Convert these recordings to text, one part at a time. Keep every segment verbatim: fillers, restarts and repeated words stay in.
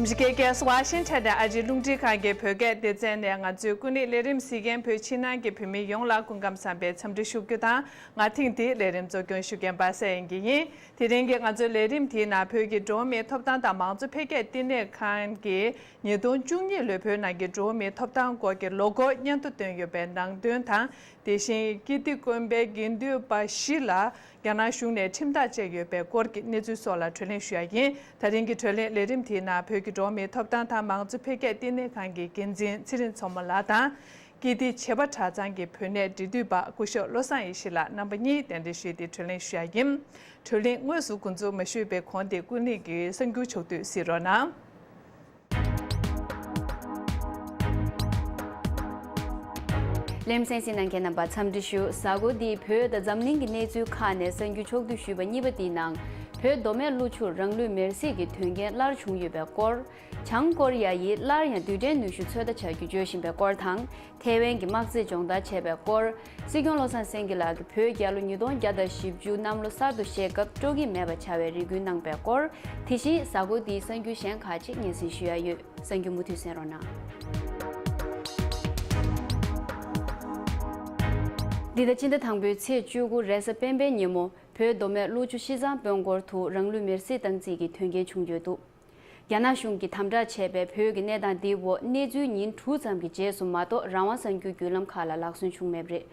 ཨ་མི་རི་ཀའི་རྒྱལ་ས་ཝ་ཤིང་ཊོན་ནས་ཨ་རིའི་རླུང་འཕྲིན་ཁང་གི་བོད་སྐད་སྡེ་ཚན་ནས་ང་ཚོའི་ཀུན་གླེང་ལས་རིམ་གཟིགས་མཁན་བོད་ཕྱི་ནང་གི་བོད་མི་ཡོངས་ལ་སྐུ་ཁམས་བཟང་པའི་འཚམས་འདྲི་ཞུ་རྒྱུ་དང་། ང་ཐེངས་འདིའི་ལས་རིམ་གཙོ་སྐྱོང་ཞུ་མཁན་པ་སངས་དབྱངས་སྐྱིད་ཡིན། དེ་རིང་གི་ང་ཚོའི་ལས་རིམ་དེའི་ནང་བོད་ཀྱི་འགྲོ་བ་མིའི་ཐོབ་ཐང་དང་མང་གཙོ་འཕེལ་རྒྱས་བསྟི་གནས་ཁང་གིས་ཉིས་སྟོང་བཅུ་གཉིས་ལོའི་བོད་ནང་གི་འགྲོ་བ་མིའི་ཐོབ་ཐང་སྐོར་གྱི་ལོ་འཁོར་སྙན་ཐོ་བཏོན་ཡོད་པའི་ནང་དོན་དང་། དེ་བཞིན་ཀིརྟི་དགོན་པའི་དགེ་འདུན་པ་བཞི་ལ་རྒྱ་ནག་གཞུང་ནས་ཁྲིམས་ཐག་བཅད་ཡོད་པའི་སྐོར་གྱི་གནས་ཚུལ་སོགས་ལ་བགྲོ་གླེང་ཞུ་ཡ་ཡིན། ད་རིང་གི་བགྲོ་གླེང་ལས་རིམ་དེའི་ནང་བོད་ཀྱི་འགྲོ་བ་མིའི་ཐོབ་ཐང་དང་མང་གཙོ་འཕེལ་རྒྱས་བསྟི་གནས་ཁང་གི་འགན་འཛིན་ཚེ་རིང་མཚོ་མོ་ལགས་དང་། ཀིརྟི་བྱེས་པ་གྲྭ་ཚང་གི་བོད་གནས་འབྲེལ་མཐུད་པ་སྐུ་ཞབས་བློ་བཟང་ཡེ་ཤེས་ལགས་རྣམ་པ་གཉིས་གདན་འདྲེན་ཞུས་ཏེ་བགྲོ་གླེང་ཞུ་ཡ་ཡིན། བགྲོ་གླེང་དངོས་སུ་འགོ་འཛུགས་མ་ཞུས་པའི་གོང་དེ་ཀུན་གླེང་གི་གསར་འགྱུར་ཕྱོགས་བསྡུས་གཟིགས་རོགས་གནང་། ལེམ་སེང་སི་ནང་མཁན་རྣམ་པ་འཚམས་འདྲི་ཞུ། གཟའ་འཁོར་འདིའི་བོད་དང་འཛམ་གླིང་གི་གནས་ཚུལ་ཁག་ནས་གསར་འགྱུར་ཕྱོགས་བསྡུས་ཞུས་པ་གཉིས་པ་འདིའི་ནང་། བོད་མདོ་སྨད་ཀླུ་ཆུར་རང་ལུས་མེར་སྲེག་གི་དོན་རྐྱེན་སླར་བྱུང་ཡོད་པའི་སྐོར། བྱང་ཀོ་རི་ཡ་ཡིས་སླར་ཡང་རྡུལ་ཕྲན་ནུས་ཤུགས་ཚོད་ལྟ་བྱ་རྒྱུ་བརྗོད་བཞིན་པའི་སྐོར་དང་། ཐའེ་ཝན་གྱི་དམག་རྩིས་སྦྱོང་བརྡར་བྱས་པའི་སྐོར། སྲིད་སྐྱོང་བློ་བཟང་སེང་གེ་ལགས་ཀྱིས་བོད་རྒྱལ་ལོ་ཉིས་སྟོང་བརྒྱ་དང་བཞི་བཅུ་གནམ་ལོ་གསར་དུ་གཤེགས་སྐབས་སྤྲོ་སྐྱིད་མེད་པར་བྱ་བའི་རེ་སྐུལ་གནང་པའི་སྐོར། དེ་བཞིན་གཟའ་འཁོར་འདིའི་གསར་འགྱུར་གཞན་ཁག་ཅིག་སྙན་སེང་ཞུ་ཡ་ཡོད། གསར་འགྱུར་མུ་མཐུད་གསན་རོགས་གནང་། འདི་ཟླ་སྤྱི་ཟླ་དང་པོའི་ཚེས་བཅུ་དགུ་རེས་གཟའ་སྤེན་པའི་ཉིན་མོ་བོད་མདོ་སྨད་ཀླུ་ཆུ་བཞི་ཚང་དཔོན་སྐོར་དུ་རང་ལུས་མེར་སྲེག་བཏང་རྩིས་ཀྱི་དོན་རྐྱེན་བྱུང་ཡོད་འདུག་རྒྱ་ནག་གཞུང་གིས་དམ་དྲག་བྱས་པའི་བོད་ཀྱི་གནས་སྟངས་འདིའི་འོག་གནས་ཚུལ་ཉིན་དྲུག་ཙམ་གྱི་རྗེས་སུ་མ་གཏོགས་རང་དབང་གསར་འགྱུར་བརྒྱུད་ལམ་ཁག་ལ་ལག་སོན་བྱུང་མེད་པ་རེད།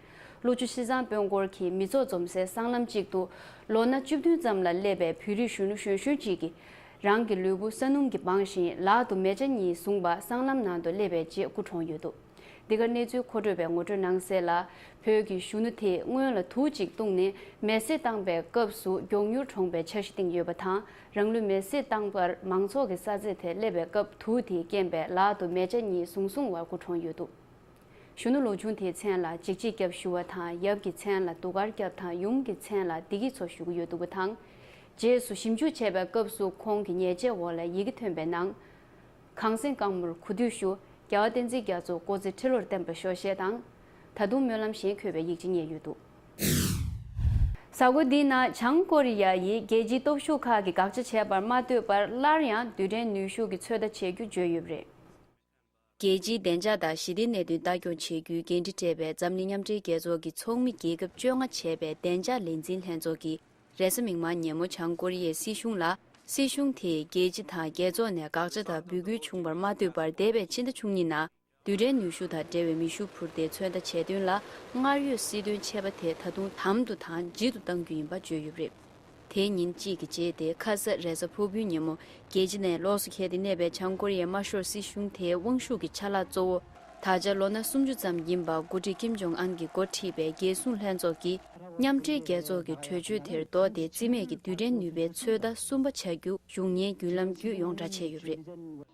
ཀླུ་ཆུ་བཞི་ཚང་དཔོན་སྐོར་གྱིས་མི་ཚོགས་འཛོམས་སའི་སྲང་ལམ་གཅིག་ཏུ་ལོ་ན་བཅུ་བདུན་ཙམ་ལ་སླེབས་པའི་བོད་རིགས་གཞོན་ནུ་གཞོན་གཞོན་གཅིག་གིས་རང་གི་ལུས་པོ་ས་སྣུམ་གྱིས་སྦངས་ཤིང་ལག་ཏུ་མེ་ལྕེ་གཉིས་བཟུང་བ་སྲང་ལམ་ནང་དུ་སླེབས་པའི་རྗེས་སྐུ་གྲོངས་ཡོད་འདུག་འདི་གར་གནས་ཚུལ་མཁོ་སྤྲོད་པས་ངོ་སྤྲོད་གནང་གསལ་ལ། བོད་ཀྱི་གཞོན་ནུ་དེས་སྔོན་ལ་དུག་ཅིག་བཏུངས་ནས་མེ་བསྲེགས་བཏང་པའི་སྐབས་སུ་མགྱོགས་མྱུར་གྲོངས་པའི་འཆར་གཞི་བཏིང་ཡོད་པ་དང་། རང་ལུས་མེ་བསྲེགས་བཏང་པར་མང་ཚོགས་ཀྱི་ས་ཚད་དེར་སླེབས་པའི་སྐབས་དུག་དེས་རྐྱེན་པས་ལག་ཏུ་མེ་ལྕེ་གཉིས་བཟུང་བཟུང་བར་སྐུ་གྲོངས་ཡོད་འདུག་གཞོན་ནུ་ལོ་ཆུང་དེའི་མཚན་ལ་འཇིགས་བྱེད་སྐྱབས་ཞུ་བ་དང་། ཡབ་ཀྱི་མཚན་ལ་གདུགས་དཀར་སྐྱབས་དང་ཡུམ་གྱི་མཚན་ལ་བདེ་སྐྱིད་འཚོ་ཞུ་གི་ཡོད་འདུག་པ་དང་། རྗེས་སུ་ཞིབ་འཇུག་བྱས་པའི་སྐབས་སུ་ཁོང་གི་ཉེས་ཆད་འོག་ལ་ཡི་གེ་ཐོན་པའི་ནང་། གངས་སེང་དཀར་མོར་གུས་འདུད་ཞུ། རྒྱལ་བ་བསྟན་འཛིན་རྒྱ་མཚོ་སྐུ་ཚེ་ཁྲི་ལོར་བརྟན་པར་ཤོག་ཅེས་དང་། ད་དུང་སྨོན་ལམ་གཞན་འཁོད་པའི་ཡིག་ཆ་རྙེད་ཡོད་འདུག་གཟའ་འཁོར་འདིའི་ནང་བྱང་ཀོ་རི་ཡ་ཡིས་རྒྱལ་སྤྱིའི་སྟོབས་ཤུགས་ཁག་གིས་དགག་བྱ་བྱས་པར་མ་ལྟོས་པར་སླར་ཡང་རྡུལ་ཕྲན་ནུས་ཤུགས་ཀྱི་ཚོད་ལྟ་བྱེད་རྒྱུ་བརྗོད་ཡོད་པ་རེད། རྒྱལ་སྤྱིའི་བདེ་འཇགས་དང་ཞི་བདེའི་གནད་དོན་ལྟ་སྐྱོང་བྱེད་རྒྱུའི་འགན་འཁྲི་སྤྲད་པའི་འཛམ་གླིང་མཉམ་འབྲེལ་རྒྱལ་ཚོགས་ཀྱི་ཚོགས་མི་རྒྱལ་ཁབ་བཅོ་ལྔ་བྱས་པའི་བདེ་འཇགས་ལས་འཛིན་ལྷན་ཚོགས་ཀྱིས་རེས་གཟའ་མིག་དམར་ཉིན་མོ་བྱང་ཀོ་རི་ཡའི་སྲིད་གཞུང་ལ། སྲིད་གཞུང་དེས་རྒྱལ་སྤྱི་དང་རྒྱལ་ཚོགས་ནས་དགག་བྱ་དང་འབོད་སྐུལ་བྱུང་བར་མ་ལྟོས་པར་འདས་པའི་ཕྱི་ཟླ་བཅུ་གཉིས་ནང་རྡུལ་ཕྲན་ནུས་ཤུགས་དང་འབྲེལ་བའི་མེ་ཤུགས་འཕུར་མདེལ་ཚོད་ལྟ་བྱས་དོན་ལ། སྔར་ཡོད་སྲིད་དོན་ཆད་པ་དེ་ད་དུང་དམ་དུ་དང་ལྗིད་དུ་གཏང་རྒྱུ་ཡིན་པ་བརྗོད་ཡོད་པ་རེད། དེའི་ཉིན་གཅིག་གི་རྗེས་ཏེ་ཁ་ས་རེས་གཟའ་ཕུར་བུའི་ཉིན་མོ་རྒྱལ་སྤྱི་ནས་ལོགས་སུ་འཁེལ་ཏེ་གནས་པའི་བྱང་ཀོ་རི་ཡའི་དམར་ཤོག་སྲིད་གཞུང་དེའི་དབང་ཤུགས་ཀྱི་ཆ་ལག་གཙོ་བོ། ད་ཆ་ལོ་ན་སུམ་ཅུ་ཙམ་ཡིན་པ་འགོ་ཁྲིད་ཀིམ་ཇོང་ཨན་གྱིས་འགོ་ཁྲིད་པའི་རྒྱལ་སྲུང་ལྷན་ཚོགས་ཀྱིས་མཉམ་འབྲེལ་རྒྱལ་ཚོགས་ཀྱི་གྲོས་ཆོད་དེར་གཏོགས་ཏེ་རྩིས་མེད་ཀྱི་རྡུལ་ཕྲན་ནུས་པའི་ཚོད་ལྟ་གསུམ་པ་བྱ་རྒྱུ་གཞུང་གཉེར་བརྒྱུད་ལམ་བརྒྱུད་ཡོངས་བསྒྲགས་བྱས་ཡོད་པ་རེད།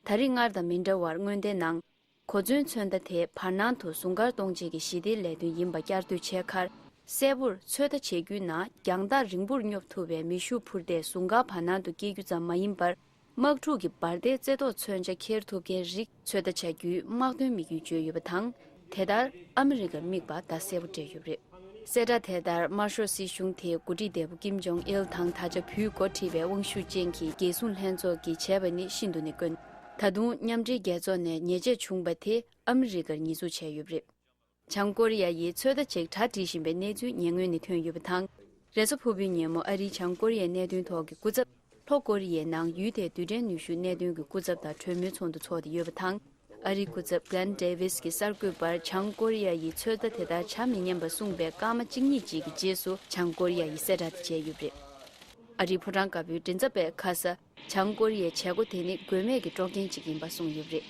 ད་རེས་སྔར་དང་མི་འདྲ་བར་སྔོན་བརྡའི་ནང་། གོ་མཚོན་མཚོན་རྟ་དེ་བར་སྣང་དུ་ཟུང་གར་གཏོང་བྱེད་ཀྱི་ཞི་བདེའི་ལས་དོན་ཡིན་པ་བསྐྱར་ཟློས་བྱས་ཁར། གསལ་པོར་ཚོད་ལྟ་བྱེད་རྒྱུའི་ནང་རྒྱང་ཐག་རིང་པོར་སྙོབ་ཐུབ་པའི་མེ་ཤུགས་འཕུར་མདེལ་ཟུང་གར་བར་སྣང་དུ་སྐྱེལ་རྒྱུ་ཙམ་མ་ཡིན་པར། དམག་འཁྲུག་གི་འབར་མདེལ་རྩེ་ཐོག་མཚོན་ཆ་འཁྱེར་ཐུབ་མཁན་རིགས་ཚོད་ལྟ་བྱ་རྒྱུའི་དམག་དོན་དམིགས་ཡུལ་བརྗོད་ཡོད་པ་དང་། དེ་ལྟར་ཨ་མི་རི་ཀར་དམིགས་པ་ད་གསལ་པོ་བཀྲལ་ཡོད་པ་རེད། གསལ་བསྒྲགས་དེ་ལྟར་དམར་ཤོག་སྲིད་གཞུང་དེའི་འགོ་ཁྲིད་འདས་པོ་ཀིམ་ཇོང་ཨིལ་དང་ད་ཆ་བུས་འགོ་ཁྲིད་པའི་དབང་ཤུགས་ཅན་གྱི་རྒྱལ་སྲུང་ལྷན་ཚོགས་ཀྱིས་བྱས་པ་ནི་ཤིན་ཏུ་ནས་དཀོན། ད་དུང་མཉམ་འབྲེལ་རྒྱལ་ཚོགས་ནས་ཉེས་ཆད་བྱུང་པ་དེ་ཨ་མི་རི་ཀར་ཉེས་འཛུགས་བྱས་ཡོད་པ་རེད། བྱང་ཀོ་རི་ཡ་ཡིས་ཚོད་ལྟ་ཅིག་གྲ་སྒྲིག་བཞིན་པའི་གནས་ཚུལ་ཉེ་སྔོན་ནས་ཐོན་ཡོད་པ་དང་། རེས་གཟའ་ཕུར་བུའི་ཉིན་མོ་ཨ་རིའི་བྱང་ཀོ་རི་ཡའི་གནད་དོན་ཐོག་གི་སྐུ་ཚབ། ལྷོ་ཀོ་རི་ཡའི་ནང་ཡུལ་དེའི་རྡུལ་ཕྲན་ནུས་ཤུགས་གནད་དོན་གྱི་སྐུ་ཚབ་དང་གྲོས་མོལ་ཚོགས་འདུ་འཚོགས་ཏེ་ཡོད་པ་དང་། ཨ་རིའི་སྐུ་ཚབ་Glenn Davis གྱིས་གསར་འགོད་པར་བྱང་ཀོ་རི་ཡ་ཡིས་ཚོད་ལྟ་དེ་ལྟར་བྱ་མི་ཉན་པ་གསུངས་པའི་སྐར་མ་གཅིག་གཉིས་ཅིག་གི་རྗེས་སུ་བྱང་ཀོ་རི་ཡ་ཡིས་གསལ་བསྒྲགས་དེ་བྱས་ཡོད་པ་རེད། ཨ་རིའི་ཕོ་བྲང་དཀར་པོའི་མགྲིན་ཚབ་པས་ཁ་ས། བྱང་ཀོ་རི་ཡའི་བྱེད་སྒོ་དེ་ནི་དགོས་མེད་ཀྱི་དཀྲོག་རྐྱེན་ཅིག་ཡིན་པ་གསུངས་ཡོད་པ་རེད།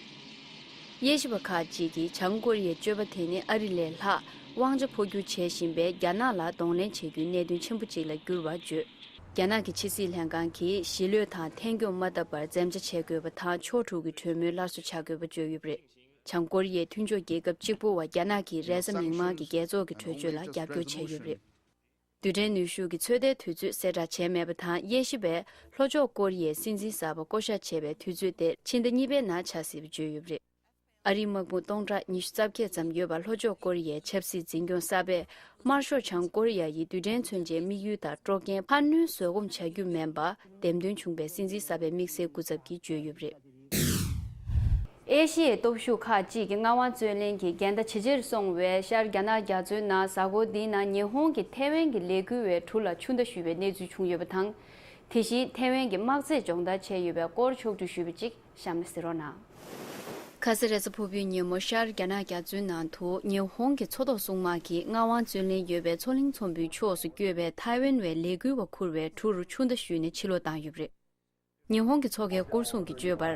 དབྱེ་ཞིབ་པ་ཁག་ཅིག་གིས་བྱང་ཀོ་རི་ཡའི་སྤྱོད་པ་དེ་ནི་ཨ་རི་ལས་ལྷག་དབང་ཆ་འཕོ་འགྱུར་བྱེད་བཞིན་པའི་རྒྱ་ནག་ལ་གདོང་ལེན་བྱེད་རྒྱུའི་གནད་དོན་ཆེན་པོ་ཅིག་ལ་གྱུར་བར་བརྗོད། རྒྱ་ནག་གི་ཕྱི་སྲིད་ལྷན་ཁང་གིས་ཞི་གློད་དང་འཐེན་འཁྱོངས་མ་བཏབ་པར་འཛེམ་བྱ་བྱེད་དགོས་པ་དང་ཕྱོགས་དྲུག་གི་གྲོས་མོལ་སླར་གསོ་བྱ་དགོས་པ་བརྗོད་ཡོད་པ་རེད། བྱང་ཀོ་རི་ཡའི་མཐུན་ཕྱོགས་རྒྱལ་ཁབ་གཅིག་པུ་བ་རྒྱ་ནག་གིས་རེས་གཟའ་མིག་དམར་གྱི་རྒྱལ་ཚོགས་ཀྱི་གྲོས་ཆོད་ལ་རྒྱབ་སྐྱོར་བྱས་ཡོད་པ་རེད། རྡུལ་ཕྲན་ནུས་ཤུགས་ཀྱི་ཚོད་ལྟའི་དུས་ཚོད་གསལ་བསྒྲགས་བྱས་མེད་པ་དང་། དབྱེ་ཞིབ་པས་ལྷོ་ཕྱོགས་ཀོ་རི་ཡའི་སྲིད་འཛིན་གསར་པ་བསྐོ་གཞག་བྱས་པའི་དུས་ཚོད་དེ་ཕྱི་ཟླ་གཉིས་པའི་ནང་ཆགས་སྲིད་པ་བརྗོད་ཡོད་པ་རེད། ཨ་རིའི་དམག་དཔུང་སྟོང་ཕྲག་ཉི་ཤུ་རྩ་བརྒྱད་ཙམ་ཡོད་པ་ལྷོ་ཕྱོགས་ཀོ་རི་ཡའི་ཆབ་སྲིད་འཛིན་སྐྱོང་གསར་པས་དམར་ཤོག་བྱང་ཀོ་རི་ཡ་ཡི་རྡུལ་ཕྲན་མཚོན་ཆའི་དམིགས་ཡུལ་དང་དཀྲོག་རྐྱེན་འཕར་སྣོན་བཟོད་སྒོམ་བྱ་རྒྱུ་མིན་པ་འདེམས་ཐོན་བྱུང་པའི་སྲིད་འཛིན་གསར་པའི་དམིགས་བསལ་སྐུ་ཚབ་ཀྱིས་བརྗོད་ཡོད་པ་རེད། ཨེ་ཤི་ཡའི་སྟོབས་ཤུགས་ཁག་ཅིག་གི་མངའ་དབང་རྩོད་ལེན་གྱི་འགལ་ཟླ་ཇེ་ཆེར་སོང་བའི་ཤར་རྒྱ་ནག་རྒྱ་མཚོའི་ནང་གཟའ་འཁོར་འདིའི་ནང་ཉི་ཧོང་གིས་ཐེ་ཝན་གྱི་ལས་འགུལ་བའི་གྲུ་ལ་ཆུ་མདའ་གཞུས་པའི་གནས་ཚུལ་བྱུང་ཡོད་པ་དང་། དེ་བཞིན་ཐེ་ཝན་གྱི་དམག་རྩེད་སྦྱོང་བརྡར་བྱས་ཡོད་པའི་སྐོར་ཕྱོགས་བསྒྲིགས་ཞུས་པ་གཅིག་གཤམ་ལ་གཟིགས་རོགས་གནང་། ཁ་ས་རེས་གཟའ་ཕུར་བུའི་ཉིན་མོ་ཤར་རྒྱ་ནག་རྒྱ་མཚོའི་ནང་དུ་ཉི་ཧོང་གི་མཚོ་ཐོག་སྲུང་དམག་གིས་མངའ་དབང་རྩོད་ལེན་ཡོད་པའི་མཚོ་གླིང་ཚོམ་བུའི་ཕྱོགས་སུ་བསྐྱོད་པའི་ཐའེ་ཝན་བའི་ལས་འགུལ་བ་འཁུར་བའི་གྲུ་རུ་ཆུ་མདའ་གཞུས་ནས་ཕྱིར་ལོག་བཏང་ཡོད་པ་རེད། ཉི་ཧོང་གི་མཚོ་ཁའི་སྐོར་སྲུང་གིས་བརྗོད་པར།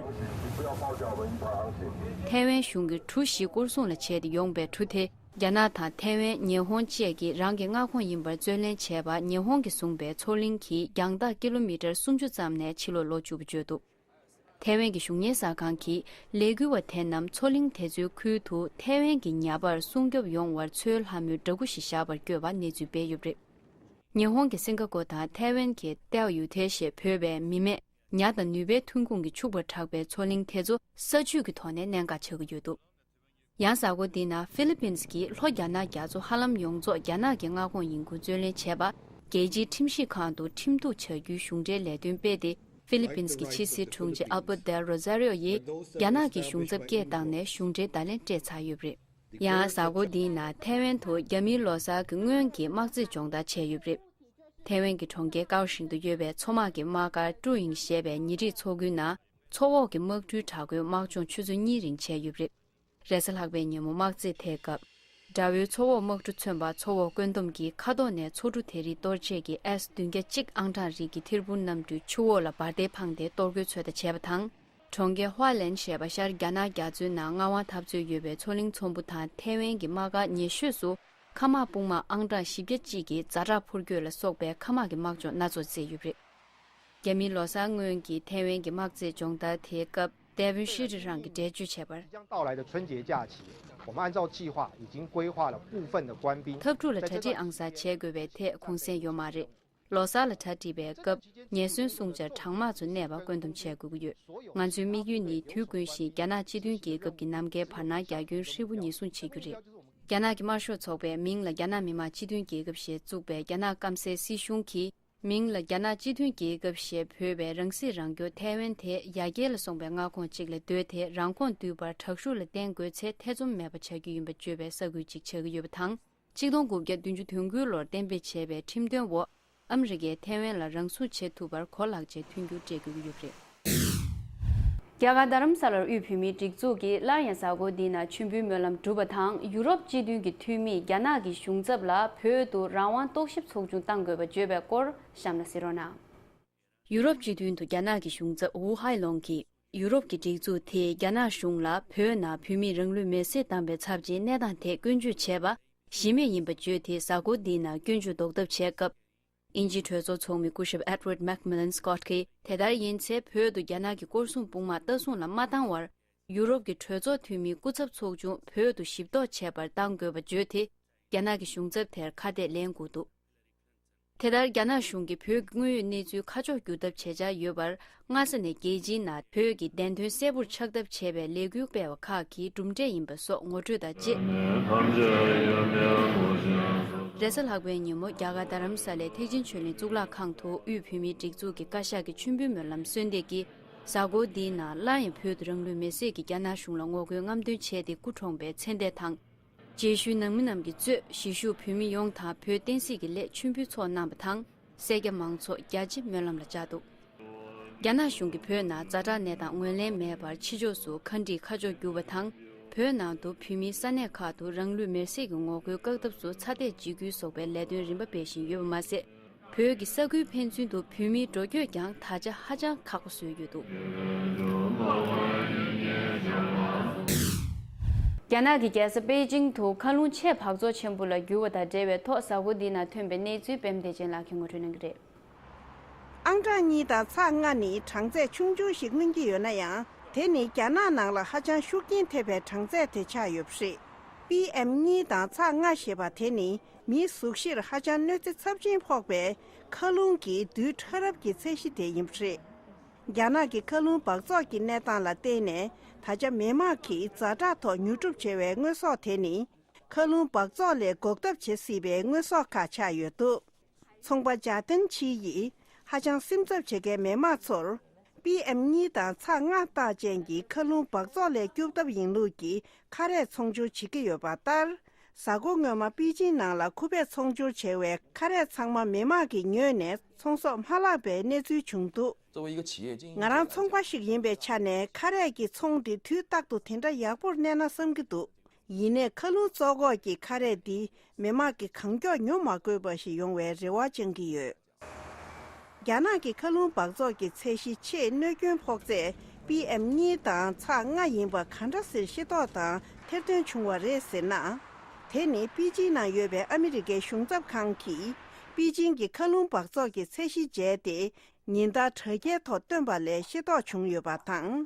ཐའེ་ཝན་གཞུང་གིས་གྲུ་བཞི་སྐོར་སྲུང་ལ་བྱས་ཏེ་ཡོང་པའི་གྲུ་དེ་རྒྱ་ནག་དང་ཐའེ་ཝན། ཉི་ཧོང་བཅས་ཀྱིས་རང་གི་མངའ་ཁོངས་ཡིན་པར་རྩོད་ལེན་བྱས་པ་ཉི་ཧོང་གིས་བཟུང་པའི་མཚོ་གླིང་གི་རྒྱང་ཐག་ཀི་ལོ་མི་ཊར་སུམ་ཅུ་ཙམ་ནས་ཕྱིར་ལོག་ལོག་བཅུག་པ་བརྗོད་འདུག་ཐའེ་ཝན་གྱི་གཞུང་གཉེར་གསར་ཁང་གིས་ལས་འགུལ་བ་དེ་རྣམས་མཚོ་གླིང་དེ་ཚོའི་ཁུལ་དུ་ཐའེ་ཝན་གྱི་ཉ་པར་སྲུང་སྐྱོབ་ཡོང་བར་མཚོའི་ལྷ་མོའི་འདྲ་སྐུ་ཞིག་བཞག་པར་བསྐྱོད་པ་གནས་ཚུལ་སྤེལ་ཡོད་པ་རེད། ཉི་ཧོང་གི་སིང་ག་པོར་དང་ཐའེ་ཝན་གྱི་ཏའོ་ཡུ་ཐེ་ཞེས་འབོད་པའི་མི་མེད་ཉ་དང་ནུས་པའི་ཐོན་ཁུངས་ཀྱིས་ཕྱུག་པར་གྲགས་པའི་མཚོ་གླིང་དེ་ཚོ་ས་ཆུ་གི་ཐོག་ནས་གནད་འགག་ཆགས་ཀྱི་ཡོད་འདུག་ཡང་གཟའ་འཁོར་འདིའི་ནང་ཧྥི་ལི་པིན་གྱིས་ལྷོ་རྒྱ་ནག་རྒྱ་མཚོ་ཧ་ལམ་ཡོངས་རྫོགས་རྒྱ་ནག་གི་མངའ་ཁོངས་ཡིན་ཁུལ་རྩོད་ལེན་བྱས་པ། རྒྱལ་སྤྱིའི་ཁྲིམས་ཞིབ་ཁང་དུ་ཁྲིམས་གཏུག་བྱ་རྒྱུའི་གཞུང་འབྲེལ་ལས་དོན་སྤེལ་ཏེ། ཧྥི་ལི་པིན་གྱི་ཕྱི་སྲིད་དྲུང་ཆེ་ཨལ་བྷར་ཏེལ་རོ་ཛ་རི་ཡོ་ཡིས་རྒྱ་ནག་གི་གཞུང་ཚབ་སྐད་བཏང་ནས་གཞུང་འབྲེལ་བརྡ་ལན་སྤྲད་ཚར་ཡོད་པ་རེད། ཡང་གཟའ་འཁོར་འདིའི་ནང་ཐའེ་ཝན་དུ་རྒྱ་མིའི་ལོ་གསར་གྱི་སྔོན་གྱི་དམག་རྩེད་སྦྱོང་བརྡར་བྱས་ཡོད་པ་རེད། ཐའེ་ཝན་གྱི་གྲོང་ཁྱེར་ཀའོ་ཤིང་དུ་ཡོད་པའི་མཚོ་དམག་གི་དམག་སྒར་ཀྲུ་ཡིང་ཞེས་པའི་ཉེ་འཁྲིས་མཚོ་ཁུལ་ནང་མཚོ་འོག་གི་དམག་གྲུའི་དྲག་རྒོལ་དམག་སྦྱོང་ཆུ་ཚོད་གཉིས་རིང་བྱས་ཡོད་པ་རེད། རེས་གཟའ་ལྷག་པའི་ཉིན་མོ་དམག་རྩེད་དེའི་སྐབས། དགྲ་བོའི་མཚོ་འོག་དམག་གྲུ་མཚོན་པ་མཚོ་འོག་བཀོད་འདོམས་ཀྱིས་མཁའ་ཐོག་ནས་མཚོ་གྲུ་དེ་རིགས་གཏོར་བྱེད་ཀྱི་ཨེས་བདུན་བརྒྱ་གཅིག་ཨང་གྲངས་རིགས་ཀྱི་ཐེར་འབུམ་གནམ་གྲུས་ཆུ་འོག་ལ་འབར་མདེལ་འཕངས་ཏེ་གཏོར་རྒོལ་ཚོད་ལྟ་བྱས་པ་དང་། གྲོང་ཁྱེར་ཧྭ་ལན་ཞེས་པ་ཤར་རྒྱ་ནག་རྒྱ་མཚོའི་ནང་མངའ་དབང་འཐབ་རྩོད་ཡོད་པའི་མཚོ་གླིང་ཚོམ་བུ་དང་ཐའེ་ཝན་གྱི་དམག་སྒར་ཉེ་ཤོས་སུ་མཁའ་དམག་དཔུང་དམག་ཨང་གྲངས་བཞི་བརྒྱ་གཅིག་གིས་ཛ་དྲག་འཕུར་སྐྱོད་ལ་སོགས་པའི་མཁའ་དམག་གི་དམག་སྦྱོང་སྣ་ཚོགས་རྩེས་ཡོད་པ་རེད། རྒྱ་མིའི་ལོ་གསར་སྔོན་གྱི་ཐའེ་ཝན་གྱི་དམག་རྩེད་སྦྱོང་བརྡར་དེའི་སྐབས། ཏེ་ཝུན་ཤི་ཀྲི་ཧྲང་གིས་འགྲེལ་བརྗོད་བྱས་པར། 即将到来的春节假期，我们按照计划已经规划了部分的官兵 འཐབ་འཁྲུག་ལ་གྲ་སྒྲིག་ཨང་གསར་བྱེད་དགོས་པའི་ཐད་གུང་སེང་ཡོད་མ་རེད། ལོ་གསར་ལ་གྲ་སྒྲིག་པའི་སྐབས་ཉེན་ཟོན་སྲུང་བྱར་གྲང་དམག་ཚོ་གནས་པ་བཀོད་འདོམས་བྱེད་དགོས་ཀྱི་ཡོད། ང་ཚོའི་དམིགས་ཡུལ་ནི་དུས་ཀུན་བཞིན་རྒྱ་ནག་སྤྱི་མཐུན་རྒྱལ་ཁབ་ཀྱི་ནམ་མཁའི་བར་སྣང་རྒྱ་ཁྱོན་ཧྲིལ་པོ་ཉེན་སྲུང་བྱེད་རྒྱུ་རེད། རྒྱ་ནག་གི་དམར་ཤོག་ཚོགས་པས་མིང་ལ་རྒྱ་ནག་མི་དམངས་སྤྱི་མཐུན་རྒྱལ་ཁབ་ཞེས་བཙུགས་པའི་རྒྱ་ནག་སྐམ་སའི་སྲིད་གཞུང་གིས། མིང་ལ་རྒྱ་ནག་སྤྱི་མཐུན་རྒྱལ་ཁབ་ཞེས་འབོད་པའི་རང་སྲིད་རང་སྐྱོང་ཐའེ་ཝན་དེ་ཡར་རྒྱས་ལ་སོང་པའི་མངའ་ཁོངས་གཅིག་ལ་བསྡུས་ཏེ་རང་ཁོངས་འདུས་པར་དྲག་ཤུགས་ལ་བརྟེན་དགོས་ཚེ་ཐེ་ཚོམ་མེད་པ་བྱ་རྒྱུ་ཡིན་པ་བརྗོད་པའི་ས་ཁུལ་གཅིག་ཆགས་ཀྱི་ཡོད་པ་དང་། གཅིག་སྟོང་དགུ་བརྒྱ་བདུན་ཅུ་དོན་དགུ་ལོར་གཏན་འབེབས་བྱས་པའི་ཁྲིམས་དོན་འོག་ཨ་མི་རི་ཀས་ཐའེ་ཝན་ལ་རང་སྲུང་བྱེད་ཐུབ་པར་གོ་ལག་ཅན་མཐུན་འགྱུར་སྤྲད་དགོས་ཀྱི་ཡོད་པ་རེད། རྒྱ་གར་རྡ་རམ་ས་ལར་དབུས་བོད་མིའི་སྒྲིག་འཛུགས་ཀྱིས་སླར་ཡང་གཟའ་འཁོར་འདིའི་ནང་མཆོད་འབུལ་སྨོན་ལམ་གྲུབ་པ་དང་ཡུ་རོབ་སྤྱི་མཐུན་གྱི་འཐུས་མིས་རྒྱ་ནག་གི་གཞུང་ཚབ་ལ་བོད་དུ་རང་དབང་རྟོག་ཞིབ་ཚོགས་ཆུང་གཏང་དགོས་པ་བརྗོད་པའི་སྐོར་གཤམ་ལ་གཟིགས་རོགས་གནང་། ཡུ་རོབ་སྤྱི་མཐུན་དུ་རྒྱ་ནག་གི་གཞུང་ཚབ་ཝུ་ཧའེ་ལོང་གིས་ཡུ་རོབ་ཀྱི་སྒྲིག་འཛུགས་དེས་རྒྱ་ནག་གཞུང་ལ་བོད་ནང་བོད་མིས་རང་ལུས་མེར་སྲེག་བཏང་པའི་ཚབས་ཆེའི་གནས་སྟངས་ཐད་སྐྱོན་བརྗོད་བྱས་པ་གཞི་མེད་ཡིན་པ་བརྗོད་དེ་གཟའ་འཁོར་འདིའི་ནང་སྐྱོན་བརྗོད་ཟློག་ཐབས་བྱས་སྐབས། དབྱིན་ཇིའི་གྲོས་ཚོགས་ཚོགས་མི་སྐུ་ཞབས་Edward Macmillan Scott གིས་དེ་ལྟར་ཡིན་ཚེ་བོད་དུ་རྒྱ་ནག་གི་སྐོར་སྲུང་དཔུང་དམག་ལྟ་སྲུང་ལ་མ་བཏང་བར་ཡུ་རོབ་ཀྱི་གྲོས་ཚོགས་འཐུས་མིའི་སྐུ་ཚབ་ཚོགས་ཆུང་བོད་དུ་ཞིབ་ཐོག་བྱེད་པར་གཏང་དགོས་པ་བརྗོད་དེ་རྒྱ་ནག་གི་གཞུང་ཚབ་དེར་ཁ་གཏད་ལེན་དགོས་འདུག་དེ་ལྟར་རྒྱ་ནག་གཞུང་གིས་བོད་ཀྱི་དངོས་ཡོད་གནས་ཚུལ་ཁ་ཕྱོགས་བསྒྱུར་ཐབས་བྱེད་འཆར་ཡོད་པར་སྔ་ས་ནས་རྒྱལ་སྤྱིའི་ནང་བོད་ཀྱི་བདེན་དོན་གསལ་པོར་ཆགས་ཐབས་བྱེད་པའི་ལས་འགུལ་སྤེལ་བ་ཁག་གི་གྲུབ་འབྲས་ཡིན་པ་སོགས་ངོ་སྤྲོད་དང་བཅས། རེས་གཟའ་ལྷག་པའི་ཉིན་མོ་རྒྱ་གར་རྡ་རམ་ས་ལའི་ཐེག་ཆེན་ཆོས་གླིང་གཙུག་ལག་ཁང་དུ་དབུས་བོད་མིའི་སྒྲིག་འཛུགས་ཀྱི་བཀའ་ཤག་གི་མཆོད་འབུལ་སྨོན་ལམ་གསོལ་འདེབས་ཀྱིས་གཟའ་འཁོར་འདིའི་ནང་སླར་ཡང་བོད་དུ་རང་ལུས་མེར་སྲེག་གིས་རྒྱ་ནག་གཞུང་ལ་ངོ་རྒོལ་རྔམ་སྟོན་བྱས་ཏེ་སྐུ་གྲོངས་པའི་མཚན་ལྟས་དང་། རྗེས་ཤུལ་ནང་མི་རྣམས་ཀྱིས་གཙོས་གཞིས་བཞུགས་བོད་མི་ཡོངས་དང་བོད་བསྟན་སྲིད་ཀྱི་སླད་མཆོད་འབུལ་ཚོགས་གནང་བ་དང་། སེར་སྐྱ་མང་ཚོགས་རྒྱ་ཆེ་སྨོན་ལམ་ལ་བཅར་འདུག་རྒྱ་ནག་གཞུང་གིས་བོད་ནང་ཛ་དྲག་གནས་སྟངས་ངོས་ལེན་མེད་པར་ཕྱི་ཕྱོགས་སུ་གྷན་དྷིའི་ཁ་ཕྱོགས་བསྒྱུར་བ་དང་། བོད་ནང་དུ་བོད་མིའི་ས་གནས་ཁག་ཏུ་རང་ལུས་མེར་སྲེག་གི་ངོ་རྒོལ་བཀག་ཐབས་སུ་ཚ་འདེད་འཇིགས་སྐུལ་སོགས་པའི་ལས་དོན་རིམ་པ་སྤེལ་བཞིན་ཡོད་པ་མ་ཟད། བོད་ཀྱི་ས་ཁུལ་ཕན་ཚུན་དུ་བོད་མིའི་འགྲོ་སྐྱོད་ཀྱང་ད་ཆ་ཧ་ཅང་ཁག་པོ་བཟོས་ཡོད་འདུག་རྒྱ་ནག་གི་རྒྱལ་ས་པེ་ཅིང་དུ་མཁའ་རླུང་ཆེས་འབག་བཙོག་ཆེན་པོ་ལ་གྱུར་བ་དང་འབྲེལ་བའི་ཐོག་གཟའ་འཁོར་འདིའི་ནང་ཐོན་པའི་གནས་ཚུལ་པད་མ་བདེ་ཆེན་ལགས་ཀྱིས་ངོ་སྤྲོད་གནང་གི་རེད། ཨང་གྲངས་གཉིས་དང་ཚེག་ལྔ་ནི་གྲངས་ཚད་ཆུང་ཆུང་ཞིག་མངོན་གྱི་ཡོད་ན་ཡང་། དེ་ནི་རྒྱ་ནག་ནང་ལ་ཧ་ཅང་ཤུགས་རྐྱེན་ཐེབས་པའི་གྲངས་ཚད་དེ་ཆགས་ཡོད་པ་རེད། པི་ཨེམ་གཉིས་དང་ཚེག་ལྔ་ཞེས་པ་དེ་ནི་མིའི་གཟུགས་གཞིར་ཧ་ཅང་གནོད་འཚེ་ཚབས་ཆེན་ཕོག་པའི་མཁའ་རླུང་གི་རྡུལ་ཕྲ་རབ་ཀྱི་ཚད་གཞི་དེ་ཡིན་པ་རེད། རྒྱ་ནག་གི་མཁའ་རླུང་འབག་བཙོག་གི་གནས་སྟངས་ལ་བརྟེན་ནས། ད་ཆ་མི་དམངས་ཀྱིས་ཛ་དྲག་ཐོག་ཉོ་སྒྲུབ་བྱེད་པའི་དངོས་ཟོག་དེ་ནི། མཁའ་རླུང་འབག་བཙོག་ལས་འགོག་ཐབས་བྱེད་སྲིད་པའི་དངོས་ཟོག་ཁག་ཆགས་ཡོད་འདུག་ཚོང་པ་ཇཱ་ཏན་ཆི་ཡིས་ཧ་ཅང་སེམས་འཚབ་བྱེད་མཁན་མི་དམངས་ཚོར། པི་ཨེམ་གཉིས་དང་ཚེག་ལྔ་རྟགས་ཅན་གྱི་མཁའ་རླུང་འབག་བཙོག་ལས་སྐྱོབ་ཐབས་ཡིན་ལུགས་ཀྱི་ཁ་རས་ཚོང་སྦྱོར་བྱེད་ཀྱི་ཡོད་པ་ལྟར། གཟའ་འཁོར་སྔོན་མ་པེ་ཅིང་ནང་ལ་ཁོ་པས་ཚོང་སྦྱོར་བྱས་པའི་ཁ་རས་ཚང་མ་མི་དམངས་ཀྱིས་ཉོས་ནས་ཚོང་ཟོག་མ་ལག་པའི་གནས་ཚུལ་བྱུང་འདུག་ང་རང་ཚོང་པ་ཞིག་ཡིན་པའི་ཆ་ནས། ཁ་རས་ཀྱི་ཚོང་འདི་དུས་རྟག་ཏུ་དེ་འདྲ་ཡག་པོར་གནས་ན་བསམ་གྱི་འདུག་ཡིན་ནའི་མཁའ་རླུང་བཙོག་འགོག་གི་ཁ་རས་འདི་མི་དམངས་ཀྱིས་གང་མགྱོགས་ཉོ་མ་དགོས་པ་ཞིག་ཡོང་བའི་རེ་བ་བཅང་གི་ཡོད། རྒྱ་ནག་གི་མཁའ་རླུང་འབག་བཙོག་གི་ཚད་གཞི་ཆེས་གནོད་སྐྱོན་ཕོག་ཚད་པི་ཨེམ་གཉིས་དང་ཚེག་ལྔ་ཡིན་པ་ག་འདྲ་སེ་ཤེས་རྟོགས་དང་ཐེར་འདོན་བྱུང་བ་རེད་ཟེར་ན། དེ་ནི་པེ་ཅིང་ནང་ཡོད་པའི་ཨ་མི་རི་ཀའི་གཞུང་ཚབ་ཁང་གིས་པེ་ཅིང་གི་མཁའ་རླུང་འབག་བཙོག་གི་ཚད་གཞི་བྱས་ཏེ། ཉིན་ལྟར་དྲ་རྒྱའི་ཐོག་བཏོན་པ་ལས་ཤེས་རྟོགས་བྱུང་ཡོད་པ་དང་།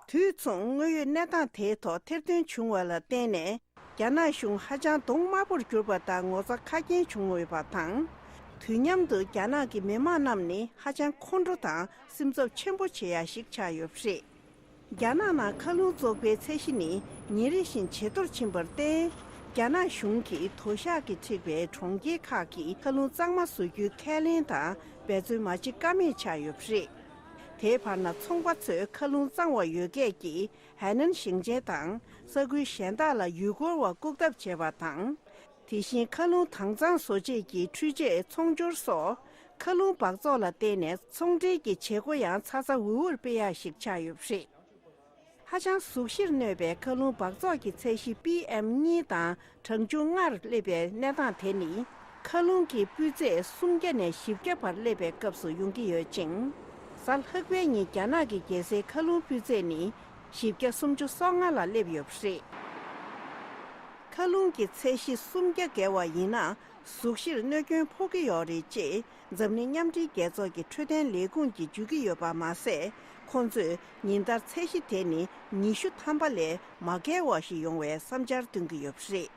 དུས་མཚུངས་དངོས་ཡོད་གནས་སྟངས་དེའི་ཐོག་ཐེར་འདོན་བྱུང་བ་ལ་བརྟེན་ནས། རྒྱ་ནག་གཞུང་ཧ་ཅང་གདོང་དམར་པོར་གྱུར་པ་དང་ངོ་ཚ་ཁ་སྐྱེངས་བྱུང་ཡོད་པ་དང་། དུས་མཉམ་དུ་རྒྱ་ནག་གི་མི་དམངས་རྣམས་ནི་ཧ་ཅང་ཁོང་ཁྲོ་དང་སེམས་འཚབ་ཆེན་པོ་བྱེད་ཡ་ཞིག་ཆགས་ཡོད་པ་རེད། རྒྱ་ནག་ནང་མཁའ་རླུང་བཙོག་པའི་ཚད་གཞི་ནི་ཉིན་རེ་བཞིན་ཇེ་མཐོར་ཕྱིན་པར་བརྟེན། རྒྱ་ནག་གཞུང་གིས་དོ་ཤག་གིས་འཁྲིགས་པའི་གྲོང་ཁྱེར་ཁག་གི་མཁའ་རླུང་གཙང་མ་བཟོ་རྒྱུའི་ཁས་ལེན་དང་འབད་བརྩོན་མ་བྱེད་ཀ་མེད་ཆགས་ཡོད་པ་རེད། དེའི་བར་ན་ཚོང་པ་ཚོས་མཁའ་རླུང་གཙང་བ་ཡོད་སྐད་ཀྱིས་ཧའེ་ནན་ཞིང་ཆེན་དང་ས་ཁུལ་གཞན་དག་ལ་ཡུལ་སྐོར་བ་བཀུག་ཐབས་བྱས་པ་དང་། དེ་བཞིན་མཁའ་རླུང་དྭངས་གཙང་བཟོ་བྱེད་ཀྱི་འཕྲུལ་ཆས་ཚོང་སྦྱོར་སོགས། མཁའ་རླུང་འབག་བཙོག་ལ་བརྟེན་ནས་ཚོང་འབྲེལ་གྱི་བྱེད་སྒོ་ཡང་ཚ་ཚ་འུར་འུར་སྤེལ་ཡག་ཞིག་ཆགས་ཡོད་པ་རེད། ཧ་ཅང་གཟུགས་གཞིར་གནོད་པའི་མཁའ་རླུང་འབག་བཙོག་གི་ཚད་གཞི་པི་ཨེམ་གཉིས་དང་གྲངས་ཆུང་ལྔར་སླེབས་པའི་གནས་སྟངས་དེ་ནི། མཁའ་རླུང་གི་སྤུས་ཚད་སུམ་བརྒྱ་ནས་བཞི་བརྒྱ་བར་སླེབས་པའི་སྐབས་སུ་ཡོང་གི་ཡོད་ཅིང་། གཟའ་ལྷག་པའི་ཉིན་རྒྱ་ནག་གི་རྒྱལ་སའི་མཁའ་རླུང་སྤུས་ཚད་ནི་བཞི་བརྒྱ་སུམ་ཅུ་སོ་ལྔ་ལ་སླེབས་ཡོད་པ་རེད། མཁའ་རླུང་གི་ཚད་གཞི་སུམ་བརྒྱ་བརྒལ་བ་ཡིན་ན། གཟུགས་གཞིར་གནོད་སྐྱོན་ཕོག་གི་ཡོད་རེད་ཅེས་འཛམ་གླིང་མཉམ་འབྲེལ་རྒྱལ་ཚོགས་ཀྱི་འཕྲོད་བསྟེན་ལས་ཁུངས་ཀྱིས་བརྗོད་ཀྱི་ཡོད་པ་མ་ཟད། ཁོང་ཚོས་ཉིན་ལྟར་ཚད་གཞི་དེ་ནི་ཉི་ཤུ་ཐམ་པ་ལས་མ་བརྒལ་བ་ཞིག་ཡོང་བའི་བསམ་འཆར་བཏོན་གྱི་ཡོད་པ་རེད།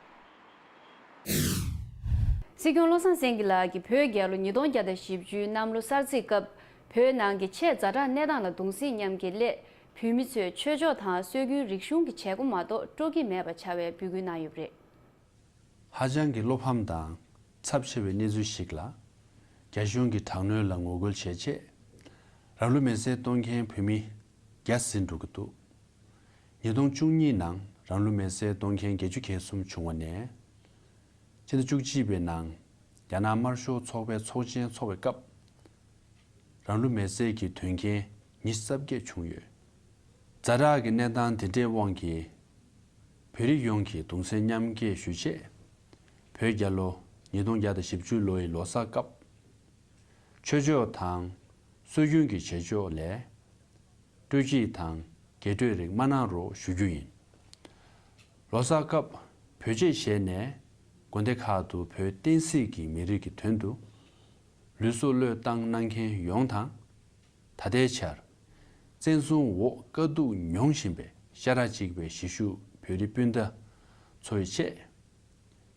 སྲིད་སྐྱོང་བློ་བཟང་སེང་གེ་ལགས་ཀྱིས་བོད་རྒྱལ་ལོ་ཉིས་སྟོང་བརྒྱ་དང་བཞི་བཅུའི་གནམ་ལོ་གསར་ཚེས་སྐབས། བོད་ནང་གི་ཆེས་ཛ་དྲག་གནས་སྟངས་ལ་གདུང་སེམས་མཉམ་སྐྱེད་སླད། བོད་མི་ཚོས་ཆོས་ཕྱོགས་དང་སྲོལ་རྒྱུན་རིག་གཞུང་གི་བྱེད་སྒོ་མ་གཏོགས་སྤྲོ་གི་མེད་པ་བྱ་བའི་འབོད་སྐུལ་གནང་ཡོད་པ་རེད། ཧ་ཅང་གི་བློ་ཕམ་དང་ཚབས་ཆེ་བའི་གནས་ཚུལ་ཞིག་ལ། རྒྱ་གཞུང་གི་དྲག་གནོན་ལ་ངོ་རྒོལ་བྱས་རྗེས། རང་ལུས་མེར་སྲེག་གཏོང་མཁན་བོད་མི་བརྒྱ་ཟིན་འགྲོ་གི་འདུག་ཉིས་སྟོང་བཅུ་གཉིས་ནང་རང་ལུས་མེར་སྲེག་གཏོང་མཁན་བརྒྱད་ཅུ་གྱ་གསུམ་བྱུང་བ་ནས། ཕྱི་ཟླ་བཅུ་གཅིག་པའི་ནང་རྒྱ་ནག་དམར་ཤོག་ཚོགས་པའི་ཚོགས་ཆེན་འཚོགས་པའི་སྐབས། རང་ལུས་མེར་སྲེག་གི་དོན་རྐྱེན་ཉི་ཤུ་རྩ་བརྒྱད་བྱུང་ཡོད། ཛ་དྲག་གི་གནས་སྟངས་དེ་འདྲའི་དབང་གིས། བོད་རིགས་ཡོངས་ཀྱིས་གདུང་སེམས་མཉམ་སྐྱེད་ཞུ་ཆེད། བོད་རྒྱལ་ལོ་ཉིས་སྟོང་བརྒྱ་དང་བཞི་བཅུ་ལོ་ཡི་ལོ་གསར་སྐབས། ཆོས་ཕྱོགས་དང་སྲོལ་རྒྱུན་གྱི་བྱེད་ཕྱོགས་ལས། སྤྲོ་སྐྱིད་དང་རྒྱས་སྤྲོས་རིགས་མ་གནང་རོགས་ཞུ་རྒྱུ་ཡིན། ལོ་གསར་སྐབས་བོད་ཆས་བཞེས་ནས་དགོན་སྡེ་ཁག་ཏུ་བོད་བསྟན་སྲིད་ཀྱི་མི་རིགས་ཀྱི་དོན་དུ་ལུས་སྲོག་བློས་བཏང་གནང་མཁན་ཡོངས་དང་། ད་ལྟའི་ཆར་བཙན་བཟུང་འོག་དཀའ་སྡུག་མྱོང་བཞིན་པའི་ཤ་ཁྲག་གཅིག་པའི་གཞིས་བཞུགས་བོད་རིགས་སྤུན་ཟླ་ཚོའི་ཆེད།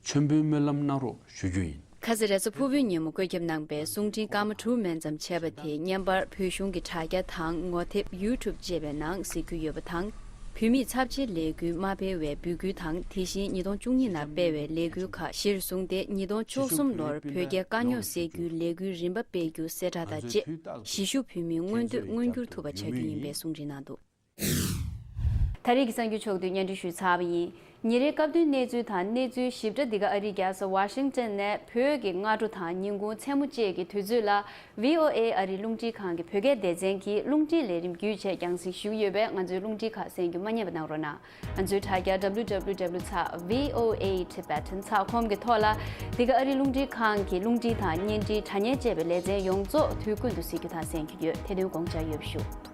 མཆོད་འབུལ་སྨོན་ལམ་གནང་རོགས་ཞུ་རྒྱུ་ཡིན། ཁ་སང་རེས་གཟའ་ཕུར་བུའི་ཉིན་མོ་བཀོད་ཁྱབ་གནང་པའི་གསུང་འཕྲིན་སྐར་མ་དྲུག་མན་ཙམ་བྱས་པ་དེ་བརྙན་པར་བོད་གཞུང་གི་དྲ་རྒྱ་དང་ངོ་དེབ་ཡུ་ཊུབ་ཅེས་པའི་ནང་གཟིགས་རྒྱུ་ཡོད་པ་དང་། བོད་མིས་ཚབས་ཆེའི་ལས་འགུལ་མ་སྤེལ་བའི་འབོད་སྐུལ་དང་། དེ་བཞིན་ཉིས་སྟོང་བཅུ་གཉིས་ནང་སྤེལ་བའི་ལས་འགུལ་ཁག་གཞིར་བཟུང་སྟེ། ཉིས་སྟོང་བཅུ་གསུམ་ལོར་བོད་རྒྱའི་དཀའ་རྙོག་སེལ་རྒྱུའི་ལས་འགུལ་རིམ་པ་སྤེལ་རྒྱུ་གསལ་བསྒྲགས་དང་བཅས། གཞིས་བཞུགས་བོད་མིའི་མངོན་འདོད་མངོན་འགྱུར་ཐུབ་པ་བྱ་རྒྱུ་ཡིན་པའི་གསུང་འཕྲིན་གནང་འདུག་ད་རེས་ཀྱི་གསར་འགྱུར་ཕྱོགས་བསྡུས་སྙན་སྒྲོན་ཞུས་ཚར་བ་ཡིན། ཉིན་རེའི་སྐབས་བསྟུན་གནས་ཚུལ་དང་གནས་ཚུལ་ཞིབ་ཕྲ་འདི་ག་ཨ་རིའི་རྒྱལ་ས་ཝ་ཤིང་ཊོན་ནས་བོད་ཀྱི་སྔ་དྲོ་དང་ཉིན་གུང་མཚན་མོ་བཅས་ཀྱི་དུས་ཚོད་ལ། བྷི་ཨོ་ཨེ་ཨ་རིའི་རླུང་འཕྲིན་ཁང་གི་བོད་སྐད་སྡེ་ཚན་གྱིས་རླུང་འཕྲིན་ལས་རིམ་བརྒྱུད་བྱས་རྒྱང་སྲིང་ཞུ་གི་ཡོད་པས། ང་ཚོའི་རླུང་འཕྲིན་ཁག་གསན་རྒྱུ་མ་བསྙེལ་བ་གནང་རོགས་གནང་། ང་ཚོའི་དྲ་རྒྱ་W W W dot V O A Tibetan dot com གི་ཐོག་ལ། འདི་ག་ཨ་རིའི་རླུང་འཕྲིན་ཁང་གི་རླུང་འཕྲིན་དང་བརྙན་འཕྲིན་དྲ་བརྙན་བཅས་པའི་ལེ་ཚན་ཡོངས་རྫོགས་དུས་ཀུན་ཏུ་གཟིགས་རྒྱུ་དང་གསན་རྒྱུ་ཡོད། དེ་དོན་དགོངས་འཇགས་ཡོད་པ་ཞུ།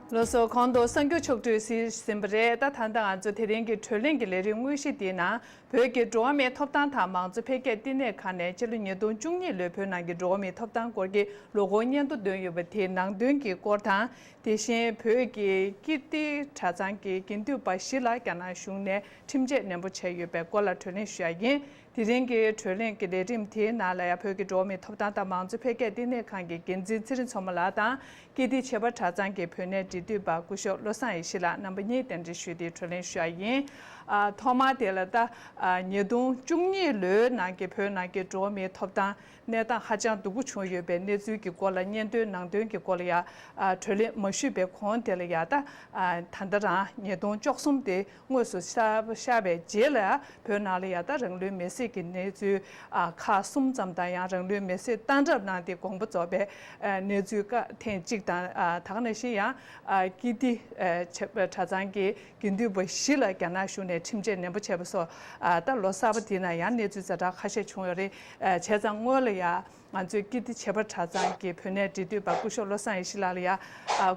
ལགས་སོ། གོང་དུ་གསར་འགྱུར་ཕྱོགས་བསྡུས་གཟིགས་ཟིན་པ་རེད། ད་ད་ལྟ་ང་ཚོ་དེ་རིང་གི་བགྲོ་གླེང་གི་ལས་རིམ་དངོས་གཞི་འདིའི་ནང་། བོད་ཀྱི་འགྲོ་བ་མིའི་ཐོབ་ཐང་དང་མང་གཙོ་འཕེལ་རྒྱས་བསྟི་གནས་ཁང་ནས་སྤྱི་ལོ་ཉིས་སྟོང་བཅུ་གཉིས་ལོའི་བོད་ནང་གི་འགྲོ་བ་མིའི་ཐོབ་ཐང་སྐོར་གྱི་ལོ་འཁོར་སྙན་ཐོ་བཏོན་ཡོད་པ་དེའི་ནང་དོན་གྱི་སྐོར་དང་། དེ་བཞིན་བོད་ཀྱི་ཀིརྟི་གྲྭ་ཚང་གི་དགེ་འདུན་པ་བཞི་ལ་རྒྱ་ནག་གཞུང་ནས་ཁྲིམས་ཆད་ནན་པོ་བྱས་ཡོད་པའི་སྐོར་ལ་བགྲོ་གླེང་ཞུ་ཡ་ཡིན། དེ་རིང་གི་བགྲོ་གླེང་གི་ལས་རིམ་དེའི་ནང་ལ་ཡང་བོད་ཀྱི་འགྲོ་བ་མིའི་ཐོབ་ཐང་དང་མང་གཙོ་འཕེལ་རྒྱས་ལྟེ་གནས་ཁང་གི་འགན་འཛིན་ཚེ་རིང་མཚོ་མོ་ལགས་དང་། ཀིརྟི་བྱེས་པ་གྲྭ་ཚང་གི་བོད་གནས་འབྲེལ་མཐུད་པ་སྐུ་ཞབས་བློ་བཟང་ཡེ་ཤེས་ལགས་རྣམ་པ་གཉིས་གདན་འདྲེན་ཞུས་ཏེ་བགྲོ་གླེང་ཞུ་ཡ་ཡིན། ཨ། ཐོག་མར་དེ་ལ་ད། ཨ། ཉིས་སྟོང་བཅུ་གཉིས་ལོའི་ནང་གི་བོད་ནང་གི་འགྲོ་བ་མིའི་ཐོབ་ཐང་གནས་སྟངས་ཧ་ཅང་སྡུག་པོ་བྱུང་ཡོད་པའི་གནས་ཚུལ་གྱི་སྐོར་ལ་སྙན་ཐོའི་ནང་དོན་གྱི་སྐོར་ལ་ཡ། ཨ། བགྲོ་གླེང་མ་ཞུས་པའི་གོང་དེ་ལ་ཡ་ད། ཨ། ད་ལྟ་རང་ཉིས་སྟོང་བཅུ་གསུམ་དེ། དངོས་སུ་ཤར་ཤར་བའི་རྗེས་ལ་བོད་ནང་ལ་ཡ་ད་རང་ལུས་མེར་སྲེག་གི་གནས་ཚུལ། ཨ། ཁག་གསུམ་ཙམ་དང་ཡང་རང་ལུས་མེར་སྲེག་གཏང་གྲབས་གནང་སྟེ་དགོངས་པ་རྫོགས་པའི། ཨ། གནས་ཚུལ་ཁག་ཐེངས་གཅིག་དང་། ཨ། ད་ག་ནང་བཞིན་ཡང་། ཨ། ཀིརྟི། ཨ། བྱེས་པ་གྲྭ་ཚང་གི་དགེ་འདུན་པ་བཞི་ལ་རྒྱ་ནག་གཞུང་ནས་ཁྲིམས་ཆད་ནན་པོ་བྱས་པ་སོགས། ཨ། ད་ལོ་གསར་པ་འདི་ན་ཡང་གནས་ཚུལ་ཛ་དྲག་ཁ་ཤས་བྱུང་ཡོད་རེད། ཨ། བྱས་ཙང་སྔོན་ལ་ཡ། ང་ཚོས་ཀིརྟི་བྱེས་པ་གྲྭ་ཚང་གི་བོད་གནས་འབྲེལ་མཐུད་པ་སྐུ་ཞབས་བློ་བཟང་ཡེ་ཤེས་ལགས་ལ་ཡ། ཨ།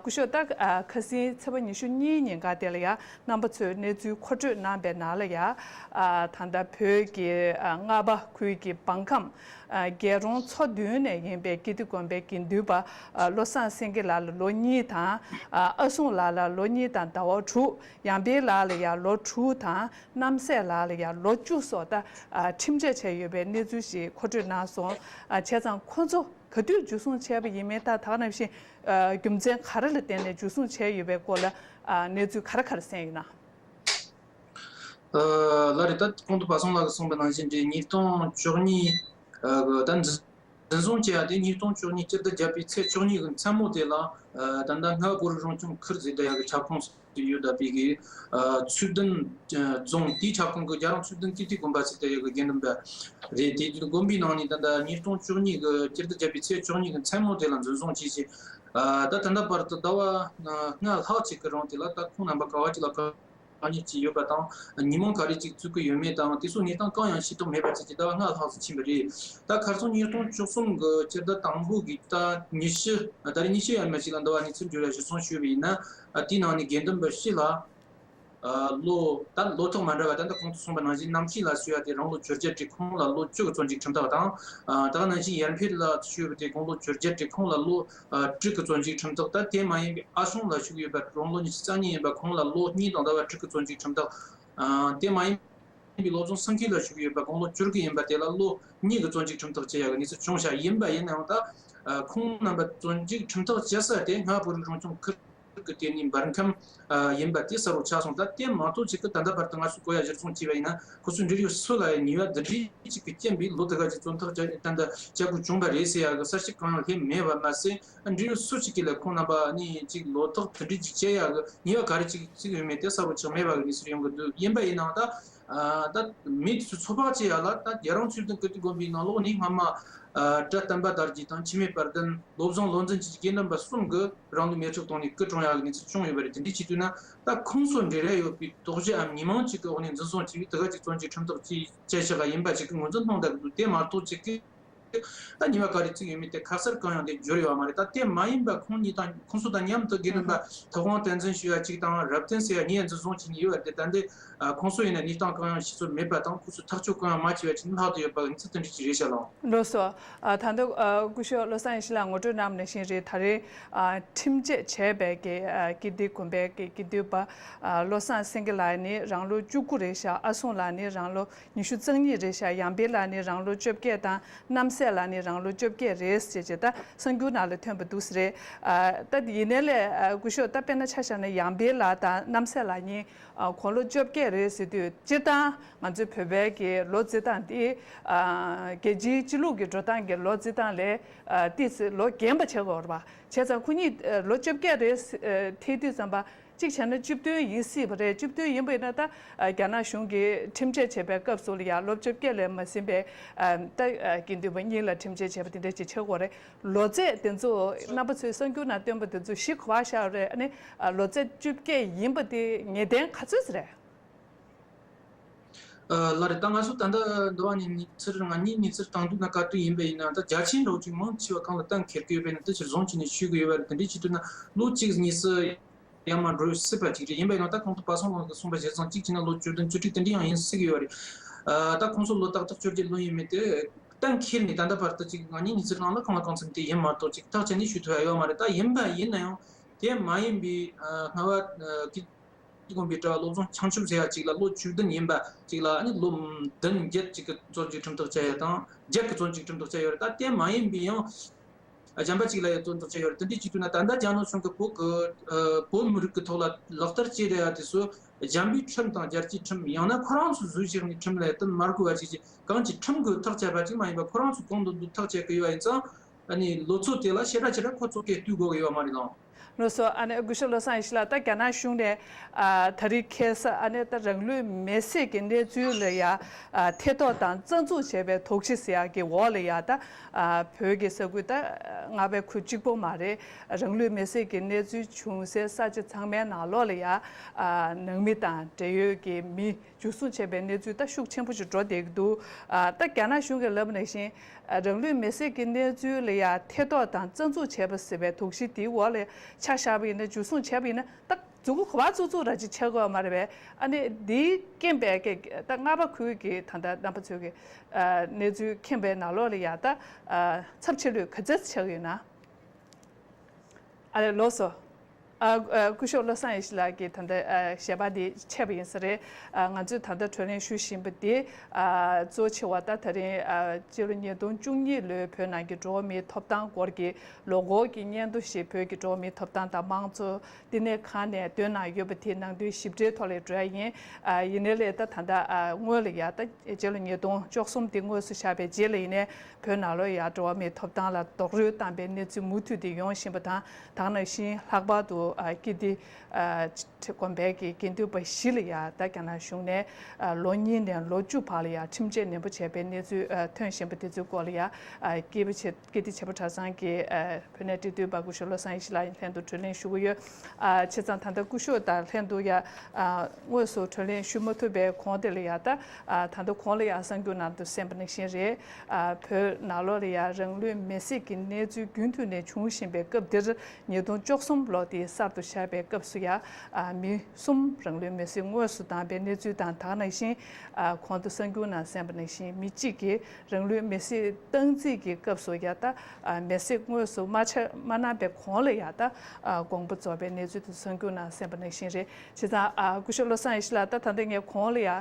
སྐུ་ཞབས་ད། ཨ། ཁ་སང་ཚེས་པ་ཉི་ཤུ་གཉིས་ཉིན་ཀ་དེ་ལ་ཡ། རྣམ་པ་ཚོས་གནས་ཚུལ་མཁོ་སྤྲོད་གནང་པའི་ནང་ལ་ཡ། ཨ། ད་ལྟ་བོད་ཀྱི། ཨ། རྔ་པ་ཁུལ་གྱི་བང་ཁམས། ཨ། རྒྱལ་རོང་མཚོ་མདུན་ནས་ཡིན་པའི་ཀིརྟི་དགོན་པའི་དགེ་འདུན་པ། ཨ། བློ་བཟང་སེང་གེ་ལགས་ལ་ལོ་གཉིས་དང་། ཨ། ཨ་སྲུང་ལགས་ལ་ལོ་གཉིས་དང་ཟླ་བ་དྲུག་ཡང་འཕེལ་ལགས་ལ་ཡ་ལོ་དྲུག་དང་། རྣམ་སྲས་ལགས་ལ་ཡང་ལོ་བཅུ་སོགས་ད། ཨ། ཁྲིམས་ཆད་བྱས་ཡོད་པའི་གནས་ཚུལ་ཞིག་མཁོ་སྤྲོད་གནང་སོང་། ཨ། བྱས་ཙང་ཁོ་ཚོ་ག་དུས་འཇུ་བཟུང་བྱས་པ་ཡིན་མིན་དང་། ད་ག་ནང་བཞིན། ཨ། རྒྱུ་མཚན་ག་རེ་ལ་བརྟེན་ནས་འཇུ་བཟུང་བྱས་ཡོད་པའི་སྐོར་ལ། ཨ། གནས་ཚུལ་ག་རེ་ག་རེ་གསན་ཡོད་ན། ཨ། ལགས་རེད། ད་གོང་དུ་པ་སངས་ལགས་ཀྱིས་གསུངས་པ་ནང་བཞིན་རེད། ཉིས་སྟོང་བཅུ་གཉིས། ཨ། ད་འཛིན་འཛིན་བཟུང་བྱས་ཡ་དེ་ཉིས་སྟོང་བཅུ་གཉིས་སྤྱི་ཟླ་བརྒྱད་པའི་ཚེས་བཅུ་གཉིས་ཀྱི་མཚན་མོ་དེ་ལ། ཨ། ད་ལྟ་རྔ་བོད་རིགས་རང་སྐྱོང་ཁུལ་ཟེར་བསྡད་ཡ་གི་ཁྱབ་ཁོངས་སུ་ཡོད་བསྡད་པའི་གི། ཨ། ཚུལ་ལྡན། ཨ། རྫོང་དེའི་ཁྱབ་ཁོངས་ཀྱི་རྒྱལ་རོང་ཚུལ་ལྡན་ཀིརྟི་དགོན་པ་ཟེར་བསྡད་ཡ་གི་དགེ་འདུན་པ་རེད། དེ་དགོན་པའི་ནང་ནས་ད་ལྟ་ཉིས་སྟོང་བཅུ་གཉིས་ཀྱི་སྤྱི་ཟླ་བརྒྱད་པའི་ཚེས་བཅུ་གཉིས་ཀྱི་མཚན་མོ་དེ་ལ་འཛིན་བཟུང་བྱས་ཤིང་། ཨ། ད་ད་ལྟ་བར་དུ་ཟླ་བ་ལྔ་ལྷག་ཅིག་གི་རིང་དེ་ལ་ད་ཁོང་རྣམ་པ་ག་བ་ཅིག་ལ་ག་བ་ཉིད་ཅིག་ཡོད་པ་དང་། ཉིན་མོ་ག་རེ་ཅིག་བཙུགས་ཀྱི་ཡོད་མེད་དང་། དེ་ཚོ་གནས་སྟངས་གང་ཡང་ཤེས་རྟོགས་མེད་པ་བྱས་ཀྱི་ཟླ་བ་ལྔ་ལྷག་ཙམ་ཕྱིན་པ་རེད། ད་ཁ་སང་ཉིས་སྟོང་བཅུ་གསུམ་གྱི་སྤྱི་ཟླ་དང་པོ་གི་ད་ཉི་ཤུ། ད་རེས་ཉི་ཤུ་ཡར་མར་ཅིག་ལ་འདི་བ་གནས་ཚུལ་འབྱོར་ཡ་གཞིར་བཟུང་ཞུས་པ་ཡིན་ན། ཨ། དེའི་ནང་ནས་དགེ་འདུན་པ་བཞི་ལ། ཨ། ལོ། ད་ལོ་ཐོག་མ་འདྲ་བ། ད་ལྟ་གོང་དུ་གསུངས་པ་ནང་བཞིན་རྣམ་ཤེས་ལ་ཞུ་ཡ་དེ་རང་ལོ་བཅོ་བརྒྱད་རེད། ཁོང་ལ་ལོ་བཅུ་གི་བཙོན་འཇུག་ཁྲིམས་ཐག་དང་། ཨ། ད་ག་ནང་བཞིན་ཡར་འཕེལ་ལ་ཞུ་ཡ་དེ་ཁོང་ལོ་བཅོ་བརྒྱད་རེད། ཁོང་ལ་ལོ། ཨ། དྲུག་གི་བཙོན་འཇུག་ཁྲིམས་ཐག་ད་དེ་མ་ཡིན་པའི་ཨ་སྲུང་ལ་ཞུ་གི་ཡོད་པ་རང་ལོ་ཉི་ཤུ་རྩ་གཉིས་ཡིན་པ། ཁོང་ལ་ལོ་གཉིས་དང་ཟླ་བ་དྲུག་གི་བཙོན་འཇུག་ཁྲིམས་ཐག་ཨ། དེ་མ་ཡིན་པའི་བློ་བཟང་སེང་གེ་ལ་ཞུ་གི་ཡོད་པ་དགུང་ལོ་བཅུ་དགུ་ཡིན་པ། དེ་ལ་ལོ་གཉིས་ཀྱི་བཙོན་འཇུག་ཁྲིམས་ཐག་བཅད་ཡག་གི་གནས་ཚུལ་བྱུང་ཤག་ཡིན་པ་ཡིན་ནའང་ད། ཨ། ཁོང་རྣམ་པ་བཙོན་འཇུག་ཁྲིམས་ཐག་བཅད་ས་དེ་རྔ་བོད་རིགས་རང་སྐྱོང་ཁུལ་གྱི་དེ་ནི་འབར་ཁམས། ཨ། ཡིན་པ་དེ་གསལ་པོ་ཆགས་སོང་། ད་དེ་མ་གཏོགས་ཅིག་གི་ད་ལྟ་བར་དུ་ང་ཚོས་གོ་ཡ་གཞིར་བཟུང་བྱས་པ་ཡིན་ན། ཁོ་ཚོས་འབྲེལ་ཡོད་སུ་ལ་ཡང་ཉེས་པ་འདི་འདྲའི་ཅིག་གི་རྐྱེན་པས་ལོ་དེ་ག་ཅིག་བཙོན་ཐག་བཅད་ད་ལྟ་བཅད་དགོས་བྱུང་བ་རེད་ཟེར་ཡག་གི་གསལ་བཤད་གང་ཡང་སླེབས་མེད་པ་མ་ཟད། འབྲེལ་ཡོད་སུ་གཅིག་གིས་ལ་ཁོང་རྣམ་པ་གཉིས་ཅིག་ལོ་ཐོག་དེ་འདྲའི་ཅིག་བཅད་ཡག་གི་ཉེས་པ་ག་རེ་ཅིག་བཙུགས་ཡོད་མེད་དེ་གསལ་པོ་ཆགས་མེད་པ་གི་གནས་ཚུལ་ཡོང་གི་འདུག་ཡིན་པ་ཡིན་ནའང་ད། ཨ། ད་མི་དེ་ཚོ་ཚོད་དཔག་བྱེད་ཡག་ལ་ད་རྒྱལ་རོང་ཚུལ་ལྡན་ཀིརྟི་དགོན་པའི་ནང་ལོགས་ནས་སྔ་མ། ཨ། གྲྭ་བསྟན་པ་དར་རྒྱས་དང་འཆི་མེད་དཔལ་ལྡན། བློ་བཟང་བློ་འཛིན་བཅས་ཀྱི་དགེ་འདུན་པ་གསུམ་གྱིས་རང་ལུས་མེ་སྲེག་བཏང་ནས་སྐུ་གྲོངས་ཡག་གི་གནས་ཚུལ་བྱུང་ཡོད་པ་རེད། དེ་འདྲའི་བྱེད་དུས་ན་ད་ཁོང་ཚོ་འབྲེལ་བ་ཡོད་པའི་དོགས་གཞི་འམ་མི་མང་ཅིག་གི་འོག་ནས་འཛིན་བཟུང་བྱས་པའི་དེ་ག་ཅིག་བཙོན་འཇུག་ཁྲིམས་ཐག་བཅད་བཅད་བཞག་པ་ཡིན་པ་ཅིག་གི་ངོས་འཛིན་གནང་བསྡད་ཀྱི་འདུག་དེ་མ་གཏོགས་ཅིག་གིས། ད་ཉེས་པ་ག་རེ་བཙུགས་ཡོད་མེད་དེ་ཁ་གསལ་གང་ཡང་དེ་འབྱོར་ཡོད་མ་རེད། ད་དེ་མ་ཡིན་པ་ཁོང་གཉིས་དང་ཁོང་ཚོ་དང་མཉམ་དུ་དགེ་འདུན་པ་ཐུབ་དབང་བསྟན་འཛིན་ཞུ་ཡ་གཅིག་དང་རབ་བརྟན་ཟེར་ཡ་གཉིས་ཡ་འཛིན་བཟུང་བྱས་ནས་ཡོད་པ་རེད་དེ། ད་འདི་ཁོང་ཚོ་ཡིན་ན་གནས་སྟངས་གང་ཡང་ཤེས་ཚོད་མེད་པ་དང་། ཁོང་ཚོས་ཐག་གཅོད་གང་ཡང་མ་བྱས་པ་བྱས་ནས་ལྷག་ཏུ་ཡོད་པ་གི་གནས་ཚུལ་དེ་འདྲ་ཅིག་རེད་ཤག་ལགས། ལགས་སོ། ཨ། ད་ལྟ། ཨ། སྐུ་ཞབས་བློ་བཟང་ཡེ་ཤེས་ལགས་ངོ་སྤྲོད་གནང་བ་ནང་བཞིན་རེད། ད་རེས། ཨ། ཁྲིམས་ཆད་བྱས་པའི་གི། ཨ། ཀིརྟི་དགོན་པའི་གི་དགེ་འདུན་པ། ཨ། བློ་བཟང་སེང་གེ་ལགས་ནི་རང་ལོ་བཅུ་དགུ་རེད་ཤག་ཨ་སྲུང་ལགས་ནི་རང་ལོ་ཉི་ཤུ་རྩ་གཉིས་རེད་ཤག་ཡང་འཕེལ་ལགས་ནི་རང་ལོ་བཅོ་བརྒྱད་དང་། རྣམ་སྲས་ལགས་ནི་རང་ལོ་བཅོ་བརྒྱད་རེད་ཟེར་བྱས་ད་གསར་འགྱུར་ནང་ལ་ཐོན་པ་འདུག་ཟེར་རེད། ཨ། ད་ཡིན་ནའི་ལས། ཨ། སྐུ་ཞབས་ད་དཔེར་ན་ཆ་བཞག་ན་ཡང་འཕེལ་ལགས་དང་རྣམ་སྲས་ལགས་གཉིས། ཨ། དགུང་ལོ་བཅོ་བརྒྱད་རེད་ཟེར་དུས་སྤྱིར་བཏང་ང་ཚོའི་བོད་པའི་གི་ལོ་བརྩི་སྟངས་དེ། ཨ། རྒྱལ་སྤྱིའི་སྤྱི་ལུགས་ཀྱི་འགྲོ་སྟངས་ཀྱི་ལོ་བརྩི་སྟངས་ལས། ཨ། ཏོག་ཙམ་ལོ་རྒན་པ་བྱེད་དགོས་རེད་པ། བྱས་ཙང་ཁོ་གཉིས། ཨ། ལོ་བཅོ་བརྒྱད་རེད་ཟེར། ཨ། ཐལ་དུས་ཙམ་པ། གཅིག་བྱས་ན་བཅུ་བདུན་ཡིན་སྲིད་པ་རེད། བཅུ་བདུན་ཡིན་པ་ཡིན་ན་ད། ཨ། རྒྱ་ནག་གཞུང་གིས་ཁྲིམས་ཆད་བྱས་པའི་སྐབས་སུ་ལ་ཡང་ལོ་བཅོ་བརྒྱད་ལས་མ་ཟིན་པའི། ཨ། ད། ཨ། དགེ་འདུན་པ་གཉིས་ལ་ཁྲིམས་ཆད་བྱས་པ་དེ་འདྲ་ཅིག་ཆགས་ཀྱི་ཡོད་རེད། ལོ་ཚད་དེ་ཚོ་རྣམ་པ་ཚོས་གསར་འགྱུར་ནང་བཏོན་པ་དེ་ཚོ་གཞི་ག་པར་བཞག་ཡོད་རེད། ཨ་ནི། ཨ། ལོ་ཚད་བཅོ་བརྒྱད་ཡིན་པ་དེ་ངེས་གཏན་ག་ཚོད་ཅིག་རེད། ཨ། ལགས་རེད། ད་ང་ཚོ་ད་ལྟ་འདི་བ་ནས་གནས་ཚུལ་ང་གཉིས་གནས་ཚུལ་བཏང་དུས་ན་ག་དུས་ཡིན་པ་ཡིན་ན་ད་རྒྱ་ཆེན་འདྲ་བོ་ཅིག་མང་ཆེ་བ་གང་ལ་གཏན་འཁེལ་གྱི་ཡོད་པ་ཡིན་ན་དེ་ཕྱིར་བཟུང་བྱས་ནས་ཞུ་གི་ཡོད་པ་རེད། དེ་འདྲའི་བྱེད་དུས་ན་ལོ་གཅིག་གཉིས་སུ་ཡར་མར་འགྲོ་སྲིད་པ་ཅིག་རེད། ཡིན་པ་ཡིན་ན་ད་གོང་དུ་པ་སངས་ལགས་ཀྱིས་གསུངས་པ་བྱས་ཙང་གཅིག་བྱས་ན་ལོ་བཅུ་བདུན་བཅུ་དྲུག་དེ་འདྲ་ཡང་ཡིན་སྲིད་ཀྱི་ཡོད་རེད། ཨ། ད་ཁོང་ཚོ་ལོ་ཏག་ཏག་བཅོ་བརྒྱད་ལོན་ཡོད་མེད་དེ་གཏན་འཁེལ་ནས་ད་ལྟ་བར་དུ་ཅིག་ང་གཉིས་གནས་ཚུལ་ནང་ལ་གང་ལ་གང་འཚམ་དེ་ཡིན་མ་གཏོགས་ཅིག་ཐག་བཅད་ནས་ཞུ་ཐུབ་ཡ་ཡོད་མ་རེད། ད་ཡིན་པ་ཡིན་ན་ཡང་དེ་མ་ཡིན་པའི། ཨ། རྔ་བ། ཨ། ཀི་དགོན་པའི་གྲྭ་བ་བློ་བཟང་བྱང་ཆུབ་ཟེར་ཡ་གཅིག་ལ་ལོ་བཅུ་བདུན་ཡིན་པ་གཅིག་ལ་ཨ་ནི་ལོ་བདུན་བརྒྱད་ཅིག་གི་བཙོན་འཇུག་ཁྲིམས་ཐག་བཅད་ཡ་དང་བརྒྱད་ཀྱི་བཙོན་འཇུག་ཁྲིམས་ཐག་བཅད་ཡོད་རེད། ད་དེ་མ་ཡིན་པའི་ཡང་། གཞན་པ་གཅིག་ལ་ཡང་བཙོན་ཐག་བཅད་ཡོད་རེད། དེ་འདྲའི་གཅིག་ཐུག་ན་ད་ལྟ་རྒྱ་ནག་གཞུང་གིས་བོད་ཀྱི་ཨ་བོད་མི་རིགས་ཀྱི་ཐོག་ལ་ལག་བསྟར་བྱེད་རེ་ཡ་དེ་ཚོ་གཞན་པའི་ཁྲིམས་དང་རྒྱལ་སྤྱིའི་ཁྲིམས་ཡང་ན་ཁོ་རང་ཚོས་བཟོས་བཞག་ནས་ཁྲིམས་ལ་ཡ་དེ་མ་དགོས་པ་ཞིག་ཅིག་གང་ཅིག་ཁྲིམས་ཀྱིས་ཐག་བཅད་པ་ཅིག་མ་ཡིན་པ་ཁོ་རང་ཚོས་གང་འདོད་འདོད་ཐག་བཅད་ཀྱི་ཡོད་པ་ཡིན་ཙང་ཨ་ནི་ལོ་ཚོད་དེ་ལ་ཞེ་དྲག་ཞེ་དྲག་ཁོ་ཚོ་སྐད་བཏུག་དགོས་ཀྱི་ཡོད་མ་རེད་དང་། ལགས་སོ། ཨ་ནི་སྐུ་ཞབས་བློ་བཟང་ཡེ་ཤེས་ལགས། ད་རྒྱ་ནག་གཞུང་ནས་ཨ་ད་རེས་ཁ་སང་ཨ་ནི་ད་རང་ལུས་མེར་སྲེག་གི་གནས་ཚུལ་ལ་ཡ་ཨ་ཐེ་གཏོགས་དང་རྩ་འཛུགས་བྱས་པའི་དོགས་གཞི་ཟེར་ཡག་གི་འོག་ལ་ཡ་ད་ཨ་བོད་ཀྱི་ས་ཁུལ་ད་རྔ་པའི་ཁུལ་གཅིག་པོ་མ་རེད། རང་ལུས་མེར་སྲེག་གི་གནས་ཚུལ་བྱུང་སའི་ས་ཆ་ཚང་མའི་ནང་ལོགས་ལ་ཡ་ཨ་ནང་མི་དང་འབྲེལ་ཡོད་ཀྱི་མི། འཇུ་བཟུང་བྱས་པའི་གནས་ཚུལ་ད་ཤུགས་ཆེན་པོ་ཞིག་འགྲོ་བསྡད་ཀྱི་འདུག་ཨ་ད་རྒྱ་ནག་གཞུང་གིས་ལབ་པ་ནང་བཞིན་ཨ་རང་ལུས་མེར་སྲེག་གི་གནས་ཚུལ་ལ་ཡ་ཐེ་གཏོགས་དང་རྩ་འཛུགས་བྱས་པ་ཟེར་བའི་དོགས་གཞི་དེའི་འོག་ལ་ཆ་བཞག་པ་ཡིན་ན། འཇུ་བཟུང་བྱས་པ་ཡིན་ན་ད་མཛུབ་གུ་ག་པར་བཙུགས་བཙུགས་ར་ཅིག་ཆགས་ཀྱི་ཡོད་མ་རེད་པས། ཨ་ནི་འདིའི་རྐྱེན་པས་ཀྱི་ད་རྔ་པ་ཁུལ་གྱི་ད་ལྟ་རྣམ་པ་ཚོའི་གི་ཨ་གནས་ཚུལ་མཁྱེན་པའི་ནང་ལོགས་ལ་ཡ་ད་ཨ་ཚབས་ཆེ་ལོས་ག་ཚད་ཆགས་ཀྱི་ཡོད་ན། ཨ་ལགས་སོ། ཨ་ཨ་སྐུ་ཞབས་བློ་བཟང་ཡེ་ཤེས་ལགས་ཀྱིས་ད་ལྟ་ཨ་ཞལ་པར་འདི་ཆད་པ་ཡིན་ས་རེད། ཨ་ང་ཚོས་ད་ལྟ་གྲོས་གླེང་ཞུ་བཞིན་པ་འདི་ཨ་གཙོ་ཆེ་བ་ད་ད་རིང་ཨ་སྤྱི་ལོ་ཉིས་སྟོང་བཅུ་གཉིས་ལོའི་བོད་ནང་གི་འགྲོ་བ་མིའི་ཐོབ་ཐང་སྐོར་གྱི་ལོ་འཁོར་གྱི་སྙན་ཐོ་ཞིག་བོད་ཀྱི་འགྲོ་བ་མིའི་ཐོབ་ཐང་དང་དམངས་གཙོ་བསྟི་གནས་ཁང་ནས་བཏོན་གནང་ཡོད་པ་དེ་ནང་དོན་ཞིབ་ཕྲའི་ཐོག་ལ་འགྲོ་ཡ་ཡིན། ཨ་ཡིན་ནའི་ལས་ད་ད་ལྟ་ཨ་སྔོན་ལ་ཡ་ད་སྤྱི་ལོ་ཉིས་སྟོང་བཅུ་གསུམ་དེ་དངོས་སུ་བཞག་པའི་རྗེས་ལ་ཡིན་ནའི། བོད་ནང་ལོགས་ཡ་འགྲོ་བ་མིའི་ཐོབ་ཐང་ལ་རྡོག་རོལ་བཏང་པའི་གནས་ཚུལ་མུ་མཐུད་དེ་ཡོང་བཞིན་པ་དང་། ད་ག་ནང་བཞིན་ལྷག་པར་དུ་ཨ་ཀིརྟི་ཨ་དགོན་པའི་གི་དགེ་འདུན་པ་བཞི་ལ་ཡ་ད་རྒྱ་ནག་གཞུང་ནས་ཨ་ལོ་གཉིས་ནས་ལོ་བཅུ་བར་ལ་ཡ་ཁྲིམས་ཆད་ནན་པོ་བྱས་པའི་གནས་ཚུལ་ཨ་ཐོན་བཞིན་པ་དེ་ཚོའི་སྐོར་ལ་ཡ་ཨ་ཀིརྟི་བྱེ་ཀིརྟི་བྱེས་པ་གྲྭ་ཚང་གི་ཨ་བོད་གནས་འབྲེལ་མཐུད་པ་སྐུ་ཞབས་བློ་བཟང་ཡེ་ཤེས་ལགས་ལྷན་དུ་གྲོས་གླེང་ཞུ་གི་ཡོད། ཨ་བྱས་ཙང་ད་ལྟ་སྐུ་ཞབས་དང་ལྷན་དུ་ཡ་ཨ་དངོས་སུ་གྲོས་གླེང་ཞུ་མ་ཐུབ་པའི་གོང་དེ་ལ་ཡ་ད་ཨ་ད་ལྟ་གོང་ལ་ཡ་གསར་འགྱུར་ནང་དུ་གསན་པ་ནང་བཞིན་རེད། ཨ་བོད་ནང་ལོགས་ལ་ཡ་རང་ལུས་མེར་སྲེག་གི་གནས་ཚུལ་རྒྱུན་མཐུད་ནས་འབྱུང་བཞིན་པའི་སྐབས་འདིར། ཉིས་སྟོང་བཅུ་གསུམ་ལོ་དེའི་གསར་དུ་བཞག་པའི་སྐབས་སུ་ཡ་ཨ་མི་གསུམ་རང་ལུས་མེར་སྲེག་དངོས་སུ་བཏང་པའི་གནས་ཚུལ་དང་། ད་ག་ནང་བཞིན་ཨ་གོང་དུ་གསར་འགྱུར་ནང་གསན་པ་ནང་བཞིན་མི་གཅིག་གིས་རང་ལུས་མེར་སྲེག་བཏང་རྩིས་ཀྱི་སྐབས་སུ་ཡ་ད་ཨ་མེར་སྲེག་དངོས་སུ་མ་ཆ་མ་གནང་པའི་གོང་ལ་ཡ་ད་ཨ་དགོངས་པ་རྫོགས་པའི་གནས་ཚུལ་དེ་གསར་འགྱུར་ནང་གསན་པ་ནང་བཞིན་རེད། བྱས་ཙང་ཨ་སྐུ་ཞབས་བློ་བཟང་ཡེ་ཤེས་ལགས། ད་ད་ལྟ་ངས་གོང་ལ་ཡ་ཨ་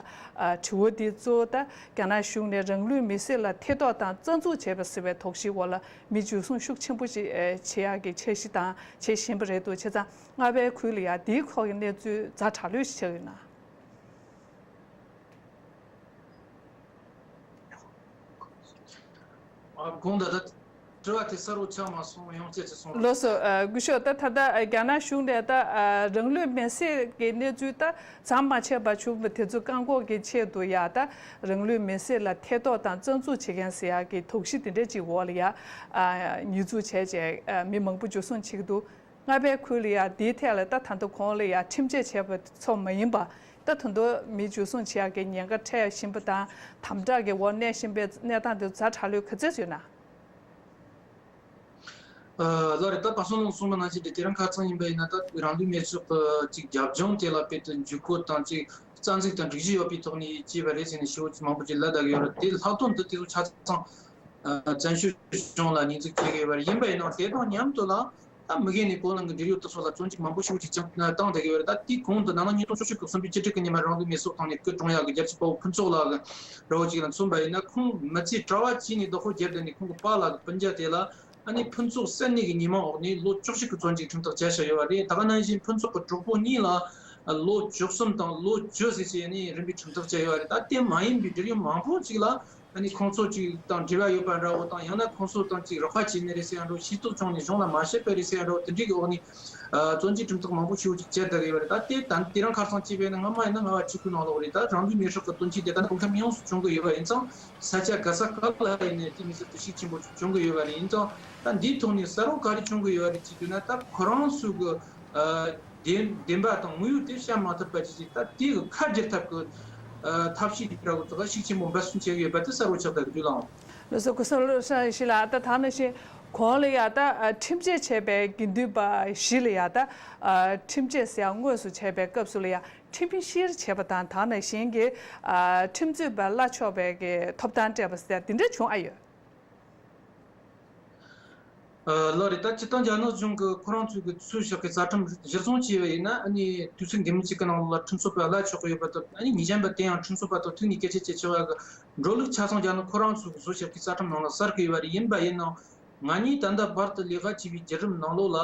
དྲི་བ་འདི་གཙོ་བོ་ད་རྒྱ་ནག་གཞུང་ནས་རང་ལུས་མེར་སྲེག་ལ་ཐེ་གཏོགས་དང་རྩ་འཛུགས་བྱས་པ་ཟེར་བའི་དོགས་གཞིའི་འོག་ལ་མི་འཇུ་བཟུང་ཤུགས་ཆེན་པོ་ཞིག་ཨ་བྱེད་ཡག་གི་འཆར་གཞི་དང་བྱེད་བཞིན་པ་རེད་འདུག་བྱས་ཙང་རྔ་པའི་ཁུལ་ལ་ཡ་འདིའི་སྐོར་གྱི་གནས་ཚུལ་ཛ་དྲག་ལོས་ཤིག་ཆགས་ཡོད་ན། ཨ་དགོངས་དག་ད་དྲི་བ་དེ་གསལ་པོ་ཆགས་མ་སོང་། ཡང་བསྐྱར་ཅིག་གསུངས་རོགས། ལགས་སོ། ཨ་སྐུ་ཞབས། ད་ད་ལྟ་ཨ་རྒྱ་ནག་གཞུང་ནས་ད་ཨ་རང་ལུས་མེར་སྲེག་གི་གནས་ཚུལ་ད་ཟམ་མ་ཆད་པར་བྱུང་བ་དེ་ཚོ་བཀག་འགོག་གི་ཆེད་དུ་ཡ་ད་རང་ལུས་མེར་སྲེག་ལ་ཐེ་གཏོགས་དང་རྩ་འཛུགས་བྱེད་མཁན་ཟེར་ཡག་གི་དོགས་གཞི་དེ་འདྲ་ཅིག་འོག་ལ་ཡ་ཨ་ཉེས་འཛུགས་བྱས་རྗེས་ཨ་མི་མང་པོ་འཇུ་བཟུང་བྱེད་ཀྱི་འདུག་རྔ་པའི་ཁུལ་ལ་ཡ་འདིའི་ཐད་ལ་ད་ད་ལྟ་གོང་ལ་ཡ་ཁྲིམས་ཆད་བྱས་པ་ཚོ་མ་ཡིན་པ། ད་ད་དུང་མི་འཇུ་བཟུང་བྱེད་ཡག་གི་ཉེན་ཁ་འཕྲད་བཞིན་པ་དང་དམ་དྲག་གི་འོག་གནས་བཞིན་པའི་གནས་སྟངས་དེ་ཛ་དྲག་ལོས་ག་ཚོད་ཡོད་ན། ཨ་ལགས་རེད། ད་པ་སངས་ལགས་གསུངས་པ་ནང་བཞིན་དེ་དེ་རིང་ཁ་སང་ཡིན་པ་ཡིན་ན། ད་རང་ལུས་མེར་སྲེག་གི་ཅིག་རྒྱབ་ལྗོངས་དེ་ལ་དཔེ་དེ་འཇུག་སྒོ་དང་ཅིག་རྩ་འཛུགས་དང་སྒྲིག་གཞི་ཡོད་པའི་ཐོག་ནས་བྱས་པ་རེད་ཟེར་ནས་ཞུ་མང་པོ་ཅིག་ལབ་བསྡད་ཀྱི་ཡོད་རེད། དེ་ལྷག་དོན་དུ་དེ་ཚོ་ཆ་ཚང་བཙན་བྱོལ་གཞུང་ལ་ཉེས་འཛུགས་བྱེད་ཀྱི་ཡོད་པ་རེད། ཡིན་པ་ཡིན་ནའང་དེ་དང་མཉམ་དུ་ལ་ད་མི་སྒེར་ནས་བོད་ནང་གི་འབྲེལ་ཡོད་དེ་ཚོ་ལ་བཙོན་འཇུག་མང་པོ་ཞེ་པོ་ཅིག་བཏང་བསྡད་ཀྱི་ཡོད་རེད། ད་དེའི་གོང་དུ་ནང་ལ་ཉིས་སྟོང་བཅུ་གཅིག་གི་གསུམ་པའི་བཅུ་དྲུག་གི་ཉི་མ་རང་ལུས་མེར་སྲེག་བཏང་ནས་སྐུ་གྲོངས་ཡག་གི་རྒྱལ་གཅེས་དཔའ་བོ་ཕུན་ཚོགས་ལགས་ཀྱི་ར་བ་ཅིག་ལ་མཚོན་པ་ཡིན་ན། ཁོང་མི་ཚེ་གྲྭ་བ་བྱས་ནས་བདག་པོ་བརྒྱབ་བསྡད་ནས་ཁོང་གི་པཱ་ལགས་ཀྱི་སྤུན་ཀྱག་དེ་ལ་ཨ་ནི་ཕུན་ཚོགས་བསད་ནས་ཀྱི་ཉེས་མིང་འོག་ནས་ལོ་བཅུ་གཅིག་གི་བཙོན་འཇུག་ཁྲིམས་ཐག་བཅད་བཞག་ཡོད་པ་རེད། ད་ག་ནང་བཞིན་ཕུན་ཚོགས་ཀྱི་གྲོགས་པོ་གཉིས་ལ་ལོ་བཅུ་གསུམ་དང་ལོ་བཅུ་ཟེར་བྱས་ནས་རིམ་པས་ཁྲིམས་ཐག་བཅད་ཡོད་པ་རེད། ད་དེ་མ་ཡིན་པའི་འབྲེལ་ཡོད་མང་པོ་ཅིག་ལ་ཨ་ནི་ཁོང་ཚོ་ཅིག་དང་འབྲེལ་བ་ཡོད་པ་འདྲ་བོ་དང་། ཡང་ན་ཁོང་ཚོ་དང་ཅིག་རོགས་པ་བྱས་ནི་རེད་ཟེར་ཡང་འདྲ་བོ། ཤེས་རྟོགས་བྱུང་ནས་གཞུང་ལ་མ་བཤད་པ་རེད་ཟེར་ཡང་འདྲ་བོ། དེ་འདྲའི་གི་འོག་ནས་ཨ་བཙོན་འཇུག་ཁྲིམས་ཐག་མང་པོ་ཞེ་པོ་ཅིག་བཅད་བསྡད་ཀྱི་ཡོད་པ་རེད། ད་དེ་ད་དེ་རིང་ཁ་སང་བྱས་པས་ན་སྔ་མ་ཡིན་ན་རྔ་བ་ཆུ་ཁོལ་ནང་ལོགས་རེད། ད་རང་ལུས་མེར་སྲེག་གི་དོན་རྐྱེན་དེ་ད་ནི་སྐུ་ཁམས་ཡོངས་སུ་བྱུང་གི་ཡོད་པ་ཡིན་ཙང་། ས་ཆ་ག་ས་ག་ལ་ཡིན་ནའི་དེ་མི་སེར་དུ་ཤུགས་ཆེན་པོ་བྱུང་གི་ཡོད་པ་རེད། ཡིན་ཙང་ད་འདིའི་ཐོག་ནས་གསར་བ་ག་རེ་བྱུང་གི་ཡོད་པ་རེད་ཅེས་བརྗོད་ན། ད་ཁོ་རང་ཚོའི་གི་ཨ་བདེན་བདེན་པ་དང་དངོས་ཡོད་དེ་བཤད་མ་ཐུབ་པ་ཅིག་ཅིག་ད་དེ་གི་ཁ་བསྒྱུར་ཐབས་ཀྱི་ཨ་ཐབས་ཤེས་དེ་འདྲ་བོ་ཚོ་ཤུགས་ཆེན་པོ་འབད་བརྩོན་བྱེད་ཀྱི་ཡོད་པ་དེ་གསལ་པོ་ཆགས་བསྡད་ཀྱི་འདུག་ལགས། ལགས་སོ། སྐུ་ཞབས་བློ་བཟང་ཡེ་ཤེས་ལགས། ད་ད་ནང་བཞིན་གོང་ལ་ཡ་ད་ཨ་ཁྲིམས་ཆད་བྱས་པའི་དགེ་འདུན་པ་བཞི་ལ་ཡ་ད་ཨ་ཁྲིམས་ཆད་ཟེར་ཡ་དངོས་སུ་བྱས་པའི་སྐབས་སུ་ལ་ཡ་ཁྲིམས་བཤེར་བྱས་པ་དང་། ད་ནང་བཞིན་གྱི་ཨ་ཁྲིམས་རྩོད་པ་གླ་ཆོག་པའི་གི་ཐོབ་ཐང་སྤྲད་པ་ཟེར་ཡ་དེ་འདྲ་བྱུང་ཨ་ཡོད། ལགས་རེད། ད་སྤྱིར་བཏང་རྒྱ་ནག་གཞུང་གིས་ཁོ་རང་ཚོའི་གི་ཚོས་ཤག་གི་རྩ་ཁྲིམས་གཞིར་བཟུང་བྱས་པ་ཡིན་ན། ཨ་ནི་དུས་ཚོད་འགན་མི་གཅིག་གི་ནང་ལ་ཁྲིམས་རྩོད་པ་གླ་ཆོག་གི་ཡོད་པ་དང་། ཨ་ནི་ཉེས་ཅན་པ་དེ་ཡང་ཁྲིམས་རྩོད་པ་དང་ཐུག་ནས་སྐད་ཆ་བྱེད་ཆོག་པ་གི་འགྲོ་ལུགས་ཆ་ཚང་རྒྱ་ནག་ཁོ་རང་ཚོའི་གི་བཟོ་ཤག་གི་རྩ་ཁྲིམས་ནང་ལ་གསལ་གི་ཡོད་པ་རེད། ཡིན་པ་ཡིན་ནའང་ང་གཉིས་ད་ལྟ་བར་དུ་ལས་ཀ་བྱས་པའི་བརྒྱུད་རིམ་ནང་ལོགས་ལ།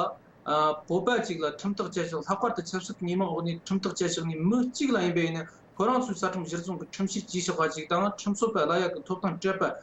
ཨ། བོད་པ་གཅིག་ལ་ཁྲིམས་ཐག་བཅད་ཤག་ལྷག་པར་དུ་ཆབ་སྲིད་ཀྱི་ཉེས་དམིགས་འོག་ནས་ཁྲིམས་ཐག་བཅད་ཤག་ནས་མི་གཅིག་ལ་ཡིན་པ་ཡིན་ན། ཁོ་རང་ཚོའི་རྩ་ཁྲིམས་གཞིར་བཟུང་གི་ཁྲིམས་བཤེར་བྱས་ཆོག་པ་ཅིག་དང་། ཁྲིམས་རྩོད་པ་གླ་ཡག་གི་ཐོབ་ཐང་སྤྲད་པ།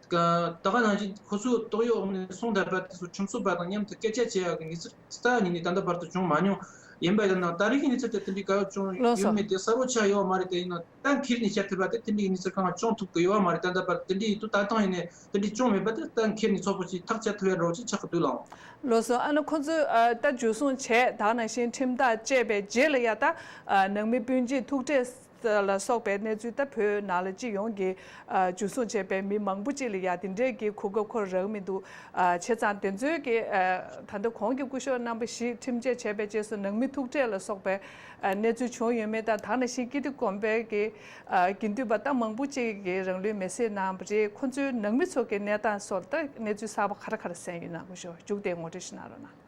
ད་ག་ནང་བཞིན་ཁོ་ཚོའི་ཏོག་དབྱིབས་འོག་ནས་སོང་བསྡད་པ་དེ་ཚོ་ཁྲིམས་རྩོད་པ་དང་མཉམ་དུ་སྐད་ཆ་བྱེད་ཡག་གི་གནས་ཚུལ་རྩ་བ་ཉིད་ནས་ད་ལྟ་བར་དུ་བྱུང་མ་མྱོང་། ཡིན་པ་ཡིན་ན་ད་རེས་ཀྱི་གནས་ཚུལ་དེ་དེ་འདྲའི་ག་ཡོད་བྱུང་ཡོད་མེད་དེ་གསལ་པོ་ཆགས་ཡོད་མ་རེད། དེ་ཡིན་ན་གཏན་འཁེལ་ནས་བཤད་ཐུབ་པ་དེ་དེ་འདྲའི་གནས་ཚུལ་གང་བྱུང་ཐུབ་ཀྱི་ཡོད་མ་རེད། ད་ལྟ་བར་དུ་དེ་འདྲའི་ཡིན་དུས་ད་ཐེངས་ཡིན་ནའི་དེ་འདྲའི་བྱུང་མེད་པ་དེ་གཏན་འཁེལ་ནས་ཚོགས་པ་ཅིག་ཐག་བཅད་ཐུབ་ཡ་འདྲ་བོ་ཅིག་ཆགས་ཀྱི་འདུག་ལགས། ལགས་སོ། ཨ་ནི་ཁོང་ཚོས་ཨ་ད་འཇུ་བཟུང་བྱས། ད་ནང་བཞིན་ཁྲིམས་ཐག་བཅད་པའི་རྗེས་ལ་ཡ་ད་ཨ་ནང་མི་སྤུན་མཆེད་ཐུག་འཕྲད་ལ་སོགས་པའི་གནས་ཚུལ། ད་བོད་ནང་ལ་སྤྱི་ཡོངས་ཀྱི་ཨ་འཇུ་བཟུང་བྱས་པའི་མི་མང་པོ་ཅིག་ལ་ཡ་དེ་འདྲའི་གི་གོ་སྐབས་ཁོ་རག་མི་འདུག། ཨ་བྱས་ཙང་དེ་ཚོའི་གི་ཨ་ད་ལྟ་གོང་གི་སྐུ་ཞབས་རྣམ་པ་བཞི་ཁྲིམས་ཆད་བྱས་པའི་རྗེས་སུ་ནང་མི་ཐུག་འཕྲད་ལ་སོགས་པའི་ཨ་གནས་ཚུལ་བྱུང་ཡོད་མེད་དང་། ད་ནང་བཞིན་ཀིརྟི་དགོན་པའི་གི་ཨ་དགེ་འདུན་པ་ད་མང་པོ་ཅིག་གིས་རང་ལུས་མེར་སྲེག་གནང་བ་རེད། ཁོ་ཚོའི་ནང་མི་ཚོ་གི་གནས་སྟངས་སོགས་ད་གནས་ཚུལ་གསར་པ་ག་རེ་ག་རེ་གསན་ཡོད་ན། སྐུ་ཞབས་མཇུག་དེ་ངོ་སྤྲོད་ཞིག་གནང་རོགས་གནང་།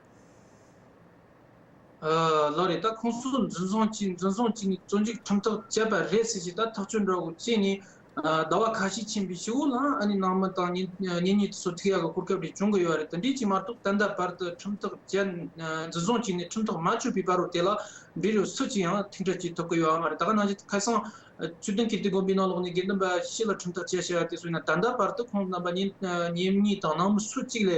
ཨ་ལགས་རེད། ད་ཁོང་ཚོ་འཛིན་བཟུང་བྱས། འཛིན་བཟུང་བྱས་ནས་བཙོན་འཇུག་ཁྲིམས་ཐག་བཅད་པ་རེད་ཟེར་གྱི་ད་ཐག་གཅོད་འདྲ་བོ་བྱས་ནས། ཨ་ཟླ་བ་ཁ་ཤས་ཕྱིན་པའི་ཕྱི་འོག་ལའང་ཨ་ནི་ནང་མི་དང་གཉེན་གཉེན་ཉེ་དེ་ཚོ་ཐུག་ཡག་གི་གོ་སྐབས་རེ་བྱུང་གི་ཡོད་རེད། དེ་འདྲའི་ཅིག་མ་གཏོགས་ད་ལྟ་བར་དུ་ཁྲིམས་ཐག་བཅད། འཛིན་བཟུང་བྱས་ནས་ཁྲིམས་ཐག་མ་ཆོད་པའི་བར་དུ་དེ་ལ་འབྲེལ་ཡོད་སུ་གཅིག་ཡང་ཐུག་འཕྲད་བྱེད་ཐུབ་ཀྱི་ཡོད་མ་རེད། ད་ག་ནང་བཞིན་ཁ་སང་ཆོས་ལྡན་ཀིརྟི་དགོན་པའི་ནང་ལོགས་ནས་དགེ་འདུན་པ་བཞི་ལ་ཁྲིམས་ཐག་བཅད་བྱས་པ་དེ་ཚོ་ཡིན་ན། ད་ལྟ་བར་དུ་ཁོང་རྣམ་པ་གཉེན་གཉེན་ཉེ་དང་ནང་མི་སུ་གཅིག་ལ་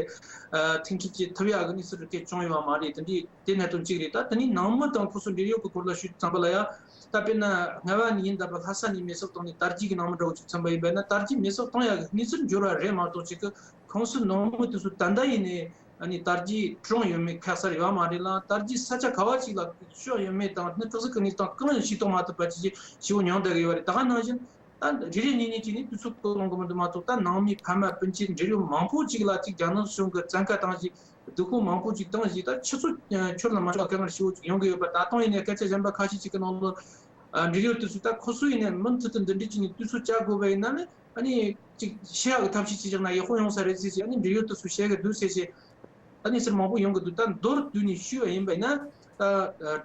ཐུག་འཕྲད་བྱེད་ཐུབ་ཡག་གི་གནས་ཚུལ་རེ་སྐད་བྱུང་ཡོད་མ་རེད། དེ་འདྲའི་དེ་གནད་དོན་གཅིག་རེད། ད་དེ་ནས་ནང་མི་དང་ཁོ་ཚོ་འབྲེལ་ཡོད་ཀྱི་སྐོར་ལ་ཞུས་ཙམ་པ་ལ་ཡ། ད་དཔེར་ན་སྔ་བ་ནས་ཡིན་ད་པ་ལྷ་ས་ནས་མེ་སྲེག་བཏང་ནས་དར་རྒྱས་ཀྱི་ནང་མི་འདྲ་བོ་ཅིག་ཚུད་པ་ཡིན་པ་ན། དར་རྒྱས་མེ་སྲེག་བཏང་ཡག་གི་གནས་ཚུལ་འབྱོར་བ་རེད་མ་གཏོགས། ཅིག་གི་ཁོང་ཚོའི་ནང་མི་དེ་ཚོ་ད་ལྟ་ཡིན་ནའི་ཨ་ནི་དར་རྒྱས་གྲོངས་ཡོད་མེད་ཁ་གསལ་ཡོད་མ་རེད་ལ། དར་རྒྱས་ས་ཆ་ག་བ་ཅིག་ལ་ཤོར་ཡོད་མེད་དང་། ནི་དཀའ་ཚེགས་ཀྱི་གནས་སྟངས་གང་ཡང་ཤེས་རྟོགས་མ་ཐུབ་པ་ཅིག་ཞེ་པོ་མྱོང་བསྡད་ཀྱི་ཡོད་རེད། ད་ག་ནང་བཞིན་ད་རེ་རེ་གཉིས་གཉིས་ཀྱིས་ནི་དུས་ཚོད་བཀོད་གཏོང་གི་མི་འདུག་མ་གཏོགས། ད་ནང་མི་ཕ་མ་སྤུན་མཆེད་འབྲེལ་ཡོད་མང་པོ་ཅིག་ལ་ཅིག་རྒྱ་ནག་གཞུང་གི་བཙན་བཀའ་བཏང་ཞིག་སྡུག་སྤོབས་མང་པོ་ཅིག་བཏང་ཞིག་ད་ཆུ་ཚོད་ཁྱོད་ལ་མ་ཆོག་དཀའ་ངལ་ཞེ་པོ་ཅིག་ཡོང་གི་ཡོད་པ། ད་དུང་ཡིན་ནའི་སྐད་ཆ་གཞན་པ་ཁ་ཤས་ཅིག་གི་ནང་ལོགས་ཨ་འབྲེལ་ཡོད་དེ་ཚོས་ད་ཁོ་ཚོ་ཡིན་ནའི་མུ་མཐུད་དུ་འདི་འདྲའི་ཅིག་ནས་དུས་ཚོད་བཅད་དགོས་པ་ཡིན་ན་ནི། ཨ་ནི་ཅིག་ཤེས་ཡག་གི་ཐབས་ཤེས་ཅིག་བྱུང་ན་ཡག་པོ་ཡོང་ས་རེད་ཟེར་ཞིག་ཨ་ནི་འབྲེལ་ཡོད་དེ་ཚོས་བཤད་གི་འདུག་ཟེར་ཞིག་ཨ་ནི་ཟེར་མང་པོ་ཡོང་གི་འདུག་ད་མདོར་བསྡུས་ནས་ཞུས་པ་ཡིན་པ་ཡིན་ན། ད་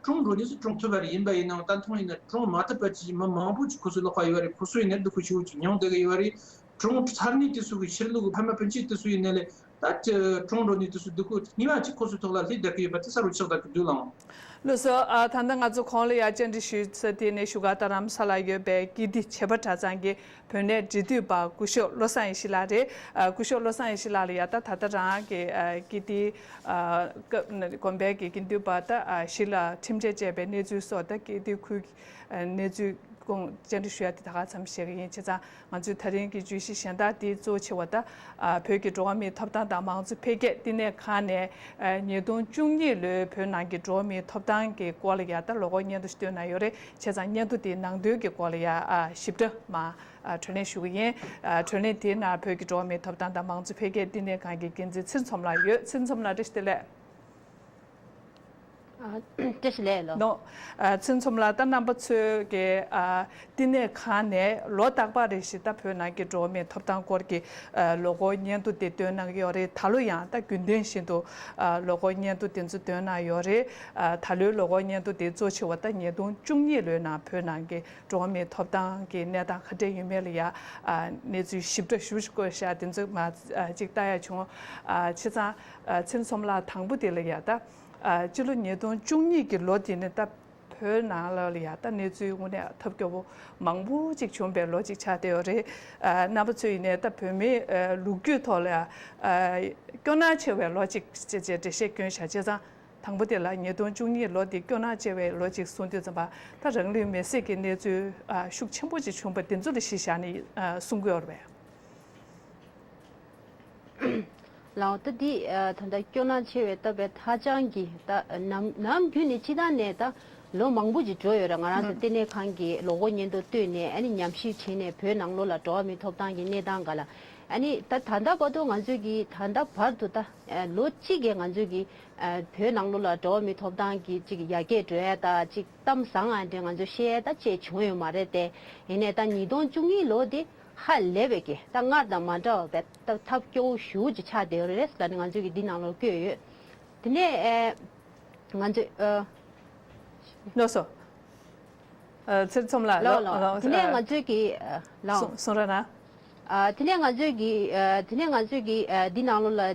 གྲོངས་འགྲོ་ནས་སུ་གྲོངས་ཐུབ་པ་རེད། ཡིན་པ་ཡིན་ནའང་ད་ཐེངས་ཡིན་ན་གྲོངས་མ་ཐུབ་པ་ཅིག་མི་མང་པོ་ཅིག་ཁོ་ཚོའི་ལག་པ་ཡོད་རེད། ཁོ་ཚོ་ཡིན་ནའི་སྡུག་སྐུལ་ཞེ་པོ་ཅིག་མྱོང་བསྡད་གི་ཡོད་རེད། གྲོངས་ཚར་ནས་དེ་ཚོ་གི་ཕྱིར་ལོག་གི་ཕ་མ་སྤུན་མཆེད་དེ་ཚོ་ཡིན་ནའི་ལས། ད་ཅི་གྲོངས་འགྲོ་ནས་དེ་ཚོ་སྡུག་སྐུལ་ཉི་མ་གཅིག་ཁོ་ཚོའི་ཐོག་ལ་སླེབས་བསྡད་ཀྱི་ཡོད་པ་དེ་གསལ་པོ་ཆགས་བསྡད་ཀྱི་འདུག་ལགས། ལགས་སོ། ཨ་ད་ལྟ་ང་ཚོ་གོང་ལ་ཡ་བཅར་འདྲི་ཞུས་ས་དེ་ནི་བཞུགས་སྒར་རྡ་རམ་ས་ལ་ཡོད་པའི་ཀིརྟི་བྱེས་པ་གྲྭ་ཚང་གི་བོད་གནས་འབྲེལ་མཐུད་པ་སྐུ་ཞབས་བློ་བཟང་ཡེ་ཤེས་ལགས་རེད། ཨ་སྐུ་ཞབས་བློ་བཟང་ཡེ་ཤེས་ལགས་ལ་ཡ་ད་ད་ལྟ་རང་གི་ཨ་ཀིརྟི་ཨ་ཀ་དགོན་པའི་གི་དགེ་འདུན་པ་ད་ཨ་བཞི་ལ་ཁྲིམས་ཆད་བཅད་པའི་གནས་ཚུལ་སོགས། ད་ཀིརྟི་ཁུལ་གྱི་ཨ་གནས་ཚུལ་ཁོང་བཅར་འདྲི་ཞུ་ཡ་དེ་ད་ག་ཙམ་བཤད་གི་ཡིན། བྱས་ཙང་ང་ཚོའི་ད་རིང་གི་བརྗོད་གཞི་གཞན་དག་དེ་གཙོ་ཆེ་བ་ད་ཨ་བོད་ཀྱི་འགྲོ་བ་མིའི་ཐོབ་ཐང་དང་མང་གཙོ་འཕེལ་རྒྱས་བསྟི་གནས་ཁང་ནས་ཨ་ཉིས་སྟོང་བཅུ་གཉིས་ལོའི་བོད་ནང་གི་འགྲོ་བ་མིའི་ཐོབ་ཐང་གི་སྐོར་ལ་ཡ་ད་ལོ་འཁོར་སྙན་ཐོ་ཞིག་བཏོན་གནང་ཡོད་རེད། བྱས་ཙང་སྙན་ཐོ་དེའི་ནང་དོན་གྱི་སྐོར་ལ་ཡ་ཨ་ཞིབ་ཕྲ་མ་ཨ་གྲོས་གླེང་ཞུ་གི་ཡིན། ཨ་གྲོས་གླེང་དེའི་ནང་བོད་ཀྱི་འགྲོ་བ་མིའི་ཐོབ་ཐང་དང་མང་གཙོ་འཕེལ་རྒྱས་བསྟི་གནས་ཁང་གི་འགན་འཛིན་ཚེ་རིང་འཛོམས་ལགས་ཡོད། ཚེ་རིང་འཛོམས་ལགས་བཀྲ་ཤིས་བདེ་ལེགས། ཨ་བཀྲ་ཤིས་བདེ་ལེགས་ལགས། ནོ། ཨ་ཚེ་རིང་འཛོམས་ལགས། ད་རྣམ་པ་ཚོས་ཀྱི་ཨ་བསྟི་གནས་ཁང་ནས་ལོ་རྟག་པར་རེ་བཞིན་ད་བོད་ནང་གི་འགྲོ་བ་མིའི་ཐོབ་ཐང་སྐོར་གྱི་ཨ་ལོ་འཁོར་སྙན་ཐོ་དེ་བཏོན་གནང་གི་ཡོད་རེད། ད་ལོ་ཡང་ད་རྒྱུན་ལྡན་བཞིན་དུ་ཨ་ལོ་འཁོར་སྙན་ཐོ་དེ་ཚོ་བཏོན་གནང་ཡོད་རེད། ཨ་ད་ལོའི་ལོ་འཁོར་སྙན་ཐོ་དེ་གཙོ་ཆེ་བ་ད་ཉིས་སྟོང་བཅུ་གཉིས་ལོའི་ནང་བོད་ནང་གི་འགྲོ་བ་མིའི་ཐོབ་ཐང་གི་གནས་སྟངས་ག་འདྲས་ཡོད་མེད་ལ་ཡ་ཨ་གནས་ཚུལ་ཞིབ་ཕྲ་ཞེ་པོ་ཅིག་བཀོད་བཞག་དེ་ཚོ་མ་ཨ་ཅིག་ལྟ་ཡ་བྱུང་། ཨ་བྱས་ཙང་ཨ་ཚེ་རིང་འཛོམས་ལགས། དང་པོ་དེ་ལ་ཡ་ད་ཨ་སྤྱི་ལོ་ཉིས་སྟོང་བཅུ་གཉིས་ཀྱི་ལོ་དེ་ནི་ད་བོད་ནང་ལ་ལ་ཡ་ད་གནས་ཚུལ་དངོས་གནས་ཐབས་སྐྱོ་པོ་མང་པོ་ཅིག་བྱུང་བའི་ལོ་ཅིག་ཆགས་བསྡད་ཡོད་རེད། ཨ་རྣམ་པ་ཚོས་ཡིན་ནའི་ད་བོད་མིའི་ཨ་ལོ་རྒྱུས་ཐོག་ལ་ཡ་ཨ་སྐྱོ་སྣང་ཆེ་བའི་ལོ་ཅིག་ཅེས་ཅེས་འགྲེལ་བཤད་བསྐྱོན་བཞག་བྱས་ཙང་། དང་པོ་དེ་ལ་ཉིས་སྟོང་བཅུ་གཉིས་ལོ་དེ་སྐྱོ་སྣང་ཆེ་བའི་ལོ་ཅིག་གསུང་དུས་ཙམ་པ། ད་རང་ལུས་མེར་སྲེག་གི་གནས་ཚུལ་ཨ་ཤུགས་ཆེན་པོ་ཅིག་བྱུང་བ་དེ་ཚོ་ལ་གཞི་བཞག་ནས་ཨ་གསུང་གི་ཡོད་རེད་པས། ལགས། ད་འདི་ཨ་ད་ལྟ་སྐྱོ་སྣང་ཆེ་བའི་སྟབས་པའི་ཐ་ཅང་གི་ད་ནམ་ནམ་རྒྱུན་ནས་སྤྱི་བཏང་ནས་ད་ལོ་མང་པོ་ཅིག་འགྲོ་ཡོད་རེད། ང་རང་ཚོ་ལྟེ་གནས་ཁང་གི་ལོ་འཁོར་སྙན་ཐོ་བཏོན་ནས་ཨ་ནི་ཉམས་ཞིབ་བྱས་ནས་བོད་ནང་ལོགས་ལ་འགྲོ་བ་མིའི་ཐོབ་ཐང་གི་གནས་སྟངས་སྒང་ལ་ཨ་ནི་ད་ད་ལྟ་བར་དུ་ང་ཚོས་ཀྱི་ད་ལྟ་བར་དུ་ད་ལོ་གཅིག་གི་ང་ཚོས་ཀྱི་བོད་ནང་ལོགས་ལ་འགྲོ་བ་མིའི་ཐོབ་ཐང་གི་ཅིག་ཡར་རྒྱས་འགྲོ་ཡ་ད་ཅིག་གཏམ་བཟང་ཨ་འདྲ་ང་ཚོས་བཤད་ཡ་ད་ཅིག་བྱུང་ཡོད་མ་རེད་དེ། ཡིན་ནའི་ད་ཉིས་སྟོང་བཅུ་གཉིས་ལོ་དེ། ཧ་ལས་པའི་གི་ད་སྔར་དང་མ་འདྲ་བ་བས་ད་ཐབས་སྐྱོ་བོ་ཞེ་པོ་ཅིག་ཆགས་བསྡད་ཡོད་རེད་ལབ་ནས་ང་ཚོས་ཀྱི་འདི་ནང་ལོགས་བཀོད་ཡོད། དེ་ནས་ཨེ་ང་ཚོས་ཨ། ལགས་སོ། ཨ་ཚེ་རིང་མཚོ་མོ་ལགས། ལགས་ལགས། ལགས་དེ་ནས་ང་ཚོས་ཀྱི་ཨ་ལགས། གསུང་གསུང་རོགས་གནང་། ཨ་དེ་ནས་ང་ཚོས་ཀྱི་ཨ་དེ་ནས་ང་ཚོས་ཀྱི་ཨ་འདི་ནང་ལོགས་ལ་ཨ་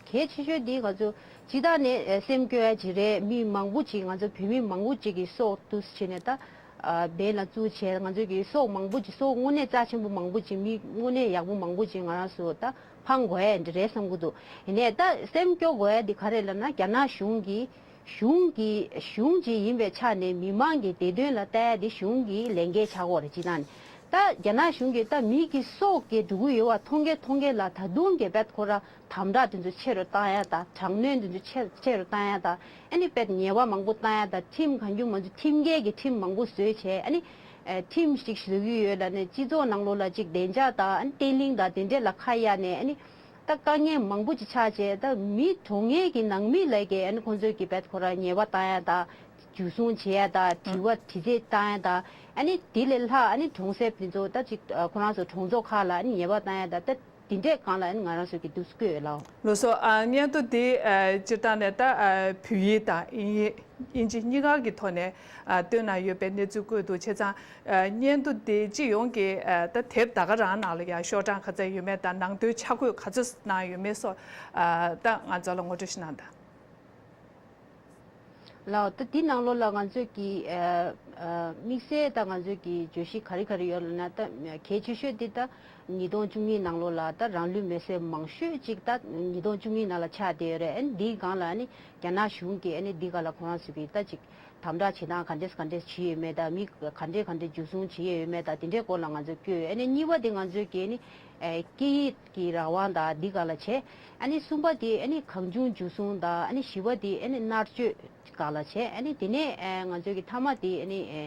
གལ་ཆེ་ཤོས་འདི་ང་ཚོ་སྤྱིར་བཏང་ནས་ཨ་སེམས་སྐྱོ་ཡ་ཅིག་རེད། མི་མང་པོ་ཅིག་ང་ཚོ་བོད་མི་མང་པོ་ཅིག་གི་སྲོག་བཏུས་བྱས་ནས་ད། ཨ་བེད་ལ་བཙུགས་བྱས་ང་ཚོས་ཀྱི་སྲོག་མང་པོ་ཅིག་སྲོག་དངོས་གནས་རྩ་ཆེན་པོ་མང་པོ་ཅིག་མི་དངོས་གནས་ཡག་པོ་མང་པོ་ཅིག་ང་རང་ཚོ་ད་ཕངས་དགོས་ཡ་འདི་རེད་བསམ་གྱི་འདུག་ཡིན་ནའི་ད་སེམས་སྐྱོ་དགོས་ཡ་འདི་ག་རེ་ལབ་ན་རྒྱ་ནག་གཞུང་གིས་གཞུང་གི་གཞུང་ཅིག་ཡིན་པའི་ཆ་ནས་མི་མང་གི་བདེ་དོན་ལ་ལྟ་ཡ་འདི་གཞུང་གི་ལས་འགན་ཆགས་ཀྱི་ཡོད་རེད། སྤྱིར་བཏང་ནས་ད་རྒྱ་ནག་གཞུང་གིས་ད་མི་གི་སྲོག་སྐྱེལ་འགྲོ་གི་ཡོད་པ་མཐོང་གི་མཐོང་གི་ལ་ད་དུང་གི་བེད་ཁོ་ར། དམ་དྲག་དེ་ཚོ་ཆེ་རུ་བཏང་ཡ་དང་དྲག་གནོན་དེ་ཚོ་ཆེ་ཆེ་རུ་བཏང་ཡ་དང་ཨ་ནི་དཔེ་ཉེས་པ་མང་པོ་བཏང་ཡ་དང་ཁྲིམས་གང་བྱུང་མང་བྱུང་ཁྲིམས་འགལ་གྱི་ཁྲིམས་མང་པོ་བཟོས་བྱས་ཨ་ནི་ཨེ་ཁྲིམས་ཤིག་བཟོ་གི་ཡོད་ལབ་ནས་སྤྱི་ཚོགས་ནང་ལོགས་ལ་ཅིག་བདེ་འཇགས་དང་ཨ་ནི་བརྟན་ལྷིང་དང་དེ་འདྲས་ལ་ཁ་གཡར་ནས་ཨ་ནི་ད་དཀའ་ངལ་མང་པོ་ཅིག་ཆགས་བྱས་ད་མི་གྲོངས་མཁན་གྱི་ནང་མི་ལ་གས་ཨ་ནི་ཁོང་ཚོས་ཀྱི་དཔེ་ཁོ་ར་ཉེས་པ་བཏང་ཡ་དང་འཇུ་བཟུང་བྱེད་ཡ་དང་དྲི་བ་དྲི་རྩད་བཏང་ཡ་དང་ཨ་ནི་དེ་ལས་ལྷག་ཨ་ནི་གྲོང་གསེབ་དེ་ཚོ་ད་ཅིག་ཁོ་རང་ཚོ་གྲོང་ཚོ་ཁག་ལ་ཨ་ནི་ཉེས་པ་བཏང་ཡ་དང་ད། དེ་འདྲས་སྒང་ལ་ང་རང་ཚོ་གི་འདུག་སེ་བཀོད་ཡོད་ལགས། ལགས་སོ། ཨ་སྙན་ཐོ་འདི་ཨ་སྤྱིར་བཏང་ནས་ད་ཨ་བོད་ཡིག་དང་དབྱིན་ཡིག་དབྱིན་ཇི་གཉིས་ཀ་གི་ཐོག་ནས་ཨ་བཏོན་གནང་ཡོད་པའི་གནས་ཚུལ་བཀོད་འདུག་བྱས་ཙང་ཨ་སྙན་ཐོ་འདི་སྤྱི་ཡོངས་ཀྱི་ཨ་ད་དེབ་ད་ག་རང་ནང་ལ་ཡང་ཤོག་གྲངས་ག་ཚད་ཡོད་མེད་དང་ནང་དོན་ཆ་བགོས་ག་ཚོད་གནང་ཡོད་མེད་སོགས་ཨ་ད་ང་ཚོ་ལ་ངོ་སྤྲོད་ཞིག་གནང་དང་། ལགས། ད་འདི་ནང་ལོགས་ལ་ང་ཚོས་ཀྱི་ཨ་ཨ་དམིགས་བསལ་ད་ང་ཚོས་ཀྱི་བརྗོད་གཞི་ག་རེ་ག་རེ་ཡོད་ལབ་ན་ད་གལ་ཆེ་ཤོས་འདི་ད་ཉིས་སྟོང་བཅུ་གཉིས་ནང་ལོགས་ལ་ད་རང་ལུས་མེར་སྲེག་མང་ཤོས་ཅིག་ད་ཉིས་སྟོང་བཅུ་གཉིས་ནང་ལ་ཆགས་བསྡད་ཡོད་རེད། ཨ་ནི་འདིའི་སྒང་ལ་ཨ་ནི་རྒྱ་ནག་གཞུང་གིས་ཨ་ནི་འདི་སྒང་ལ་ཁོ་རང་ཚོས་ཀྱི་ད་ཅིག་དམ་དྲག་བྱེད་སྟངས་ག་འདྲས་ག་འདྲས་བྱས་ཡོད་མེད་དང་མི་ག་འདྲས་ག་འདྲས་འཇུ་བཟུང་བྱས་ཡོད་མེད་དང་དེ་འདྲའི་སྐོར་ལ་ང་ཚོས་བཀོད་ཡོད། ཨ་ནི་གཉིས་པ་དེ་ང་ཚོས་ཀྱི་ཨ་ནི་ཨ་སྐད་ཡིག་གི་རང་དབང་དང་འདི་སྒང་ལ་བྱས། ཨ་ནི་གསུམ་པ་དེ་ཨ་ནི་གང་བྱུང་འཇུ་བཟུང་དང་ཨ་ནི་བཞི་པ་དེ་ཨ་ནི་མནར་གཅོད་སྒང་ལ་བྱས། ཨ་ནི་དེ་ནས་ཨ་ང་ཚོའི་གི་མཐའ་མ་དེ་ཨ་ནི་ཨ་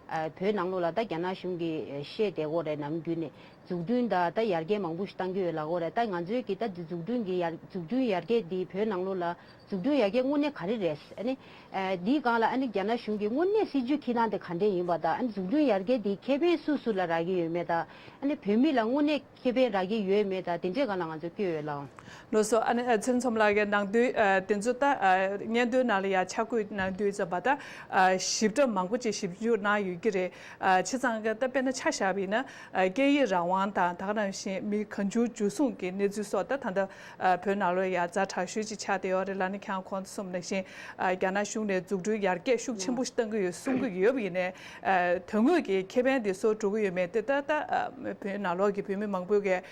ཨ་བོད་ནང་ལོགས་ལ་ད་རྒྱ་ནག་གཞུང་གིས་ཨ་བཤད་བསྡད་ཡོད་རེད། ནམ་རྒྱུན་ནས་འཛུགས་སྐྲུན་དང་ད་ཡར་རྒྱས་མང་པོ་ཞིག་བཏང་གི་ཡོད་ལབ་ཡོད་རེད། ད་ང་ཚོའི་གི་ད་འཛུགས་སྐྲུན་གི་ཡར་འཛུགས་སྐྲུན་ཡར་རྒྱས་འདི་བོད་ནང་ལོགས་ལ་འཛུགས་སྐྲུན་ཡར་རྒྱས་དངོས་གནས་ག་རེ་རེད། ཨ་ནི་ཨ་འདིའི་སྒང་ལ་ཨ་ནི་རྒྱ་ནག་གཞུང་གིས་དངོས་གནས་སྲིད་ཇུས་འཁྱེར་སྟངས་དེ་ག་འདྲས་ཡིན་པ་དང་ཨ་ནི་འཛུགས་སྐྲུན་ཡར་རྒྱས་འདི་ཁེ་ཕན་སུ་སུ་ལ་རག་གི་ཡོད་མེད་དང་ཨ་ནི་བོད་མི་ལ་དངོས་གནས་ཁེ་ཕན་རག་གི་ཡོད་མེད་དང་དེ་འདྲའི་སྒང་ལ་ང་ཚོས་བཀོད་ཡོད་ལགས། ལགས་སོ། ཨ་ནི་ཨ་ཚེ་རིང་མཚོ་མོ་ལགས་ཀྱིས་ནང་དོན་ཨ་དེ་ཚོ་ད་ཨ་སྙན་ཐོའི་ནང་ལ་ཡང་ཆ་བགོས་གནང་དུས་ཙམ་པ་ད་ཨ་ཞིབ་ཕྲ་མང་པོ་ཅིག་ཞིབ་འཇུག་གནང་ཡོད་ཀྱི་རེད། ཨ་བྱས་ཙང་ཀ་ད་དཔེར་ན་ཆ་བཞག་པ་ཡིན་ན་ཨ་སྐད་ཡིག་རང་དབང་དང་ད་ག་ནང་བཞིན་མི་གང་བྱུང་འཇུ་བཟུང་གི་གནས་ཚུལ་སོགས་ད་ད་ལྟ་ཨ་བོད་ནང་ལོགས་ཡ་ཛ་དྲག་ཤོས་ཅིག་ཆགས་བསྡད་ཡོད་རེད་ལབ་ནས་ཁྱེད་རང་གོང་དུ་གསུངས་པ་ནང་བཞིན་ཨ་རྒྱ་ནག་གཞུང་ནས་འཛུགས་སྐྲུན་ཡར་རྒྱས་ཤུགས་ཆེན་པོ་ཞིག་གཏང་གི་ཡོད་གསུང་གི་ཡོད་པ་ཡིན་ནའི་ཨ་དོན་དངོས་ཀྱི་ཁེ་ཕན་དེ་ཚོ་འགྲོ་གི་ཡོད་མེད་དེ་ད་ལྟ་ཨ་བོད་ནང་ལོགས་ཀྱི་བོད་མི་མང་པོས་ཀྱི་ཨ་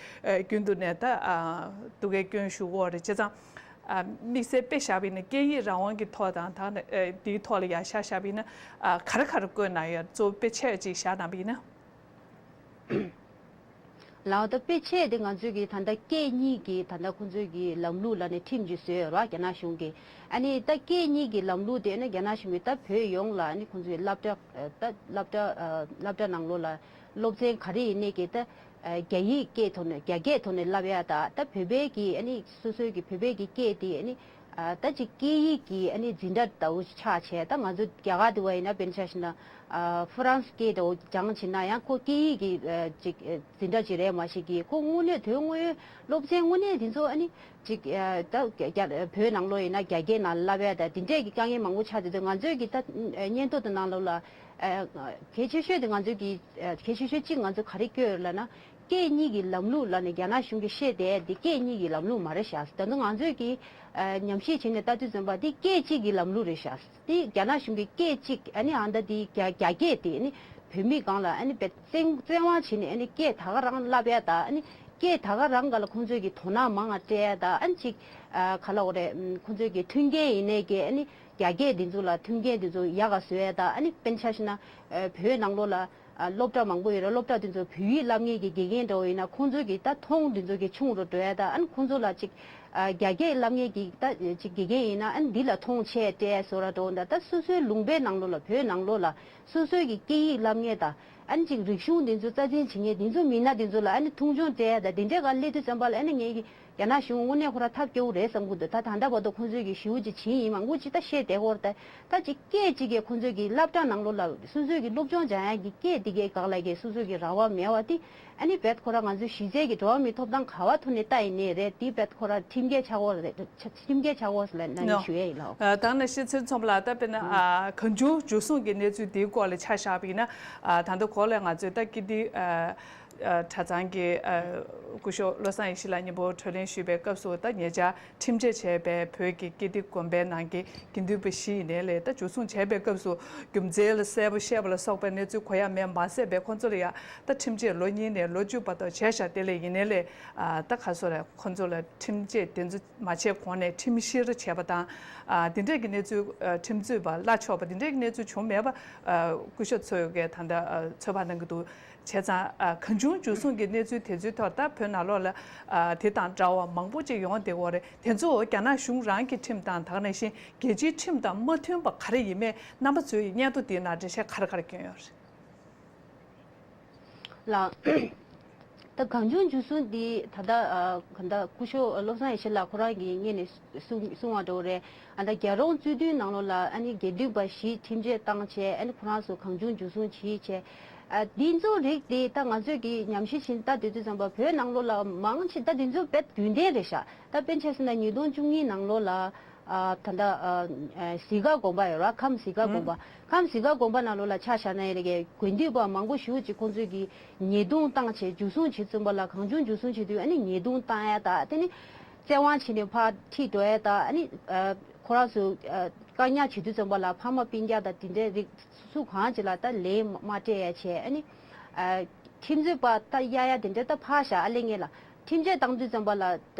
རྒྱུན་དུ་ནས་ད་ཨ་ཐུགས་ཁུར་བསྐྱོན་བཞུགས་ཡོད་རེད། བྱས་ཙང་ཨ་དམིགས་བསལ་དཔེ་བཞག་པ་ཡིན་ན་སྐད་ཡིག་རང་དབང་གི་ཐོག་དང་ད་ནི་ཨ་དེའི་ཐོག་ལ་ཡར་ཤ་བཞག་པ་ཡིན་ན་ཨ་ག་རེ་ག་རེ་བཀོད་གནང་ཡོད། གཙོ་བོ་དཔེ་ཆ་ཅིག་བཞག་གནང་པ་ཡིན་ན། ལགས། ད་དཔེ་ཆ་དེ་ང་ཚོས་ཀྱི་ད་ལྟ་སྐད་གཉིས་ཀྱི་ད་ལྟ་ཁོང་ཚོས་ཀྱི་ལམ་ལུགས་ལབ་ནས་ཁྲིམས་ཅིག་བཟོས་ཡོད་རེད་རྒྱ་ནག་གཞུང་གིས། ཨ་ནི་ད་སྐད་གཉིས་ཀྱི་ལམ་ལུགས་དེ་ནི་རྒྱ་ནག་གཞུང་གིས་ད་བོད་ཡོངས་ལ་ཨ་ནི་ཁོང་ཚོས་སློབ་གྲྭ་ད་སློབ་གྲྭ་སློབ་གྲྭ་ནང་ལོགས་ལ་སློབ་ཚན་ག་རེ་ཡིན་ནའི་གི་ད་རྒྱ་ཡིག་སྐད་ཐོག་ནས་རྒྱ་སྐད་ཐོག་ནས་བསླབ་ཡ་ད་ད་བོད་པའི་གི་ཨ་ནི་སོ་སོའི་གི་བོད་པའི་གི་སྐད་དེ་ཨ་ནི། ཨ་ད་ཅིག་སྐད་ཡིག་གི་ཨ་ནི་འཛིན་གྲྭ་ལྟ་བུ་ཆགས་བྱས། ད་ང་ཚོ་རྒྱ་གར་དུ་བ་ཡིན་ན་དཔེར་ན་ཆ་བཞག་ན་ཨ་ཧྥ་རན་སི་སྐད་དུ་སྦྱངས་བྱས་ན་ཡང་ཁོ་སྐད་ཡིག་གི་ཨ་ཅིག་ཨ་འཛིན་གྲྭ་ཅིག་རེད་མ་གཞི་གི་ཁོ་དངོས་གནས་དོན་དངོས་སློབ་ཚན་དངོས་གནས་དེ་ཚོ་ཨ་ནི་ཅིག་ཨ་ད་རྒྱ་རྒྱ་བོད་ནང་ལོགས་ཡིན་ན་རྒྱ་སྐད་ནང་བསླབ་ཡ་ད་དེ་འདྲས་ཀྱི་དཀའ་ངལ་མང་པོ་ཆགས་དེ་ཚོ་ང་ཚོའི་གི་ད་ཨ་སྙན་ཐོ་དེ་ནང་ལོགས་ལ་ཨ་གལ་ཆེ་ཤོས་དེ་ང་ཚོའི་གི་ཨ་གལ་ཆེ་ཤོས་གཅིག་ང་ཚོ་ག་རེ་བཀོད་ཡོད་ལབ་ན། སྐད་གཉིས་ཀྱི་ལམ་ལུགས་ལབ་ནས་རྒྱ་ནག་གཞུང་གིས་བཤད་བསྡད་འདི་སྐད་གཉིས་ཀྱི་ལམ་ལུགས་མ་རེད་ཤག་ད་དུང་ང་ཚོས་ཀྱིས་ཨ་ཉམས་ཞིབ་བྱས་ནས་ལྟ་དུས་ཙམ་པ་འདི་སྐད་གཅིག་གི་ལམ་ལུགས་རེད་ཤག་འདི་རྒྱ་ནག་གཞུང་གིས་སྐད་གཅིག་ཨ་ནི་ཨ་ད་འདི་རྒྱ་རྒྱ་སྐད་དེ་ཨ་ནི་བོད་མི་སྒང་ལ་ཨ་ནི་བེད་བཙན་བཙན་དབང་བྱས་ནས་ཨ་ནི་སྐད་ད་ག་རང་བསླབ་ཡ་ད་ཨ་ནི་སྐད་ད་ག་རང་སྒང་ལ་ཁོང་ཚོས་ཀྱི་དོ་སྣང་མང་ང་སྤྲད་ཡ་ད་ཨ་ནི་ཅིག་ཨ་ག་ལབ་དགོས་རེད། ཁོང་ཚོས་ཀྱི་མཐུན་རྐྱེན་ཡིན་ནའི་ཀྱི་ཨ་ནི་རྒྱ་སྐད་འདི་ཚོ་ལ་མཐུན་རྐྱེན་འདི་ཚོ་ཡག་ག་བཟོ་ཡ་ད་ཨ་ནི་དཔེར་ན་ཆ་བཞག་ན་ཨ་བོད་ནང་ལོགས་ལ། ཨ་སློབ་གྲྭ་མང་པོ་ཡོད་རེད། སློབ་གྲྭ་དེ་ཚོ་བོད་ཡིག་བསླབ་མཁན་གྱི་དགེ་རྒན་འདྲ་བོ་ཡིན་ན་ཁོང་ཚོ་གི་ད་མཐོང་དེ་ཚོ་གི་ཆུང་རུ་འགྲོ་ཡ་ད་ཨ་ནི་ཁོང་ཚོ་ལ་ཅིག་ཨ་རྒྱ་སྐད་བསླབ་མཁན་གྱི་ད་ཅིག་དགེ་རྒན་ཡིན་ན་ཨ་ནི་འདི་ལ་མཐོང་ཆེ་སྤྲད་བཟོ་འདྲ་འདྲ་བོ་འདྲ་ད་སོ་སོའི་ལུང་པའི་ནང་ལོགས་ལ་བོད་ནང་ལོགས་ལ་སོ་སོའི་གི་སྐད་ཡིག་བསླབ་མཁན་དང་ཨ་ནི་ཅིག་རིག་གཞུང་དེ་ཚོ་རྩ་འཛིན་བྱེད་མཁན་དེ་ཚོ་མི་སྣ་དེ་ཚོ་ལ་ཨ་ནི་མཐོང་ཆུང་སྤྲད་ཡ་ད་དེ་འདྲའི་སྒང་སླེབས་དུས་ཙམ་པ་ལ་ཨ་ནི་ངས་ཀྱི་རྒྱ་ནག་གཞུང་དངོས་གནས་ཁོ་ར་ཐབས་སྐྱོ་བོ་རེད་བསམ་གྱི་འདུག་ད་ད་ལྟ་བར་དུ་ཁོང་ཚོས་ཀྱི་ཞེ་པོ་ཅིག་བྱས་ཡིན་མང་པོ་ཅིག་ད་བཤད་བསྡད་ཡོད་རེད་ད། ད་ཅིག་སྐད་ཅིག་གིས་ཁོང་ཚོས་ཀྱི་སློབ་གྲྭ་ནང་ལོགས་ལ་སོ་སོའི་གི་སློབ་སྦྱོང་སྦྱང་ཡག་གི་སྐད་དེ་གའི་སྒང་ལ་གི་སོ་སོའི་གི་རང་དབང་མེད་པ་དེ་ ཨ་ནི་བེད་ཁོ་རང་ང་ཚོའི་གཞི་རྩའི་གི་འགྲོ་བ་མིའི་ཐོབ་ཐང་ག་བ་ཐོག་ནས་ལྟ་ཡིན་ནའི་རེད། དེ་བེད་ཁོ་རང་ཁྲིམས་འགལ་ཆགས་ཡོད་རེད། ཁྲིམས་འགལ་ཆགས་ཡོད་ཟེར་ལབ་ནས་ཞུ་ཡས་ཡིན་ལགས། ད་ནང་བཞིན་ཚེ་རིང་མཚོ་པ་ལགས། ད་དཔེར་ན་ཨ་གང་བྱུང་འཇུ་བཟུང་གི་གནས་ཚུལ་འདིའི་སྐོར་ལ་ཆ་བཞག་པ་ཡིན་ན། ཨ་ད་ལྟ་གོང་ལ་ང་ཚོས་ད་ཀིརྟི་ཨ་ཨ་གྲྭ་ཚང་གི་ཨ་སྐུ་ཞབས་བློ་བཟང་ཡེ་ཤེས་ལགས་མཉམ་པོ་གྲོས་གླེང་ཞུས་པའི་སྐབས་སུ། ད་ཉེ་ཆར་ཁྲིམས་ཆད་བྱས་པའི་བོད་ཀྱི་ཀིརྟི་དགོན་པའི་ནང་གི་དགེ་འདུན་པ་བཞི་ཡིན་ནའི་ལས། ད་འཇུ་བཟུང་བྱས་པའི་སྐབས་སུ་རྒྱུ་མཚན་ལ་གསལ་པོ་བཤད་པ་ལ་སོགས་པའི་གནས་ཚུལ་གོ་ཡ་མེད་མ་ཟད་པའི། ཁོང་ཚོ་ལ་ཡ་ད་ཁྲིམས་ཆད་ལོ་གཉིས་ནས་ལོ་བཅུ་བར་དུ་བྱས་ཤག་དེ་ལས་ཡིན་ནའི་ལས། ཨ་ད་ག་སོ་རེད། ཁོང་ཚོ་ལ་ཁྲིམས་ཆད་དེ་ཚོ་མ་བྱས་གོང་ནས་ཁྲིམས་བཤེར་བྱས་པ་དང་། ཨ་དེ་འདྲས་ཀྱི་གནས་ཚུལ། ཨ་ཁྲིམས་རྩོད་པ་གླ་ཆོག་པ་དེ་འདྲས་ཀྱི་གནས་ཚུལ་བྱུང་མེད་པ། ཨ་སྐུ་ཞབས་ཚོས་གིས་ད་ལྟ་ཨ་ཚོད་དཔག་གནང་གི་འདུག་བྱས་ཙང་། ཨ་གང་བྱུང་འཇུ་བཟུང་གི་གནས་ཚུལ་དེ་ཚོའི་ཐོག་ད་བོད་ནང་ལོགས་ལ་ཨ་དེ་དང་འདྲ་བ་མང་པོ་ཅིག་ཡོང་བསྡད་ཡོད་རེད། དེ་ཚོ་རྒྱ་ནག་གཞུང་རང་གི་ཁྲིམས་དང་། ད་ག་ནང་བཞིན་རྒྱལ་སྤྱིའི་ཁྲིམས་དང་མ་མཐུན་པ་ག་རེ་ཡིན་མིན། རྣམ་པ་ཚོའི་སྙན་ཐོ་དེའི་ནང་འགྲེལ་བཤད་ག་རེ་ག་རེ་བསྐྱོན་ཡོད་རེད། ལགས། ད་གང་བྱུང་འཇུ་བཟུང་འདི་ད་ལྟ་ཨ་ག་ད་སྐུ་ཞབས་བློ་བཟང་ཡེ་ཤེས་ལགས་ཁོ་རང་གིས་སྔོན་ནས་གསུང་གསུང་བ་འདྲ་བོ་རེད། ཨ་ད་རྒྱལ་རོང་རྩོད་དུས་ནང་ལོགས་ལ་ཨ་ནི་དགེ་འདུན་པ་བཞི་ཁྲིམས་ཆད་བཏང་བྱས། ཨ་ནི་ཁོ་རང་ཚོ་གང་བྱུང་འཇུ་བཟུང་བྱས་བྱས། ཨ་འདི་ཚོ་རིགས་དེ་ད་ང་ཚོས་ཀྱི་ཉམས་ཞིབ་བྱས་ད་དེ་དུས་ཙམ་པ་བོད་ནང་ལོགས་ལ་མང་ཆེ་ད་འདི་ཚོ་དཔེ་རྒྱུན་ལྡན་རེད་ཤག་ད་དཔེར་ན་ཆ་བཞག་ན་ཉིས་སྟོང་བཅུ་གཉིས་ནང་ལོགས་ལ། ཨ་ད་ལྟ་ཨ་ཨ་གཟིག་དཀར་དགོན་པ་ཡོད་ར། ཁམས་གཟིག་དཀར་དགོན་པ། ཨུ། ཁམས་གཟིག་དཀར་དགོན་པ་ནང་ལོགས་ལ་ཆ་བཞག་ན་ཡ་ལ་གི་དགེ་འདུན་པ་མང་པོ་ཞེ་པོ་ཅིག་ཁོང་ཚོས་ཀྱི་ཉེས་རྡུང་བཏང་བྱས་འཇུ་བཟུང་བྱེད་ཙམ་པ་ལ། གང་བྱུང་འཇུ་བཟུང་བྱེད་དུས་ཨ་ནི་ཉེས་རྡུང་བཏང་ཡ་དང་། དེ་ནི་བཙན་དབང་བྱས་ནས་ཕར་ཁྲིད་འགྲོ་ཡ་དང་། ཨ་ནི་ཨ་ཁོ་རང་ཚོ་ཨ་བཀག་ཉར་བྱེད་དུས་ཙམ་པ་ལ་ཕ་མ་སྤུན་ཀྱག་དང་དེ་འདྲའི་རིགས་སུ་གང་ཅིག་ལ་ད་ལན་མ་སྤྲད་ཡ་བྱས། ཨ་ནི་ཨ་ཁྲིམས་རྩོད་པ་ད་གཡར་ཡ་དེ་འདྲ་ད་ཕར་བཞག་ཨ་ལས་ངན་ལ། ཁྲིམས་ཆད་བཏང་དུས་ཙམ་པ་ལ། ཨ་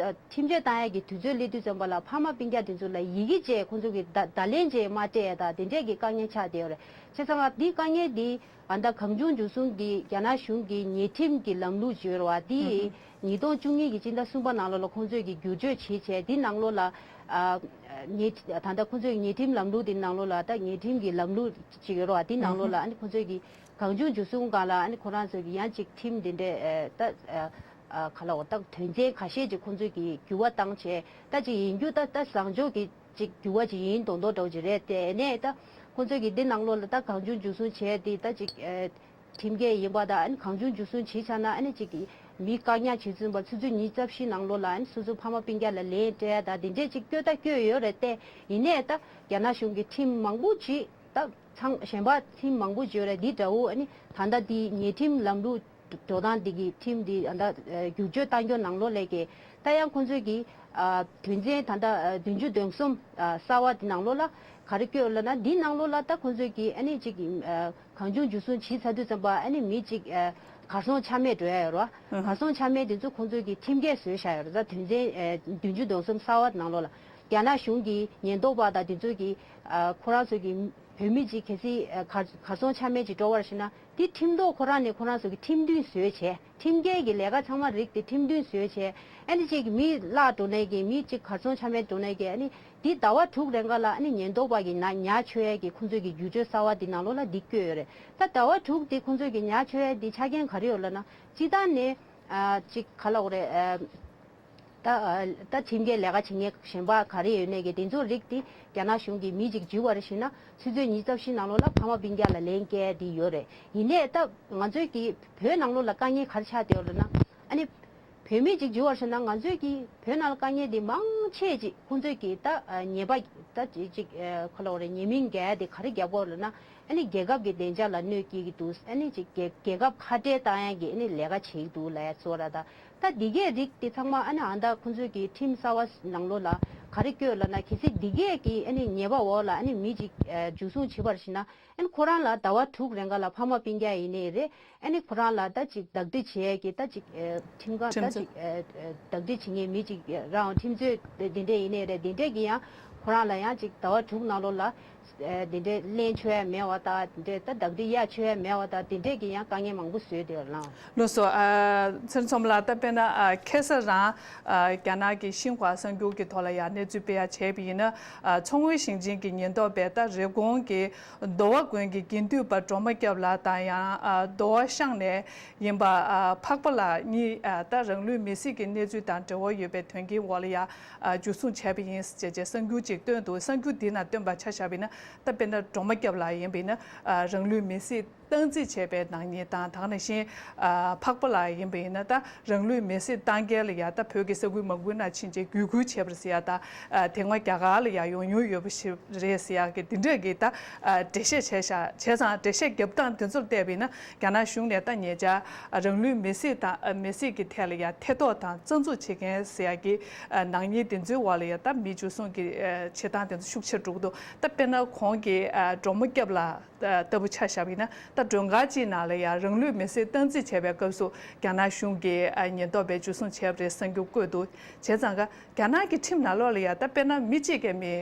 ཁྲིམས་ཆད་བཏང་ཡས་ཀྱི་དུས་ཚོད་སླེབས་དུས་ཙམ་པ་ལ་ཕ་མ་སྤུན་ཀྱག་དེ་ཚོ་ལ་ཡི་གེ་བཅས་ཁོང་ཚོ་གི་བརྡ་བརྡ་ལན་བཅས་མ་སྤྲད་ཡས་དང་དེ་འདྲས་ཀྱི་དཀའ་ངལ་ཆགས་བསྡད་ཡོད་རེད། བྱས་ཙང་ང་འདིའི་དཀའ་ངལ་འདི་ཨ་ད་གང་བྱུང་འཇུ་བཟུང་གི་རྒྱ་ནག་གཞུང་གི་ཉེས་ཁྲིམས་ཀྱི་ལམ་ལུགས་བརྗོད་རེད་བ། འདི་ཨུ་ཧུམ། ཉིས་སྟོང་བཅུ་གཉིས་ཀྱི་སྤྱི་ཟླ་གསུམ་པ་ནང་ལོགས་ལ་ཁོང་ཚོས་ཀྱི་བསྒྱུར་བཅོས་བྱས་བྱས་འདི་ནང་ལོགས་ལ། ཨ་ཉེས་ད་ལྟ་ཁོང་ཚོས་ཉེས་ཁྲིམས་ལམ་ལུགས་འདི་ནང་ལོགས་ལ་ད་ཉེས་ཁྲིམས་ཀྱི་ལམ་ལུགས་ཅིག་ཡོད་རེད་བ། འདི་ནང་ལོགས་ལ་ཨ་ནི་ཁོང་ཚོས་ཀྱི་གང་བྱུང་འཇུ་བཟུང་སྒང་ལ་ཨ་ནི་ཁོ་རང་ཚོས་ཀྱི་ཡང་ཅིག་ཁྲིམས་འདི་འདྲས་ཨ་ད་ཨ་ཨ་ག་ལ་འོ་ད་དོན་ཚན་ཁ་ཤས་ཅིག་ཁོང་ཚོས་ཀྱི་འགྱུར་བ་བཏང་བྱས། ད་ཅིག་ཡིན་རྒྱུ་ད་ད་བཟང་ཕྱོགས་ཀྱི་ཅིག་འགྱུར་བ་ཅིག་ཡིན་མདོག་མདོག་འདྲ་བོ་ཅིག་རེད། དེ་ནས་ད་ཁོང་ཚོས་ཀྱི་འདི་ནང་ལོགས་ལ་ད་གང་བྱུང་འཇུ་བཟུང་བྱས་ཏེ་ད་ཅིག་ཨ་ཁྲིམས་འགལ་ཡིན་པ་དང་། ཨ་ནི་གང་བྱུང་འཇུ་བཟུང་བྱས་ཚར་ན་ཨ་ནི་ཅིག་མི་བཀག་ཉར་བྱེད་ཚུན་པ་ཆུ་ཚོད་ཉི་ཤུ་རྩ་བཞི་ནང་ལོགས་ལ་ཨ་ནི་སོ་སོ་ཕ་མ་སྤུན་ཀྱག་ལ་ལན་སྤྲད་ཡ་ད་དེ་འདྲས་ཅིག་བསྐྱོད་ད་བསྐྱོད་ཡོད་རེད་དེ། ཡིན་ནའི་ད་རྒྱ་ནག་གཞུང་གི་ཁྲིམས་མང་པོ་ཅིག་ད་ཚང་གཞན་པ་ཁྲིམས་མང་པོ་ཅིག་ཡོད་རེད། འདི་འདྲ་བོ་ཨ་ནི་ད་ལྟ་འདི་ཉེས་ཁྲིམས་ལམ་ལུགས་འགྲོ་སྟངས་འདི་གི་ཁྲིམས་འདི་ད་ལྟ་བསྒྱུར་བཅོས་གཏང་རྒྱུ་ནང་ལོགས་ལས་ཀྱི་ད་ཡང་ཁོང་ཚོས་ཀྱི་ཨ་དོན་ཚན་ད་ལྟ་ཨ་བདུན་ཅུ་དོན་གསུམ་ཨ་གསར་བ་འདི་ནང་ལོགས་ལ་ག་རེ་བཀོད་ལབ་ན། འདི་ནང་ལོགས་ལ་ད་ཁོང་ཚོས་ཀྱི་ཨ་ནི་ཅིག་ཨ་གང་བྱུང་འཇུ་བཟུང་བྱས་ཚར་དུས་ཙམ་པ་ཨ་ནི་མི་གཅིག་ཨ་གར་སོང་ཆ་མེད་འགྲོ་ཡ་ཡོད་རེད་བ། ཨ་གར་སོང་ཆ་མེད་དེ་ཚོ་ཁོང་ཚོས་ཀྱི་ཁྲིམས་འགལ་བཟོས་བཞག་ཡོད་རེད། ད་དོན་ཚན་ཨ་བདུན་ཅུ་དོན་གསུམ་གསར་བ་ནང་ལོགས་ལ་རྒྱ་ནག་གཞུང་གི་ཉེན་རྟོག་པ་དང་དེ་ཚོས་ཀྱི་ཨ་ཁོ་རང་ཚོས་ཀྱི་བོད་མི་གཅིག་གལ་སྲིད་ཨ་གར་གར་སོང་ཆ་མེད་ཅིག་འགྲོ་བ་རེད་ཟེར་ན་དེ་ཁྲིམས་ཐོག་ཁོ་རང་ནས་ཁོ་རང་ཚོས་ཀྱི་ཁྲིམས་མཐུན་བཟོས་བྱས། ཁྲིམས་འགལ་གྱི་ལས་ཀ་ཚང་མ་རིགས་དེ་ཁྲིམས་མཐུན་བཟོས་བྱས། ཨ་ནི་གཅིག་མི་བརླག་འགྲོ་ནས་ཀྱི་མི་གཅིག་གར་སོང་ཆ་མེད་འགྲོ་ནས་ཀྱི་ཨ་ནི་འདི་ཟླ་བ་དྲུག་རིང་ག་ལ་ཨ་ནི་ཉེན་རྟོག་པ་གི་ན་ཉ་ཆོད་ཡས་ཀྱི་ཁོང་ཚོས་ཀྱི་བསྒྱུར་བཅོས་གསར་བ་འདི་ནང་ལོགས་ལ་འདི་བཀོད་ཡོད་རེད། ད་ཟླ་བ་དྲུག་འདི་ཁོང་ཚོས་ཀྱི་ཉ་ཆོད་ཡས་འདི་ཆ་རྐྱེན་ག་རེ་ཡོད་ལབ་ན། སྤྱིར་བཏང་ནས་ཨ་གཅིག་ག་ལབ་དགོས་རེད། ཨ་ད་ཨ་ད་ཁྲིམས་འགལ་ལས་ཀ་བྱེད་མཁན་གཞན་པ་ག་རེ་ཡོད་ནས་ཀྱི་དེ་ཚོ་རིགས་དེ་རྒྱ་ནག་གཞུང་གིས་མི་གཅིག་འཇུ་བ་རེད་ཟེར་ན་ཆུ་ཚོད་ཉི་ཤུ་རྩ་བཞི་ནང་ལོགས་ལ་ཕ་མ་སྤུན་ཀྱག་ལ་ལན་སྐྱེལ་ཡས་འདི་ཡོད་རེད། ཡིན་ནའི་ད་ང་ཚོའི་གི་བོད་ནང་ལོགས་ལ་དཀའ་ངལ་ག་རེ་ཆགས་བསྡད་ཡོད་ལབ་ན། ཨ་ནི་བོད་མི་གཅིག་འཇུ་བར་བྱས་ན་ང་ཚོའི་གི་བོད་ནང་ལ་དཀའ་ངལ་འདི་མང་ཆེ་ཅིག་ཁོང་ཚོའི་གི་ད་ཨ་ཉེས་པ་ད་ཅིག་ཅིག་ཨ་ག་ལབ་དགོས་རེད། ཉེས་མིང་འགེལ་ཡ་དེ་ག་རེ་རྒྱབ་ཀྱི་ཡོད་ལབ་ན། ཨ་ནི་རྒྱལ་ཁབ་ཀྱི་བདེ་འཇགས་ལ་གནོད་སྐྱེལ་གྱི་འདུག་ཨ་ནི་ཅིག་རྒྱལ་རྒྱལ་ཁབ་ཁ་བྲལ་བཏང་ཡ་གི་ཨ་ནི་ལས་ཀ་བྱེད་ཀྱི་འདུག་ལབ་ཡ་བཟོ་འདྲ་ད། ད་འདི་གའི་རིགས་དེ་ཚང་མ་ཨ་ནི་ཨ་ད་ཁོང་ཚོའི་གི་ཁྲིམས་གསར་བ་ནང་ལོགས་ལ་ག་རེ་བཀོད་ལབ་ན། གལ་སྲིད་འདི་གའི་གི་ཨ་ནི་ཉེས་པ་འོག་ལ་ཨ་ནི་མི་གཅིག་ཨ་འཇུ་བཟུང་བྱེད་པར་བྱེད་ན། ཨ་ནི་ཁོ་རང་ལ་ཟླ་བ་དྲུག་རིང་ག་ལ་ཕ་མ་སྤུན་ཀྱག་ཡིན་ནའི་རེད། ཨ་ནི་ཁོ་རང་ལ་ད་ཅིག་བདག་སྒྲིག་བྱེད་ཡས་ཀྱི་ད་ཅིག་ཨ་ཁྲིམས་ཁང་ཁྲིམས་ད་རྩོད། ཅིག་ཨ་ཨ་བདག་སྒྲིག་བྱེད་མཁན་མི་ཅིག་རང་ཁྲིམས་རྩོད་དེ་འདྲས་ཡིན་ནའི་རེད། དེ་འདྲས་ཀྱི་ཡང་ཁོ་རང་ལ་ཡང་ཅིག་ཟླ་བ་དྲུག་ནང་ལོགས་ལ་ཨ་དེ་འདྲས་ལན་ཆོད་ཡ་མེད་པ་དང་། དེ་འདྲས་ད་བདག་སྒྲིག་གཡར་ཆོད་ཡ་མེད་པ་དང་། དེ་འདྲས་ཀྱི་ཡང་དཀའ་ངལ་མང་པོ་བཟོས་བསྡད་ཡོད་ལགས། ལགས་སོ། ཨ་ཚེ་རིང་མཚོ་མོ་ལགས། ད་དཔེར་ན་ཨ་ཁ་སང་རང་ཨ་རྒྱ་ནག་གི་ཤིན་ཧྭ་གསར་འགྱུར་གྱི་ཐོག་ལ་ཡང་གནས་ཚུལ་སྤེལ་ཡ་བྱས་པ་ཡིན་ན། ཨ་མཚོ་སྔོན་ཞིང་ཆེན་གྱི་ཉེན་རྟོག་པས་ད་རེབ་གོང་གི་མདོ་བ་དགོན་གྱི་དགེ་འདུན་པ་སྒྲོལ་མ་སྐྱབས་ལགས་དང་། ཡང་ཨ་མདོ་བ་ཤང་ནས་ཡིན་པ་ཨ་འཕགས་པ་ལགས་གཉིས། ཨ་ད་རང་ལུས་མེར་སྲེག་གི་གནས་ཚུལ་དང་འབྲེལ་བ་ཡོད་པའི་དོན་རྐྱེན་འོག་ལ་ཡ་ཨ་འཇུ་བཟུང་བྱས་པ་ཡིན་ཅེས་བྱས་གསར་འགྱུར་ཅིག་བཏོན་འདུག་གསར་འགྱུར་འདི་ནང་བཏོན་པ་ཆ་བཞག་པ་ཡིན་ན། ད་དཔེར་ན་སྒྲོལ་མ་སྐྱབས་ལགས་ཡིན་པ་ཡིན་ན་ཨ་རང་ལུས་མེར་སྲེག་ སྟངས་འཛིན་བྱས་པའི་ནག་ཉེས་དང་། ད་ག་ནང་བཞིན་ཨ་འཕགས་པ་ལགས་ཡིན་པ་ཡིན་ན། ད་རང་ལུས་མེར་སྲེག་བཏང་མཁན་ལ་ཡ་ད་བོད་ཀྱི་ས་ཁུལ་མང་པོའི་ནང་ཕྱིན་བྱས་འཇུག་སྐུལ་བྱས་པ་རེད་ཟེར་ཡ། ད་ཨ་དེ་སྔ་རྒྱ་གར་ལ་ཡ་ཡོང་མྱོང་ཡོད་པ་ཞིག་རེད་ཟེར་ཡ་གི་འདི་འདྲ་གི་ད་ཨ་འགྲེལ་བཤད་བྱས་ཤག་བྱས་ཙང་འགྲེལ་བཤད་རྒྱབ་སྟངས་དེ་ཚོར་བལྟས་པ་ཡིན་ན། རྒྱ་ནག་གཞུང་ནས་ད་ཉེ་ཆར་རང་ལུས་མེར་སྲེག་དང་མེར་སྲེག་གི་ཐད་ལ་ཡ་ཐེ་གཏོགས་དང་རྩ་འཛུགས་བྱེད་མཁན་ཟེར་ཡ་གི་ནག་ཉེས་དེ་ཚོའི་འོག་ལ་ཡ་ད་མི་འཇུ་བཟུང་གི་བྱེད་སྟངས་དེ་ཚོ་ཤུགས་ཆེར་འགྲོ་གི་འདུག་ད་དཔེར་ན་གོང་གི་སྒྲོལ་མ་སྐྱབས་ལགས་ལྟ་བུ་ཆ་བཞག་པ་ཡིན་ན། ད་མགྲོན་ཁང་གཅིག་ནང་ལ་ཡ་རང་ལུས་མེར་སྲེག་སྟངས་འཛིན་བྱས་པའི་སྐབས་སུ་རྒྱ་ནག་གཞུང་གི་ཉེན་རྟོག་པས་འཇུ་བཟུང་བྱས་པ་རེད་གསུང་རྒྱུ་བཀོད་འདུག་བྱས་ཙང་ཀ་རྒྱ་ནག་གི་ཁྲིམས་ནང་ལོགས་ལ་ཡ་ད་དཔེར་ན་མི་གཅིག་གིས་མི་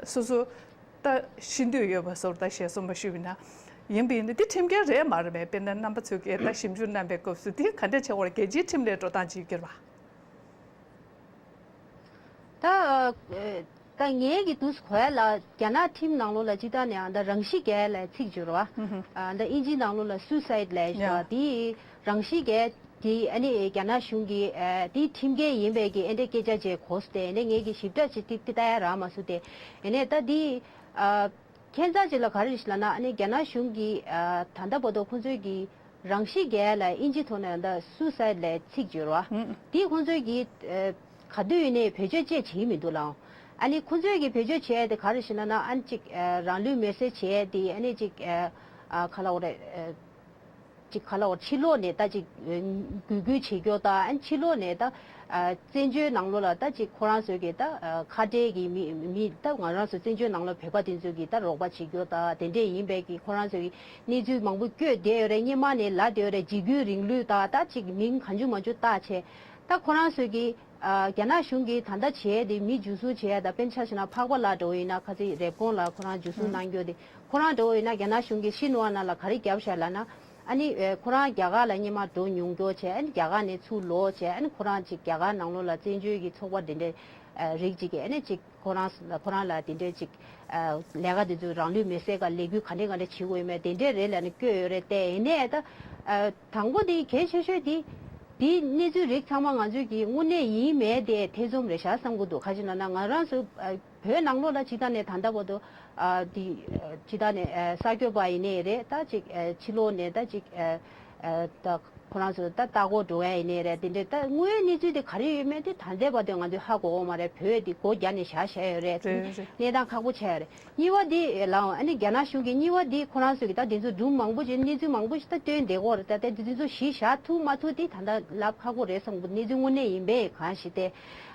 སོ་སོ་ད་ཤི་འདོད་ཡོད་པ་སོར་ད་ཞེས་སོ་མ་ཞུས་པ་ཡིན་ན། ཡིན་པ་ཡིན་ན་འདི་ཁྲིམས་འགལ་རེད་མ་རེད་མེད། དཔེར་ན་རྣམ་པ་ཚོས་ཀྱིས་ད་ཞིབ་འཇུག་གནང་པའི་སྐབས་སུ་འདི་ག་འདྲས་བྱེད་དགོས་རེད། རྒྱལ་སྤྱིའི་ཁྲིམས་ལས་འགྲོ་སྟངས་ཅིག་གྱུར་བ། ད་ད་ངའི་གི་དུས་གོ་ཡ་ལ་རྒྱ་ནག་ཁྲིམས་ནང་ལོགས་ལ་སྤྱིར་བཏང་ནས་ཨ་ད་རང་ཤི་རྒྱག་ཡ་ལ་ཚིག་སྦྱོར་བ། ཨ་ད་ཨིན་ཇི་ནང་ལོགས་ལ་སུའི་སའིཌ་ལབ་ཡ་ཞིག་འདུག་བ། དེ་རང་ཤི་རྒྱག་དེ་ཨ་ནི་རྒྱ་ནག་གཞུང་གི་ཨ་དེ་ཁྲིམས་འགལ་ཡིན་པའི་གི་ཨེ་འདྲས་སྐད་ཆ་བྱས་གོ་སོང་སྟེ། ཨེ་འདྲས་ངས་གི་ཞིབ་ཕྲ་ཅིག་ཏིག་ཏིག་ལྟ་ཡ་རག་མ་སོང་སྟེ། ཨེ་ནས་ད་དེ་ཨ་ཁྱད་མཚར་ཅིག་ལ་ག་རེ་རེད་ལབ་ན། ཨ་ནི་རྒྱ་ནག་གཞུང་གི་ཨ་ད་ལྟ་བར་དུ་ཁོང་ཚོའི་གི་རང་ཤི་རྒྱག་ཡ་ལ་ཨིན་ཇི་ཐོག་ནས་ད་སུའི་སའིཌ་ལབ་ཚིག་སྦྱོར་བ། དེ་ཁོང་ཚོའི་གི་ཨ་ག་དུས་ཡིན་ནའི་བེད་སྤྱོད་ཅིག་བྱེད་ཀྱི་མི་འདུག་ལགས། ཨ་ནི་ཁོང་ཚོའི་གི་བེད་སྤྱོད་བྱས་ཏེ་ག་རེ་ཞུ་ན་ན། ཨ་ནི་ཅིག་ཨ་རང་ལུས་མེར་སྲེག་བྱས་ཏེ། ཨ་ནི་ཅིག་ཨ་ཨ་ག་ལབ་དགོས་རེད། ཨ་ཅིག་ག་ལབ་དགོས། ཕྱི་ལོགས་ནས་ད་ཅིག་ཨ་འགུལ་སྐྱོད་བྱེད་རྒྱུ་དང་། ཨ་ནི་ཕྱི་ལོགས་ནས་ད་ཨ་བཙན་བྱོལ་ནང་ལོགས་ལ་ད་ཅིག་ཁོ་རང་ཚོའི་གི་ད་ཨ་ཁ་བྲལ་གི་མི་མི་ད་ང་རང་ཚོ་བཙན་བྱོལ་ནང་ལོགས་བོད་པ་དེ་ཚོའི་གི་ད་རོགས་པ་བྱེད་རྒྱུ་དང་། དེ་འདྲས་ཡིན་པའི་གི་ཁོ་རང་ཚོའི་གི་གནས་ཚུལ་མང་པོ་བཀོད་བསྡད་ཡོད་རེད། སྔོན་མ་ནས་ལབ་བསྡད་ཡོད་རེད། འཇིགས་སྐུལ་རིང་ལུགས་དང་། ད་ཅིག་མིང་གང་བྱུང་མང་བྱུང་བཏགས་བྱས། ད་ཁོ་རང་ཚོའི་གི་ཨ་རྒྱ་ནག་གཞུང་གིས་ད་ལྟ་བྱས་ཏེ་མི་འཇུ་བཟུང་བྱས་ཡ། ད་དཔེར་ན་ཆ་བཞག་ན་འཕགས་པ་ལགས་འདྲ་བོ་ཡིན་ན། ཁ་སང་རེབ་གོང་ལ་ཁོ་རང་འཇུ་བཟུང་གནང་རྒྱུ་དེ། ཁོ་རང་འདྲ་བོ་ཡིན་ན་རྒྱ་ནག་གཞུང་གིས་ཤི་ནུ་ཝ་ན་ལ་ག་རེ་བརྒྱབ་བཞག་ལབ་ན། ཨ་ནི་ཨེ་ཁོ་རང་རྒྱ་གར་ལ་སྔོན་མ་འགྲོ་མྱོང་རྒྱུ་བྱས། ཨ་ནི་རྒྱ་གར་ནས་ཚུར་ལོག་བྱས། ཨ་ནི་ཁོ་རང་ཅིག་རྒྱ་གར་ནང་ལོགས་ལ་བཙན་བྱོལ་གྱི་ཚོགས་པ་དེ་འདྲའི་ཨ་རིགས་ཅིག་གིས་ཨ་ནི་ཅིག་ཁོ་རང་ཁོ་རང་ལ་དེ་འདྲའི་ཅིག་ཨ་ལས་ཀ་དེ་ཚོ་རང་ལུས་མེར་སྲེག་ག་ལས་འགུལ་ག་འདྲ་ག་འདྲ་བྱེད་དགོས་ཡོད་མེད་དེ་འདྲའི་རེད་ལབ་ནས་བཀོད་ཡོད་རེད་དེ། ཡིན་ནའི་ད་ཨ་དང་པོ་དེ་གལ་ཆེ་ཤོས་དེ་དེ་གནས་ཚུལ་རིགས་ཚང་མ་ང་ཚོས་ཀྱི་དངོས་གནས་ཡིན་མེད་དེ་ཐེ་ཚོམ་རེད་ཤག་བསམ་གྱི་འདུག་ག་ཅི་ན་ན་ང་རང་ཚོ་ཨ་བོད་ནང་ལོགས་ལ་སྤྱིར་བཏང་ནས་ད་ལྟ་བར་དུ་ཨ་དེ་ཨ་སྤྱིར་བཏང་ནས་ཨ་གསར་འགོད་པ་ཡིན་ནའི་རེད། ད་ཅིག་ཨ་ཕྱི་ལོགས་ནས་ད་ཅིག་ཨ་ཨ་ད་ཁོ་རང་ཚོ་ད་ལྟ་སྐོར་འགྲོ་ཡ་ཡིན་ནའི་རེད། དེ་འདྲའི་ད་དངོས་ཡོད་གནས་ཚུལ་དེ་ག་རེ་ཡོད་མེད་དེ་ད་ལྟའི་བར་དུ་ང་ཚོས་ཧ་གོ་གི་མ་རེད། བོད་དེ་སྒོ་རྒྱབ་ནས་བཞག་བཞག་ཡོད་རེད། རེད་རེད། གནས་སྟངས་ཁག་པོ་ཆགས་ཡོད་རེད། གཉིས་པ་དེ་ལའང་ཨ་ནི་རྒྱ་ནག་གཞུང་གིས་གཉིས་པ་དེ་ཁོ་རང་ཚོ་གིས་ད་དེ་ཚོ་སྒྲུང་མང་པོ་ཅིག་གནས་ཚུལ་མང་པོ་ཞིག་ད་བཏོན་བསྡད་ཀྱི་ཡོད་རེད། ད་ལྟ་དེ་ཚོ་གཞི་བཞག་ཐུབ་མ་ཐུབ་དེ་ད་ལྟ་ལབ་ཁག་པོ་རེད་བསམ་གི་འདུག་གནས་ཚུལ་དངོས་གནས་ཡིན་པས་གང་ཞིག་སྟེ།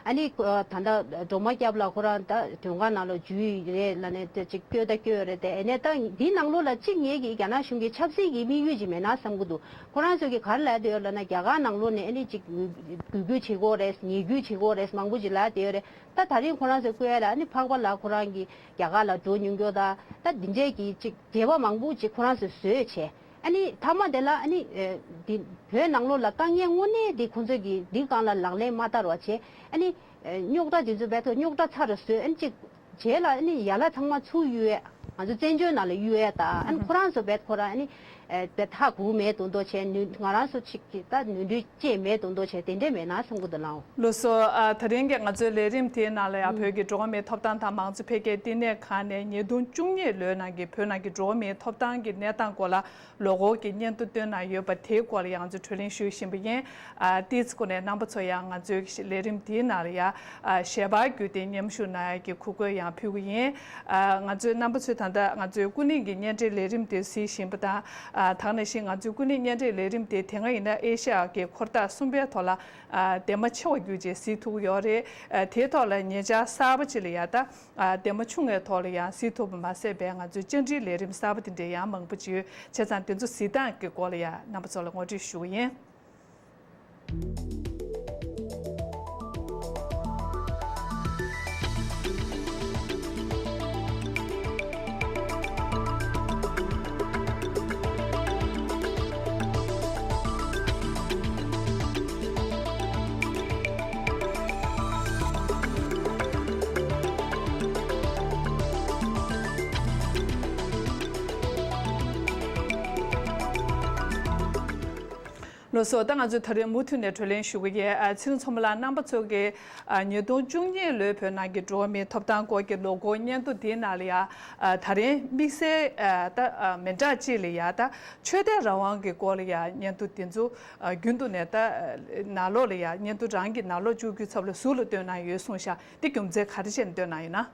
ཨ་ནི་ཁོ་ད་ལྟ་སྒྲོལ་མ་སྐྱབས་ལགས་ཁོ་རང་ད་མགྲོན་ཁང་ནང་ལ་འཇུས་ཡོད་རེད་ལབ་ནས་ད་ཅིག་བཀོད་ད་བཀོད་ཡོད་རེད་དེ། ཨ་ནི་ད་འདི་ནང་ལོགས་ལ་གཅིག་ངེད་ཀྱིས་རྒྱ་ནག་གཞུང་གི་ཆབ་སྲིད་ཀྱི་དམིགས་ཡུལ་ཅིག་མེད་ན་བསམ་གི་འདུག་ཁོ་རང་ཚོ་གིས་ག་རེ་ལབ་བསྡད་ཡོད་ལབ་ན། རྒྱ་གར་ནང་ལོགས་ནས་ཨ་ནི་ཅིག་འགུལ་སྐྱོད་བྱེད་ཀྱི་ཡོད་རེད། ཉེས་སྐྱོན་བྱེད་ཀྱི་ཡོད་རེད། མང་པོ་ཅིག་ལབ་བསྡད་ཡོད་རེད། ད་ད་རིང་ཁོ་རང་ཚོས་བཀོད་ཡ་ལ་ཨ་ནི་འཕགས་པ་ལགས་ཁོ་རང་གིས་རྒྱ་གར་ལ་འགྲོ་མྱོང་རྒྱུ་དང་། ད་འདི་འདྲའི་གི་ཅིག་འགྲེལ་པ་མང་པོ་ཅིག་ཁོ་རང་ཚོས་བཟོས་བྱས། ཨ་ནི་མཐའ་མ་དེ་ལ་ཨ་ནི་ཨེ་འདི་བོད་ནང་ལོགས་ལ་དཀའ་ངལ་དངོས་གནས་འདི་ཁོང་ཚོས་ཀྱི་འདི་སྒང་ལ་ལག་ལེན་མ་བསྟར་བ་བྱས། ཨ་ནི་ཨེ་རྙོག་དྲ་འདི་ཚོ་རྦད་དེ་རྙོག་དྲ་ཚ་རུ་བཟོས། ཨ་ནི་ཅིག་རྗེས་ལ་ཨ་ནི་ཡན་ལག་ཚང་མ་ཚུར་གཡུག་ཡས། ང་ཚོ་བཙན་བྱོལ་ནང་ལ་གཡུག་ཡས་དང་། ཨ་ནི་ཁོ་རང་ཚོ་རྦད་ཁོ་རང་ཨ་ནི་ཨེ་རྦད་ཧ་གོ་མེད་མདོག་མདོག་བྱས། ནུས་ང་རང་ཚོ་ཅིག་གི་ད་ནོར་འཁྲུལ་ཅིག་མེད་མདོག་མདོག་བྱས། དེ་འདྲས་མེད་ན་བསམ་གི་འདུག་ལགས། ལགས་སོ། ཨ་ད་རིང་གི་ང་ཚོའི་ལས་རིམ་དེའི་ནང་ལ་ཡང་བོད་ཀྱི་འགྲོ་བ་མིའི་ཐོབ་ཐང་དང་མང་གཙོ་འཕེལ་རྒྱས་བསྟི་གནས་ཁང་ནས་ཉིས་སྟོང་བཅུ་གཉིས་ལོའི་ནང་གི་བོད་ནང་གི་འགྲོ་བ་མིའི་ཐོབ་ཐང་གི་གནས་སྟངས་སྐོར་ལ་ལོ་འཁོར་གྱི་སྙན་ཐོ་བཏོན་གནང་ཡོད་པ་དེའི་སྐོར་ལ་ཡང་ང་ཚོས་གྲོས་གླེང་ཞུ་བཞིན་པ་ཡིན། ཨ་ཏོག་ཙམ་སྒོ་ནས་རྣམ་པ་ཚོ་ཡང་ང་ཚོའི་ལས་རིམ་དེའི་ནང་ལ་ཡང་ཨ་ཞལ་པར་བརྒྱུད་དེ་མཉམ་ཞུགས་གནང་ཡག་གི་གོ་སྐབས་ཡང་ཕུལ་གི་ཡིན། ཨ་ང་ཚོའི་རྣམ་པ་ཚོས་ད་ལྟ་ང་ཚོའི་ཀུན་གླེང་གི་བརྙན་འཕྲིན་ལས་རིམ་དེ་གཟིགས་བཞིན་པ་དང་། ཨ་ད་ག་ནང་བཞིན་ང་ཚོའི་ཀུན་གླེང་བརྙན་འཕྲིན་ལས་རིམ་དེ་དེ་སྔ་ཡིན་ན་ཨེ་ཤ་ཡ་གི་འཁོར་ཐག་གསུམ་པའི་ཐོག་ལ་ཨ་ལྡེབ་མ་ཆེ་བ་བརྒྱུད་བྱས་གཟིགས་ཐུབ་ཀྱི་ཡོད་རེད། ཨ་དེའི་ཐོག་ལ་ཉེ་ཆར་གསར་པ་ཅིག་ལ་ཡ་ད་ཨ་ལྡེབ་མ་ཆུང་བའི་ཐོག་ལ་ཡང་གཟིགས་ཐུབ་པ་མ་ཟད་པའི་ང་ཚོའི་བཅར་འདྲིའི་ལས་རིམ་གསར་པ་དེ་འདྲ་ཡང་མང་པོ་ཅིག་ཡོད། བྱས་ཙང་དེ་ཚོ་གཟིགས་སྟངས་ཀྱི་སྐོར་ལ་ཡང་རྣམ་པ་ཚོ་ལ་ངོ་སྤྲོད་ཞུ་གི་ཡིན། ལགས་སོ། ད་ང་ཚོས་ད་རེས་མུ་མཐུད་ནས་གྲོས་གླེང་ཞུ་གི་ཡོད། ཨ། ཚེ་རིང་མཚོ་མོ་ལགས། རྣམ་པ་ཚོ་གིས་ཨ་ཉིས་སྟོང་བཅུ་གཉིས་ལོའི་བོད་ནང་གི་འགྲོ་བ་མིའི་ཐོབ་ཐང་སྐོར་གྱི་ལོ་འཁོར་སྙན་ཐོ་དེའི་ནང་ལ་ཡ། ཨ། ད་རེས་དམིགས་བསལ་ཨ་ད་ཨ་མི་འདྲ་ཅིག་ལ་ཡ། ད་ཆོས་དད་རང་དབང་གི་སྐོར་ལ་ཡ་སྙན་ཐོ་དེ་ཚོ་ཨ་རྒྱུན་དུ་ནས་ད་ནང་ལོགས་ལ་ཡ། སྙན་ཐོ་རང་གི་ནང་ལོགས་བཅུག་རྒྱུའི་ཚབ་ལ་ཟུར་ལ་བཏོན་གནང་ཡོད་གསུངས་ཤག་དེ་རྒྱུ་མཚན་ག་རེ་བྱས་ནས་བཏོན་གནང་ཡོད་ན།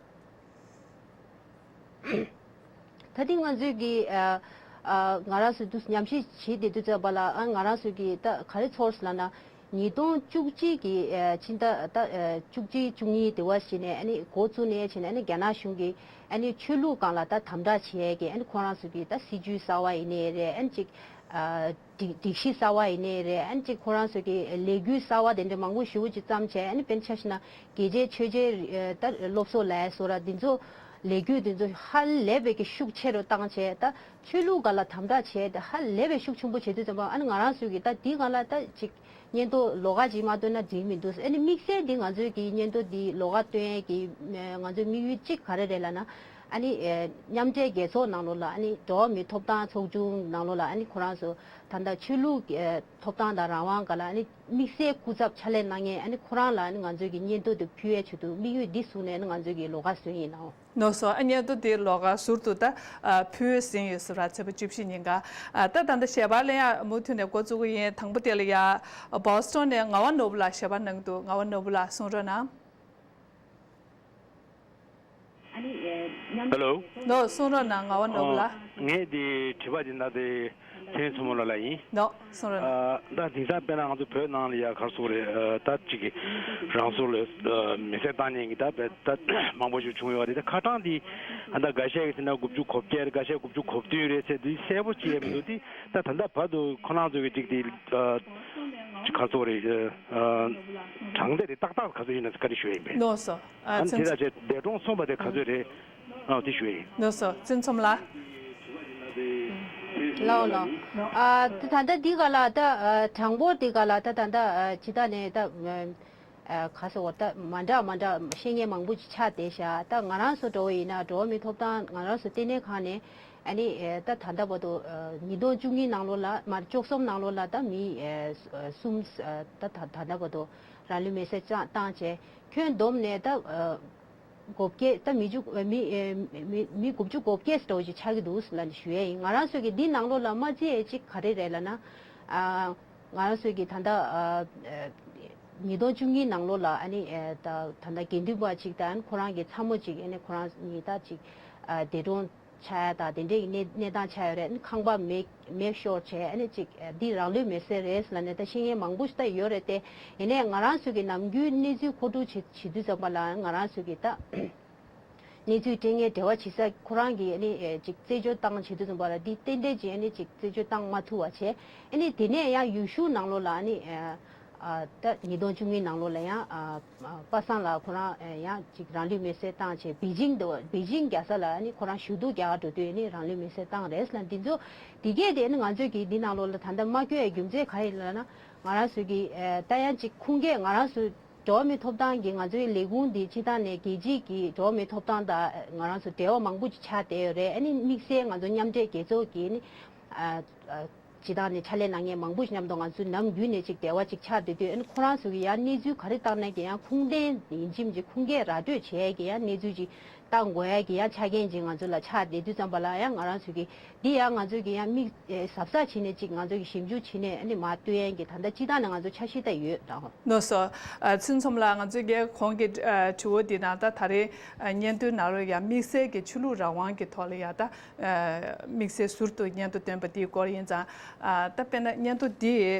ད་ཐེངས་ང་ཚོས་ཀྱི་ཨ་ཨ་ང་རང་ཚོ་དུ་ཉམས་ཞིབ་བྱེད་བསྡད་དུས་ཙམ་པ་ལ། ཨ་ང་རང་ཚོས་ཀྱི་ད་ག་རེ་ཚོར་སོང་ལབ་ན། ཉིས་སྟོང་བཅུ་གཅིག་གི་ཨ་ཕྱི་ཟླ་ད་ཨ་བཅུ་གཅིག་བཅུ་གཉིས་དེ་བ་བྱས་ནས། ཨ་ནི་འགོ་བཙུགས་ནས་བྱས་ནས། ཨ་ནི་རྒྱ་ནག་གཞུང་གིས་ཨ་ནི་ཆོས་ལུགས་སྒང་ལ་ད་དམ་དྲག་བྱེད་ཀྱི། ཨ་ནི་ཁོ་རང་ཚོ་གི་ད་སྲིད་ཇུས་གསར་བ་ཡིན་ནའི་རེད། ཨ་ནི་ཅིག་ཨ་སྒྲིག་སྒྲིག་གཞི་གསར་བ་ཡིན་ནའི་རེད། ཨ་ནི་ཅིག་ཁོ་རང་ཚོ་གི་ལས་འགུལ་གསར་བ་དེ་འདྲ་མང་པོ་ཞེ་པོ་ཅིག་བརྩམས་བྱས། ཨ་ནི་དཔེར་ན་ཆ་བཞག་ན་རྒྱལ་གཅེས་ཆོས་གཅེས་ཨ་ད་སློབ་གསོ་ལ་སོགས་ར་འདི་ཚོ་ལས་འགུལ་འདི་ཚོ་ཧ་ལས་པའི་གི་ཤུགས་ཆེ་རུ་བཏང་བྱས། ད་ཆོས་ལུགས་སྒང་ལ་དམ་དྲག་བྱས་ཏེ་ཧ་ལས་པའི་ཤུགས་ཆེན་པོ་བྱེད་དུས་ཙམ་པ། ཨ་ནི་ང་རང་ཚོས་ཀྱི་ད་འདི་སྒང་ལ་ད་ཅིག་སྙན་ཐོ་ལོགས་ཀ་ཅིག་མ་བཏོན་ན་འགྲིག་མི་འདུག་ཨ་ནི་དམིགས་བསལ་འདི་ང་ཚོས་ཀྱི་སྙན་ཐོ་འདི་ལོགས་ཀ་བཏོན་ཡས་ཀྱི་ཨ་ང་ཚོའི་དམིགས་ཡུལ་གཅིག་ག་རེ་རེད་ལབ་ན། ཨ་ནི་ཨ་མཉམ་འབྲེལ་རྒྱལ་ཚོགས་ནང་ལོགས་ལ། ཨ་ནི་འགྲོ་བ་མིའི་ཐོབ་ཐང་ཚོགས་ཆུང་ནང་ལོགས་ལ། ཨ་ནི་ཁོ་རང་ཚོ་ད་ལྟ་ཆོས་ལུགས་ཨ་ཐོབ་ཐང་དང་རང་དབང་སྒང་ལ། ཨ་ནི་དམིགས་བསལ་སྐུ་ཚབ་ཕྱག་ལས་གནང་མཁན། ཨ་ནི་ཁོ་རང་ལ་ཨ་ནི་ང་ཚོས་ཀྱི་སྙན་ཐོ་དེ་ཕུལ་ཡས་ཆེད་དུ་དམིགས་ཡུལ་འདི་བཟུང་ནས། ཨ་ནི་ང་ཚོས་ཀྱི་ལོགས་ཀ་བཟོས་ཡིན་ནའོ། ལགས་སོ། ཨ་སྙན་ཐོ་དེ་ལོགས་ཀ་ཟུར་དུ་ད་ཨ་ཕུལ་ཟིན་ཡོད་ཟེར་བ། ཚེས་པ་བཅུ་བཞི་ཉིན་ཀ་ཨ་ད་ད་ལྟ་ཞལ་པར་ལེན་ཡ་མུ་མཐུད་ནས་འགོ་བཙུགས་ཀྱི་ཡིན། དང་པོ་དེ་ལ་ཡ་བོ་སི་ཊོན་ནས་ངག་དབང་ནོར་བུ་ལགས་ཞལ་པར་གནང་འདུག་ངག་དབང་ནོར་བུ་ལགས་གསུང་རོགས་གནང་། ཧེ་ལོ། ལགས་གསུང་རོགས་གནང་། ངག་དབང་ནོར་བུ་ལགས། ཨ་ངས་འདི་དྲི་བ་འདི་ད་དེ་ཚེ་རིང་མཚོ་མོ་ལགས་ལ་ཡིན། ལགས་གསུང་རོགས་གནང་། ཨ་ད་དེང་སང་དཔེར་ན་ང་ཚོ་བོད་ནང་ལ་ཡ་ག་རེ་ཟེར་དགོས་རེད། ཨ་ད་ཅིག་གི་རང་སོར་ལ་ཨ་མི་སེར་བཏང་མཁན་གྱི་ད་བོད་ད་མང་པོ་ཞིག་བྱུང་ཡོད་རེད། ད་ཁ་གྲངས་འདི་ཨ་ད་འགའ་ཤས་ཀྱིས་ཟེར་ན་དགུ་བཅུ་གོ་བརྒྱད་རེད། འགའ་ཤས་དགུ་བཅུ་གོ་བདུན་རེད་ཟེར། འདི་གསལ་པོ་ཅིག་ཡོད་མི་འདུག་འདི་ད་ད་ལྟ་བར་དུ་ཁོ་རང་ཚོ་གི་ཅིག་དེ་ཨ་ཅིག་ག་རེ་ཟེར་དགོས་རེད། ཨ་གྲངས་ཚད་དེ་ཏག་ཏག་ག་ཚོད་ཡིན་ན་ག་རེ་ཞུ་ཡ་ཡིན་པས། ལགས་སོ། ཨ་ཨ་ནི་ཚེ་དེ་དག་ཅིག་འདས་གྲོངས་སོང་བ་དེ་ག་ཚོད་རེད། ཨ་དེ་ཞུ་ཡ་ཡིན། ལགས་སོ། ཚེ་རིང་མཚོ་མོ་ལགས། ལགས་ལགས། ཨ་ད་ད་ལྟ་འདི་ག་ལ་ད་ཨ་གྲངས་འབོར་འདི་ག་ལ་ད་ད་ལྟ་ཨ་ཇི་ལྟར་ནས་ད་ཨ་ག་ཟེར་དགོས། ད་མ་འདྲ་མ་འདྲ་བཤད་མཁན་མང་པོ་ཅིག་ཆགས་བསྡད་ཤག་ད་ང་རང་ཚོ་འདྲ་བོ་ཡིན་ན་འགྲོ་བ་མིའི་ཐོབ་ཐང་ང་རང་ཚོ་ལྟེ་གནས་ཁང་ནས་ཨ་ནི་ཨ་ད་ད་ལྟ་བར་དུ་ཨ་ཉིས་སྟོང་བཅུ་གཉིས་ནང་ལོགས་ལ་མ་བཅུ་གསུམ་ནང་ལོགས་ལ་ད་མི་ཨ་གསུམ་ཨ་ད་ད་ད་ལྟ་བར་དུ་རང་ལུས་མེར་སྲེག་བཏང་བྱས། ཁྱོན་བསྡོམས་ནས་ད་ཨ་དགུ་བརྒྱ། ད་མི་བཅུ་མི་ཨེ་མི་མི་དགུ་བཅུ་གོ་བརྒྱད་འདྲ་བོ་ཅིག་ཆགས་ཀྱི་འདུག་ལབ་ནས་ཞུ་ཡས་ཡིན། ང་རང་ཚོས་ཀྱི་འདི་ནང་ལོགས་ལ་མ་བརྩི་ཡས་ཅིག་ག་རེ་རེད་ལབ་ན། ཨ་ང་རང་ཚོས་ཀྱི་ད་ལྟ་ཨ་ཨ་ཉིས་སྟོང་བཅུ་གཉིས་ནང་ལོགས་ལ་ཨ་ནི་ཨེ་ད་ད་ལྟ་དགེ་འདུན་པ་ཅིག་དང་ཁོ་རང་གི་ཚ་མོ་ཅིག་ཨ་ནི་ཁོ་རང་གཉིས་ད་ཅིག་ཨ་འདས་གྲོངས་ཆགས་ཡ་དང་དེ་འདྲའི་གནས་གནས་སྟངས་ཆགས་ཡོད་རེད། ཨ་ནི་ཁང་པ་མེ་མེ་ཤོར་བྱས། ཨ་ནི་ཅིག་འདི་རང་ལུས་མེར་སྲེག་རེད་ལབ་ནས་ད་བཤད་མཁན་མང་པོ་ཞིག་ད་ཡོད་རེད་དེ། ཡིན་ནའི་ང་རང་ཚོས་ཀྱི་ནམ་རྒྱུན་གནས་ཚུལ་མཁོ་སྒྲུབ་བྱེད་བྱེད་དུས་ཙམ་པ་ལ་ང་རང་ཚོས་ཀྱི་ད་གནས་ཚུལ་སྤྲད་མཁན་འབྲེལ་བ་བྱེད་ས་ཁོ་རང་གི་ཨ་ནི་ཨེ་ཅིག་རྩད་གཅོད་བཏང་བྱེད་དུས་ཙམ་པ་ལ་འདི་ཏན་ཏན་ཅིག་ཨ་ནི་ཅིག་རྩད་གཅོད་བཏང་མ་ཐུབ་པ་བྱས། ཨ་ནི་དེ་ནས་ཡང་ཡུལ་ཤུལ་ནང་ལོགས་ལ་ཨ་ནི་ཨ་ཨ་ད་ཉིས་སྟོང་བཅུ་གཉིས་ནང་ལོགས་ལ་ཡང་ཨ་ཨ་པ་སངས་ལགས་ཁོ་རང་ཨ་ཡང་ཅིག་རང་ལུས་མེར་སྲེག་བཏང་བྱས། པེ་ཅིང་དུ་པེ་ཅིང་རྒྱལ་ས་ལ་ཨ་ནི་ཁོ་རང་ཞུ་གཏུག་རྒྱག་ག་འགྲོ་དུས་ཨ་ནི་རང་ལུས་མེར་སྲེག་བཏང་རེད་ལབ། འདི་ཚོ་འདི་གས་དེ་ཨ་ནི་ང་ཚོས་ཀྱིས་འདི་ནང་ལོགས་ལ་ད་ལྟ་མ་བསྐྱོད་ཡ་རྒྱུ་མཚན་ག་རེ་ཡིན་ལབ་ན། ང་རང་ཚོས་ཀྱིས་ཨ་ད་ཡང་ཅིག་ཁུངས་སྐྱེལ། ང་རང་ཚོ་འགྲོ་བ་མིའི་ཐོབ་ཐང་གི་ང་ཚོའི་ལས་ཁུངས་འདི་སྤྱིར་བཏང་ནས་རྒྱལ་སྤྱི་གི་འགྲོ་བ་མིའི་ཐོབ་ཐང་དང་ང་རང་ཚོ་འབྲེལ་བ་མང་པོ་ཅིག་ཆགས་བསྡད་ཡོད་རེད། ཨ་ནི་དམིགས་བསལ་ང་ཚོ་མཉམ་འབྲེལ་རྒྱལ་ཚོགས་ཀྱི་ནི་ཨ་ཨ་སྤྱིར་བཏང་ནས་ཕྱག་ལས་གནང་མཁན་མང་པོ་ཞིག་མཉམ་དུ་ང་ཚོ་ནམ་རྒྱུན་ནས་ཅིག་འབྲེལ་བ་ཅིག་ཆགས་བསྡད་དུས། ཨ་ནི་ཁོ་རང་ཚོ་གི་ཡང་གནས་ཚུལ་ག་རེ་བཏང་ན་གི་ཡང་ཁུངས་ལྡན་ཡིན་གཅིག་མིན་གཅིག་ཁུངས་སྐྱེལ་ར་སྤྲོད་བྱེད་ཡས་ཀྱི་ཡང་གནས་ཚུལ་ཅིག་བཏང་དགོས་ཡ་གི་ཡང་ཆ་རྐྱེན་ཅིག་ང་ཚོ་ལ་ཆགས་བསྡད་དུས་ཙམ་པ་ལ། ཡང་ང་རང་ཚོ་གི་འདི་ཡང་ང་ཚོ་གི་ཡང་དམིགས་ཨེ་གཟབ་གཟབ་བྱས་ནས་ཅིག་ང་ཚོ་གི་ཞིབ་འཇུག་བྱས་ནས་ཨ་ནི་མར་སྟོན་ཡ་གི་ད་ལྟ་སྤྱིར་བཏང་ནས་ང་ཚོ་འཆར་གཞི་ད་ཡོད་ད། ལགས་སོ། ཨ་ཚེ་རིང་མཚོ་མོ་ལགས། ང་ཚོའི་གོང་གི་ཨ་དྲི་བ་འདི་ནང་ད་ད་རེས་ཨ་སྙན་ཐོའི་ནང་ལོགས་ཡ་དམིགས་བསལ་གྱི་ཆོས་ལུགས་རང་དབང་གི་ཐོག་ལ་ཡ་ད་ཨ་དམིགས་བསལ་ཟུར་དུ་སྙན་ཐོ་བཏོན་པ་འདིའི་སྐོར་ཡིན་ཙང་། ཨ་ད་དཔེར་ན་སྙན་ཐོ་འདི་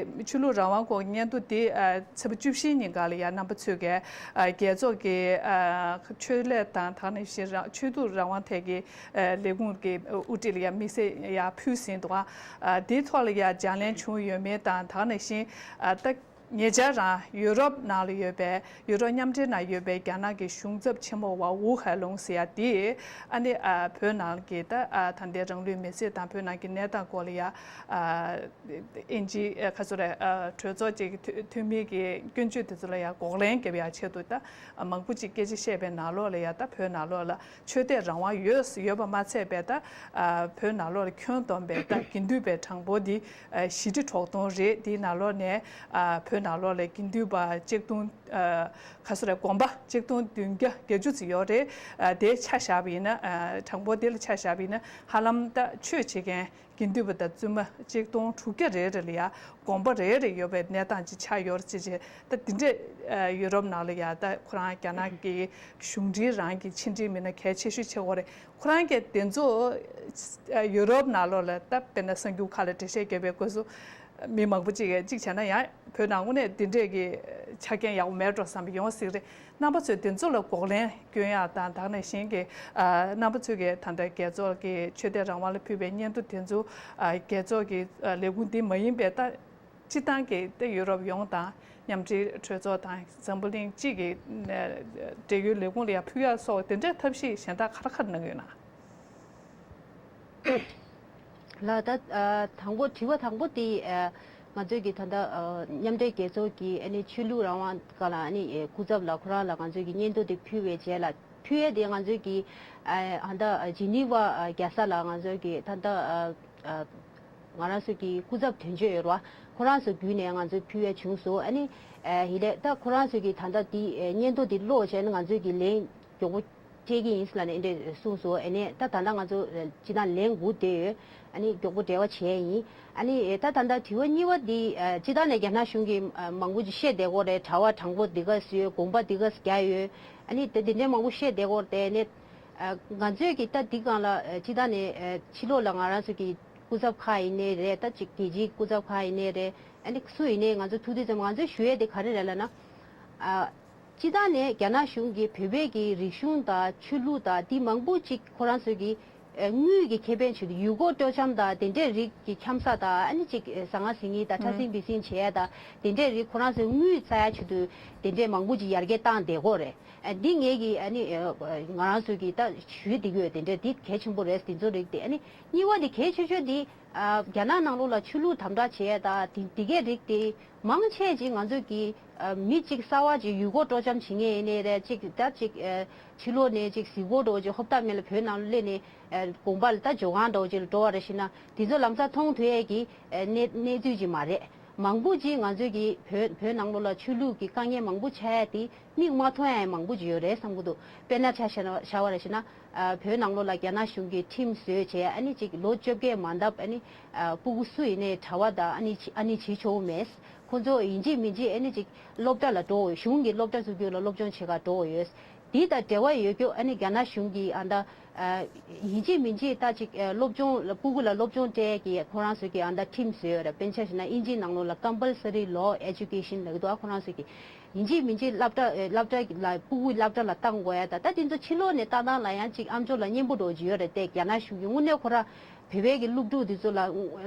ཆོས་ལུགས་རང་དབང་སྐོར་སྙན་ཐོ་འདི་ཨ་ཚེས་པ་བཅུ་བཞི་ཉིན་ཀ་ལ་ཡ་རྣམ་པ་ཚོས་ཀྱི་ཨ་རྒྱལ་ཚོགས་ཀྱི་ཨ་ཆོས་ལས་དང་དེ་ནང་བཞིན་རང་ཆོས་དད་རང་དབང་ཐད་ཀྱི་ཨ་ལས་ཁུངས་ཀྱི་དབུ་ཁྲིད་ལ་ཡ་དམིགས་བསལ་ཡ་ཕུལ་ཟིན་འདུག་ཨ་དེའི་ཐོག་ལ་ཡ་ལྗགས་ལན་བྱུང་ཡོད་མེད་དང་། དེ་ནང་བཞིན་ཨ་ད་ ཉེ་ཆར་རང་ཡུ་རོབ་ནང་ལ་ཡོད་པའི་ཡུ་རོབ་མཉམ་འབྲེལ་ནང་ཡོད་པའི་རྒྱ་ནག་གི་གཞུང་ཚབ་ཆེན་མོ་བ་ཝུ་ཧའེ་ལུང་ཟེར་ཡ་དེ་ཨ་ནི་ཨ་བོད་ནང་གི་ད་ཨ་ད་ལྟའི་རང་ལུས་མེར་སྲེག་དང་བོད་ནང་གི་གནས་སྟངས་སྐོར་ལ་ཡ་ཨ་དབྱིན་ཇི་ཨ་ག་ཚོད་རེད། ཨ་གྲོས་ཚོགས་ཅིག་གི་འཐུས་འཐུས་མི་གི་སྐྱོན་བརྗོད་དེ་ཚོ་ལ་ཡ་འགོག་ལན་རྒྱབ་ཡ་ཆེད་དུ་ད་ཨ་མང་པོ་ཅིག་སྐད་ཆ་བཤད་པའི་ནང་ལོགས་ལ་ཡ་ད་བོད་ནང་ལོགས་ལ་ཆོས་དད་རང་དབང་ཡོད་ཡོད་པ་མ་ཚད་པའི་ད་ཨ་བོད་ནང་ལོགས་ལ་ཁྱོན་བསྡོམས་པའི་ད་དགེ་འདུན་པའི་གྲངས་འབོར་འདི་ཨ་བཞི་ཁྲི་དྲུག་སྟོང་རེད། དེའི་ནང་ལོགས་ནས་ཨ་བོད་ནང་ལོགས་ལ་དགེ་འདུན་པ་གཅིག་སྟོང་ཨ་ག་ཚོད་རེད། དགོན་པ་གཅིག་སྟོང་བདུན་བརྒྱ་བརྒྱད་ཅུ་ཙམ་ཡོད་རེད། ཨ་དེ་ཆ་བཞག་པ་ཡིན་ན་ཨ་གྲངས་འབོར་དེ་ལ་ཆ་བཞག་པ་ཡིན་ན་ཧ་ལམ་ད་ཆོས་བྱེད་མཁན་དགེ་འདུན་པ་དང་བཙུན་མ་གཅིག་སྟོང་དྲུག་བརྒྱ་རེ་རེ་ལ་ཡ་དགོན་པ་རེ་རེ་ཡོད་པའི་གནས་སྟངས་ཅིག་ཆགས་ཡོད་རེད་ཅེས་བྱས། ད་དེ་འདྲས་ཨ་ཡུ་རོབ་ནང་ལ་ཡ་ད་ཁོ་རང་རྒྱ་ནག་གི་གཞུང་འབྲེལ་རང་གི་ཕྱི་འབྲེལ་མི་སྣ་གལ་ཆེ་ཤོས་ཆགས་ཡོད་རེད། ཁོ་རང་གིས་དེ་ཚོ་ཨ་ཡུ་རོབ་ནང་ལོགས་ལ་ད་དཔེར་ན་གསར་འགྱུར་ཁག་ལ་འགྲེལ་བཤད་བརྒྱབ་པའི་སྐབས་སུ་མི་མང་པོ་ཅིག་གིས་གཅིག་བྱས་ན་ཡང་བོད་ནང་དངོས་གནས་དེ་འདྲས་ཀྱི་ཆ་རྐྱེན་ཡག་པོ་མེད་འགྲོ་བསམ་པ་ཡོང་སྲིད་རེད། རྣམ་པ་ཚོས་དེ་ཚོ་ལ་འགོག་ལན་སྐྱོན་ཡག་དང་དེ་ནང་བཞིན་གྱི་ཨ་རྣམ་པ་ཚོས་ཀྱི་ད་ལྟ་རྒྱལ་ཚོགས་ཀྱི་ཆོས་དད་རང་དབང་ལ་ཕུལ་བའི་སྙན་ཐོ་དེ་ཚོ་ཨ་རྒྱལ་ཚོགས་ཀྱི་ཨ་ལས་ཁུངས་དེ་མ་ཡིན་པའི་ད་སྤྱི་བཏང་གི་ད་ཡུ་རོབ་ཡོངས་དང་མཉམ་འབྲེལ་གྲོས་ཚོགས་དང་འཛམ་བུ་གླིང་སྤྱི་གི་ཨ་འབྲེལ་ཡོད་ལས་ཁུངས་ལ་ཡང་ཕུལ་ཡག་སོགས་དེ་འདྲའི་ཐབས་ཤེས་གཞན་དག་ག་རེ་ག་རེ་གནང་གི་ཡོད་ན། ལགས། ད་ཨ་དང་པོ་དྲི་བ་དང་པོ་དེ་ཨ་ང་ཚོས་ཀྱི་ད་ལྟ་ཨ་མཉམ་འབྲེལ་རྒྱལ་ཚོགས་ཀྱི་ཨ་ནི་ཆོས་ལུགས་རང་དབང་སྒང་ལ་ཨ་ནི་ཨེ་སྐུ་ཚབ་ལ་ཁོ་རང་ལ་ང་ཚོས་ཀྱི་སྙན་ཐོ་དེ་ཕུལ་བའི་རྗེས་ལ་ཕུལ་ཡས་དེ་ང་ཚོས་ཀྱི་ཨ་ད་ལྟ་ཇི་ནི་ཝ་ཨ་རྒྱལ་ས་ལ་ང་ཚོས་ཀྱི་ད་ལྟ་ཨ་ཨ་ང་རང་ཚོ་གི་སྐུ་ཚབ་དོན་གཅོད་ཡོད་རེད་བ། ཁོ་རང་ཚོ་བརྒྱུད་ནས་ང་ཚོས་ཕུལ་ཡས་བྱུང་སོང་། ཨ་ནི་ཨ་ཡིན་ལས་ད་ཁོ་རང་ཚོ་གི་ད་ལྟ་དེ་ཨ་སྙན་ཐོ་དེ་ཀློག་བྱས་ན་ང་ཚོས་ཀྱི་ལན་མགྱོགས་པོ་སྤྲད་ཀྱི་ཡིན་ལབ་ནས་འདི་འདྲ་གསུངས་སོང་། ཨ་ནི་ད་ད་ལྟ་ང་ཚོ་ཨ་སྤྱི་བཏང་ལན་སྒུག་བསྡད་ཡོད། ཨ་ནི་མགྱོགས་པོ་འབྲེལ་བ་བྱས་ཡིན། ཨ་ནི་ཨེ་ད་ད་ལྟ་དྲི་བ་གཉིས་པ་འདི་ཨ་སྤྱི་བཏང་ནས་རྒྱ་ནག་གཞུང་གིས་ཨ་མང་པོ་ཅིག་བཤད་བསྡད་ཀྱི་ཡོད་རེད། གྲྭ་པ་གྲངས་འབོར་འདི་ག་ཙམ་ཡོད། དགོན་པ་འདི་ག་ཙམ་རྒྱག་ཡོད། ཨ་ནི་དེ་དེ་འདྲའི་མང་པོ་བཤད་བསྡད་ཀྱི་ཡོད་རེད། དེ་ནས་ཨ་ང་ཚོས་ཀྱི་ད་འདི་སྒང་ལ་ཨ་སྤྱི་བཏང་ནས་ཨ་ཕྱི་ལོགས་ལ་ང་རང་ཚོ་གི་སྐུ་ཚབ་ཁག་ཡིན་ནའི་རེད། ད་ཅིག་རྒྱལ་སྤྱིའི་སྐུ་ཚབ་ཁག་ཡིན་ནའི་རེད། ཨ་ནི་སུ་ཡིན་ནའི་ང་ཚོ་ཐུག་དུས་ཙམ་ང་ཚོས་ཞུ་ཡས་དེ་ག་རེ་རེད་ལབ་ན། ཨ། སྤྱི་བཏང་ནས་རྒྱ་ནག་གཞུང་གིས་བོད་པའི་གི་རིག་གཞུང་དང་ཆོས་ལུགས་དང་འདི་མང་པོ་ཅིག་ཁོ་རང་ཚོས་ཀྱི་ཨ་དངུལ་གྱི་ཁེ་ཕན་ཆེད་དུ་ཡུལ་སྐོར་སྤྲོ་འཆམ་དང་དེ་འདྲའི་རིགས་ཀྱི་འཆམ་ས་དང་། ཨ་ནི་ཅིག་ཨ་ཟ་ང་ཟ་ངེ་དང་ཁྲ་ཟིང་བི་ཟིང་བྱེད་ཡ་དང་དེ་འདྲའི་རིགས་ཁོ་རང་ཚོའི་དངུལ་བཙལ་ཡ་ཆེད་དུ་དེ་འདྲའི་མང་པོ་ཅིག་ཡར་རྒྱས་བཏང་བསྡད་ཀྱི་ཡོད་རེད། ཨ་འདི་ངས་ཀྱི་ཨ་ནི་ཨ་ང་རང་ཚོས་ཀྱི་ད་ཞུས་བསྡད་ཀྱི་ཡོད། དེ་འདྲའི་འདི་གལ་ཆེན་པོ་རེད། དེ་ཚོ་རིགས་དེ། ཨ་ནི་གཉིས་པ་དེ་གལ་ཆེ་ཤོས་དེ། ཨ་རྒྱ་ནག་ནང་ལོགས་ལ་ཆོས་ལུགས་དམ་དྲག་བྱེད་ཡས་དང་དེ་དེ་གའི་རིགས་དེ་མང་ཆེ་ཅིག་ང་ཚོ་གི་ཨ་མི་གཅིག་གསར་པ་ཅིག་ཡུལ་སྐོར་སྤྲོ་འཆམ་བྱེད་མཁན་ཡིན་ནའི་རེད། གཅིག་ད་གཅིག་ཨ་ཕྱི་ལོགས་ནས་གཅིག་གཟིགས་སྐོར་འདྲ་བོ་ཅིག་ཧོབ་སྟེ་མེད་ལ་བོད་ནང་ལ་སླེབས་ནས་ཨ་དགོན་པ་ལ་ད་ཇོ་ཁང་འདྲ་བོ་ཅིག་ལ་འགྲོ་བ་རེད་ཤི་ན་དེ་ཚོ་ལམ་སང་མཐོང་ཐུབ་ཡས་ཀྱི་ཨ་གནས་གནས་ཚུལ་ཅིག་མ་རེད། མང་པོ་ཅིག་ང་ཚོ་གི་བོད་བོད་ནང་ལོགས་ལ་ཆོས་ལུགས་ཀྱི་དཀའ་ངལ་མང་པོ་ཆགས་ཡས་དེ་མིག་མ་མཐོང་ཡས་མང་པོ་ཅིག་ཡོད་རེད་བསམ་གྱི་འདུག་དཔེར་ན་ཆ་བཞག་ན་བཞག་པ་རེད་ཤི་ན། ཨ་བོད་ནང་ལོགས་ལ་རྒྱ་ནག་གཞུང་གིས་ཁྲིམས་བཟོས་བྱས། ཨ་ནི་ཅིག་ལོ་བཅོ་བརྒྱད་མ་འདབ་ཨ་ནི་ཨ་སྤུ་གུ་སུ་ཡིན་ནའི་གྲྭ་པ་དང་ཨ་ནི་ཨ་ནི་བྱེད་ཆོག་མེད། ཁོང་ཚོ་ཡིན་གཅིག་མིན་གཅིག་ཨ་ནི་ཅིག་སློབ་གྲྭ་ལ་འགྲོ་དགོས། གཞུང་གི་སློབ་གྲྭ་བཙུགས་རྒྱུ་ལ་སློབ་སྦྱོང་བྱེད་ག་འགྲོ་དགོས་ཡོད། འདི་དང་འབྲེལ་བ་ཡོད་རྒྱུ་ཨ་ནི་རྒྱ་ནག་གཞུང་གིས་ཨ་ད་ཨ་ཡིན་གཅིག་མིན་གཅིག་ད་ཅིག་ཨ་སློབ་སྦྱོང་ལ་སྤུ་གུ་ལ་སློབ་སྦྱོང་སྤྲད་ཀྱི་ཁོ་རང་ཚོ་གི་ཨ་ད་ཁྲིམས་བཟོས་ཡོད་རེད། དཔེར་ན་ཆ་བཞག་ན་དབྱིན་ཇིའི་ནང་ལོགས་ལ་compulsory law education ལབ་ཀྱི་འདུག་ཨ་ཁོ་རང་ཚོ་གི་ཡིན་གཅིག་མིན་གཅིག་སློབ་གྲྭ་ཨེ་སློབ་གྲྭ་ལ་སྤུ་གུ་སློབ་གྲྭ་ལ་བཏང་དགོས་ཡ་ད། ད་དེ་ཚོ་ཕྱི་ལོགས་ནས་ལྟ་སྟངས་ལ་ཡང་ཅིག་ཨ་མཆོག་ལ་སྙན་པོ་འགྲོ་གི་ཡོད་རེད་དེ། རྒྱ་ནག་གཞུང་གིས་དངོས་གནས་ཁོ་རང་བོད་པའི་གི་སློབ་ཕྲུག་དེ་ཚོ་ལ་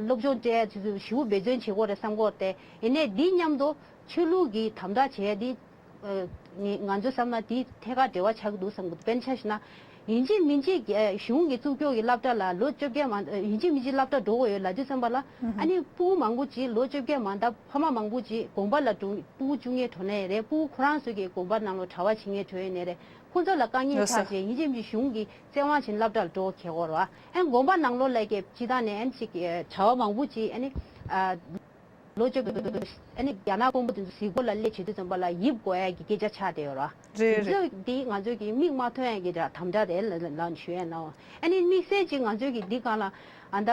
སློབ་སྦྱོང་སྤྲད་ཡ་དེ་ཚོ་ཞེ་པོ་འབད་བརྩོན་བྱེད་དགོས་རེད་བསམ་གྱི་ཡོད་རེད་དེ། ཡིན་ནའི་འདི་མཉམ་དུ་ཆོས་ལུགས་ཀྱི་དམ་དྲག་བྱས་ཏེ་ཨ་ང་ང་ཚོ་བསམ་ན་དེ་ཐད་ཀར་འབྲེལ་བ་ཆགས་ཀྱི་འདུག་བསམ་གྱི་འདུག་དཔེར་ན་ཆ་བཞག་ན་ཡིན་གཅིག་མིན་གཅིག་གཞུང་གིས་བཙུགས་རྒྱུ་གི་སློབ་གྲྭ་ལ་ལོ་བཅོ་བརྒྱད་མ་ཡིན་གཅིག་མིན་གཅིག་སློབ་གྲྭ་འགྲོ་དགོས་ཡོད་ལབ་དུས་ཙམ་པ་ལ་ཨ་ནི་སྤུ་གུ་མང་པོ་ཅིག་ལོ་བཅོ་བརྒྱད་མ་འདབ་ཕ་མ་མང་པོ་ཅིག་དགོན་པ་ལ་འགྲོ་སྤུ་གུ་བཅུག་མཁན་འགྲོ་ནའི་རེད། སྤུ་གུ་ཁོ་རང་ཚོ་གི་དགོན་པ་ནང་ལོགས་གྲྭ་པ་བྱེད་མཁན་འགྲོ་ཡས་ནའི་རེད། ཁོ་ཚོ་ལ་དཀའ་ངལ་ཆགས་བྱས་ཡིན་གཅིག་མིན་གཅིག་གཞུང་གིས་བཙན་དབང་བྱས་ནས་སློབ་གྲྭ་ལ་འགྲོ་གི་ཡོད་རེད་བ། ཨ་ནི་དགོན་པ་ནང་ལོགས་ལ་གི་སྤྱི་བཏང་ནས་ཨ་ནི་ཅིག་གྲྭ་པ་མང་པོ་ཅིག་ཨ་ནི་ཨ། ལོ་བཅོ་བརྒྱད་ཨ་ནི་རྒྱ་ནག་དཔོན་པོ་དེ་ཚོ་གཟིགས་སྐོར་ལ་སླེབས་བྱེད་དུས་ཙམ་པ་ལ་ཡིབ་དགོས་ཡ་གི་སྐད་ཆ་ཆགས་བསྡད་ཡོད་ར། རེད་རེད། དེ་ཚོ་དེ་ང་ཚོ་གི་མིག་མ་མཐོང་ཡ་གི་དམ་དྲག་རེད་ལ་ལ་ཞུ་ཡ་ན། ཨ་ནི་དམིགས་བསལ་ཅིག་ང་ཚོ་གི་འདི་སྒང་ལ་ཨ་ད་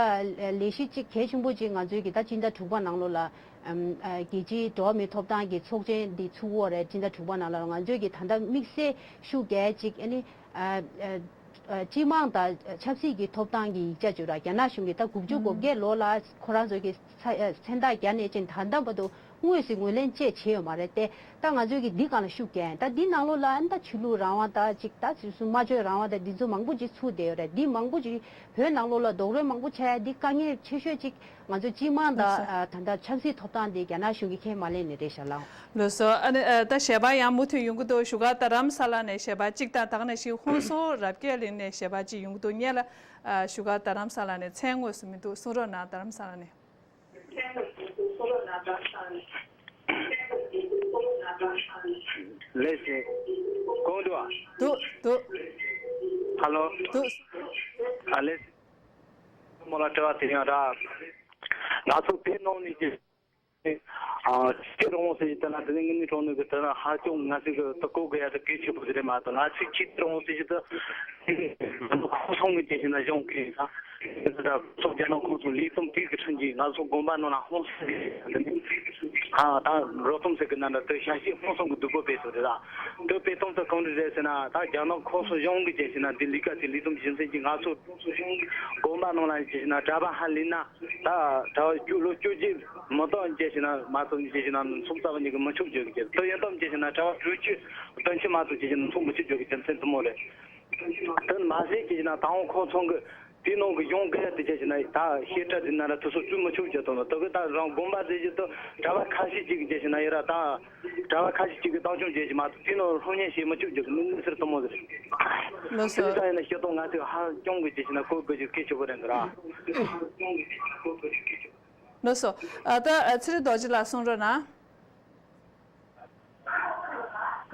ལས་གཞི་ཅིག་གལ་ཆེན་པོ་ཅིག་ང་ཚོ་གི་ད་སྤྱི་ཟླ་དྲུག་པ་ནང་ལོགས་ལ་ཨམ་ཨ་རྒྱལ་སྤྱིའི་འགྲོ་བ་མིའི་ཐོབ་ཐང་གི་ཚོགས་ཆེན་འདི་ཚུགས་ཡོད་རེད། སྤྱི་ཟླ་དྲུག་པ་ནང་ལོགས་ང་ཚོ་གི་ད་ལྟ་དམིགས་བསལ་ཤུགས་རྒྱག་ཡ་ཅིག་ཨ་ནི་ཨ་ཨ། སྤྱི་དམངས་དང་ཆབ་སྲིད་ཀྱི་ཐོབ་ཐང་གི་ཡིག་ཆ་བཅོས་ར། རྒྱ་ནག་གཞུང་གིས་ད་དགུ་བཅུ་གོ་བརྒྱད་ལོ་ལ་ཁོ་རང་ཚོ་གི་ས་མཚན་རྟགས་བརྒྱབ་ནས་ཅིག་ད་ལྟ་བར་དུ་ དངོས་སུ་ངོས་ལེན་བཅས་བྱས་ཡོད་མ་རེད་དེ། ད་ང་ཚོས་ཀྱི་འདི་སྒང་ལ་ཤུགས་རྒྱག་ཡིན། ད་འདི་ནང་ལོགས་ལ་ཨ་ནི་ད་ཆོས་ལུགས་རང་དབང་དང་ཅིག་ད་ཅིག་སུ་སྨྲ་བརྗོད་རང་དབང་དང་འདི་ཚོ་མང་པོ་ཅིག་ཚུགས་བསྡད་ཡོད་རེད། འདི་མང་པོ་ཅིག་བོད་ནང་ལོགས་ལ་རྡོག་རོལ་མང་པོ་བྱས། འདི་དཀའ་ངལ་ཆེ་ཤོས་ཅིག་ང་ཚོ་སྤྱི་དམངས་དང་ལགས་སོ། ཨ་ད་ལྟ་ཆབ་སྲིད་ཐོབ་ཐང་འདི་རྒྱ་ནག་གཞུང་གིས་ཁས་མ་ལེན་ནི་རེད་ཤག་ལགས། ལགས་སོ། ཨ་ནི་ཨ་ད་ཞལ་པར་ཡང་མུ་མཐུད་ཡོང་གི་འདུག་བཞུགས་སྒར་རྡ་རམ་ས་ལ་ནས་ཞལ་པར་གཅིག་དང་། ད་ག་ནང་བཞིན་ཧོན་སུར་རབ་རྒྱས་གླིང་ནས་ཞལ་པར་གཅིག་ཡོང་གི་འདུག་སྔོན་ལ་ཨ་བཞུགས་སྒར་རྡ་རམ་ས་ལ་ནས། མཚན་དངོས་སུ་མི་འདུག་གསུང་རོགས་གནང་། རྡ་རམ་ས་ལ་ནས། ལགས་སེ། གོ་འདུག་ཨ། འདུག་འདུག་ཧ་ལོ། འདུག་ཨ་ལགས་སེ། མོ་ལ་དྲི་བ་དེ་ཡང་ར། ང་ཚོ་བོད་ནང་ནས་ཀྱི་ཨ་སྤྱི་རང་དབང་ཟེར་གྱི་དེ་ན་དེ་ནས་ངེད་གཉིས་གྲོང་ནས་ཀྱི་དེ་ན་ཧ་ཅང་ང་ཚོས་ཀྱི་དུ་གོ་དགོས་ཡ་དེ་གལ་ཆེ་པོ་ཟེར་མ་གཏོགས། ང་ཚོས་སྤྱི་རང་དབང་ཟེར་གྱི་དེ་ཁོ་ཚོ་གི་ཅི་ཞིག་ན་གཞུང་གི་ས་ཚོགས་རྒྱ་ནག་ཁོངས་སུ་ལས་བསྡོམས་དེ་གི་ཁྲིམས་ཀྱིས་ང་ཚོ་དགོན་པ་ནང་ལ་ཧོན་སུར་ཨ་ད་རོ་ཐུམ་ཟེར་གི་ན་འདྲ་དེ་ཞ་ཞི་ཧོན་སུར་གི་སྡུག་པོ་སྤེལ་སོང་རེད་ལ། དེ་སྤེལ་སྟངས་དེ་གང་འདྲ་རེད་ཟེར་ན། ད་རྒྱ་ནག་ཁོངས་སུ་གཞུང་གི་ཅི་ཞིག་ན་དེ་ལས་ཀ་དེ་ལས་བསྡོམས་རྒྱུ་མཚན་གྱིས་ང་ཚོ་དགོན་པ་ནང་ལ་ཅི་ཞིག་ན་གྲྭ་པ་ཧ་ལས་ན། ད་གྲྭ་བ་བཅུ་ལོ་བཅོ་བརྒྱད་མི་ཐོག་ཅི་ཞིག་ན་མ་ཐོབ་ཅི་ཞིག་ན་ཚོགས་བསགས་པ་ཉིད་ཀྱིས་མི་ཆོག་བརྗོད་ཀྱི། དེ་ཡིན་སྟབས་ཅི་ཞིག་ན་གྲྭ་བ་དྲུག་ཅུ་བདུན་ཅུ་མ་ཐོབ་ཅི་ཞིག་ན་ཚོགས་མི་ཆོག་བརྗོད་ཀྱི་རྒྱུ་མཚན་དེ་མོ་རེད། དེ་མ་ཟད་ཅི་ཞིག་ན་དང་པོ་ཁོ་ཚོ་གི་དེའི་ནང་གི་གཞུང་གི་དེ་ཅི་ཞིག་ན་ད་བཤད་གྲྭ་དེ་ན་ར་དེ་ཚོ་བཙུགས་མི་ཆོག་བརྗོད་དོ་ནོ། དེ་གི་ད་རང་དགོན་པ་ཟེར་གྱི་དེ་གྲྭ་པ་ཁ་ཤས་ཅིག་གི་ཅི་ཞིག་ན་ཡོད་ར། ད་གྲྭ་པ་ཁ་ཤས་ཅིག་གི་བདག་སྐྱོང་བྱེད་ཀྱི་མ་གཏོགས་དེའི་ནང་སློབ་གཉེར་བྱེད་མི་ཆོག་བརྗོད་ཀྱི་མི་མི་ཟེར་དེ་མོ་ཟེར། ལགས་སོ། དེ་ལྟ་ཡིན་ན་སྤྱི་དོན་ང་ཚོས་ཧ་ཅང་གི་ཅི་ཞིག་ན་གོ་དགོས་ཀྱི་གལ་ཆེ་པོ་རེད་འདུག་ར། ལགས་སོ། ཨ་ད་ཨ་ཚེ་རིང་རྡོ་རྗེ་ལགས་གསུང་རོགས་གནང་།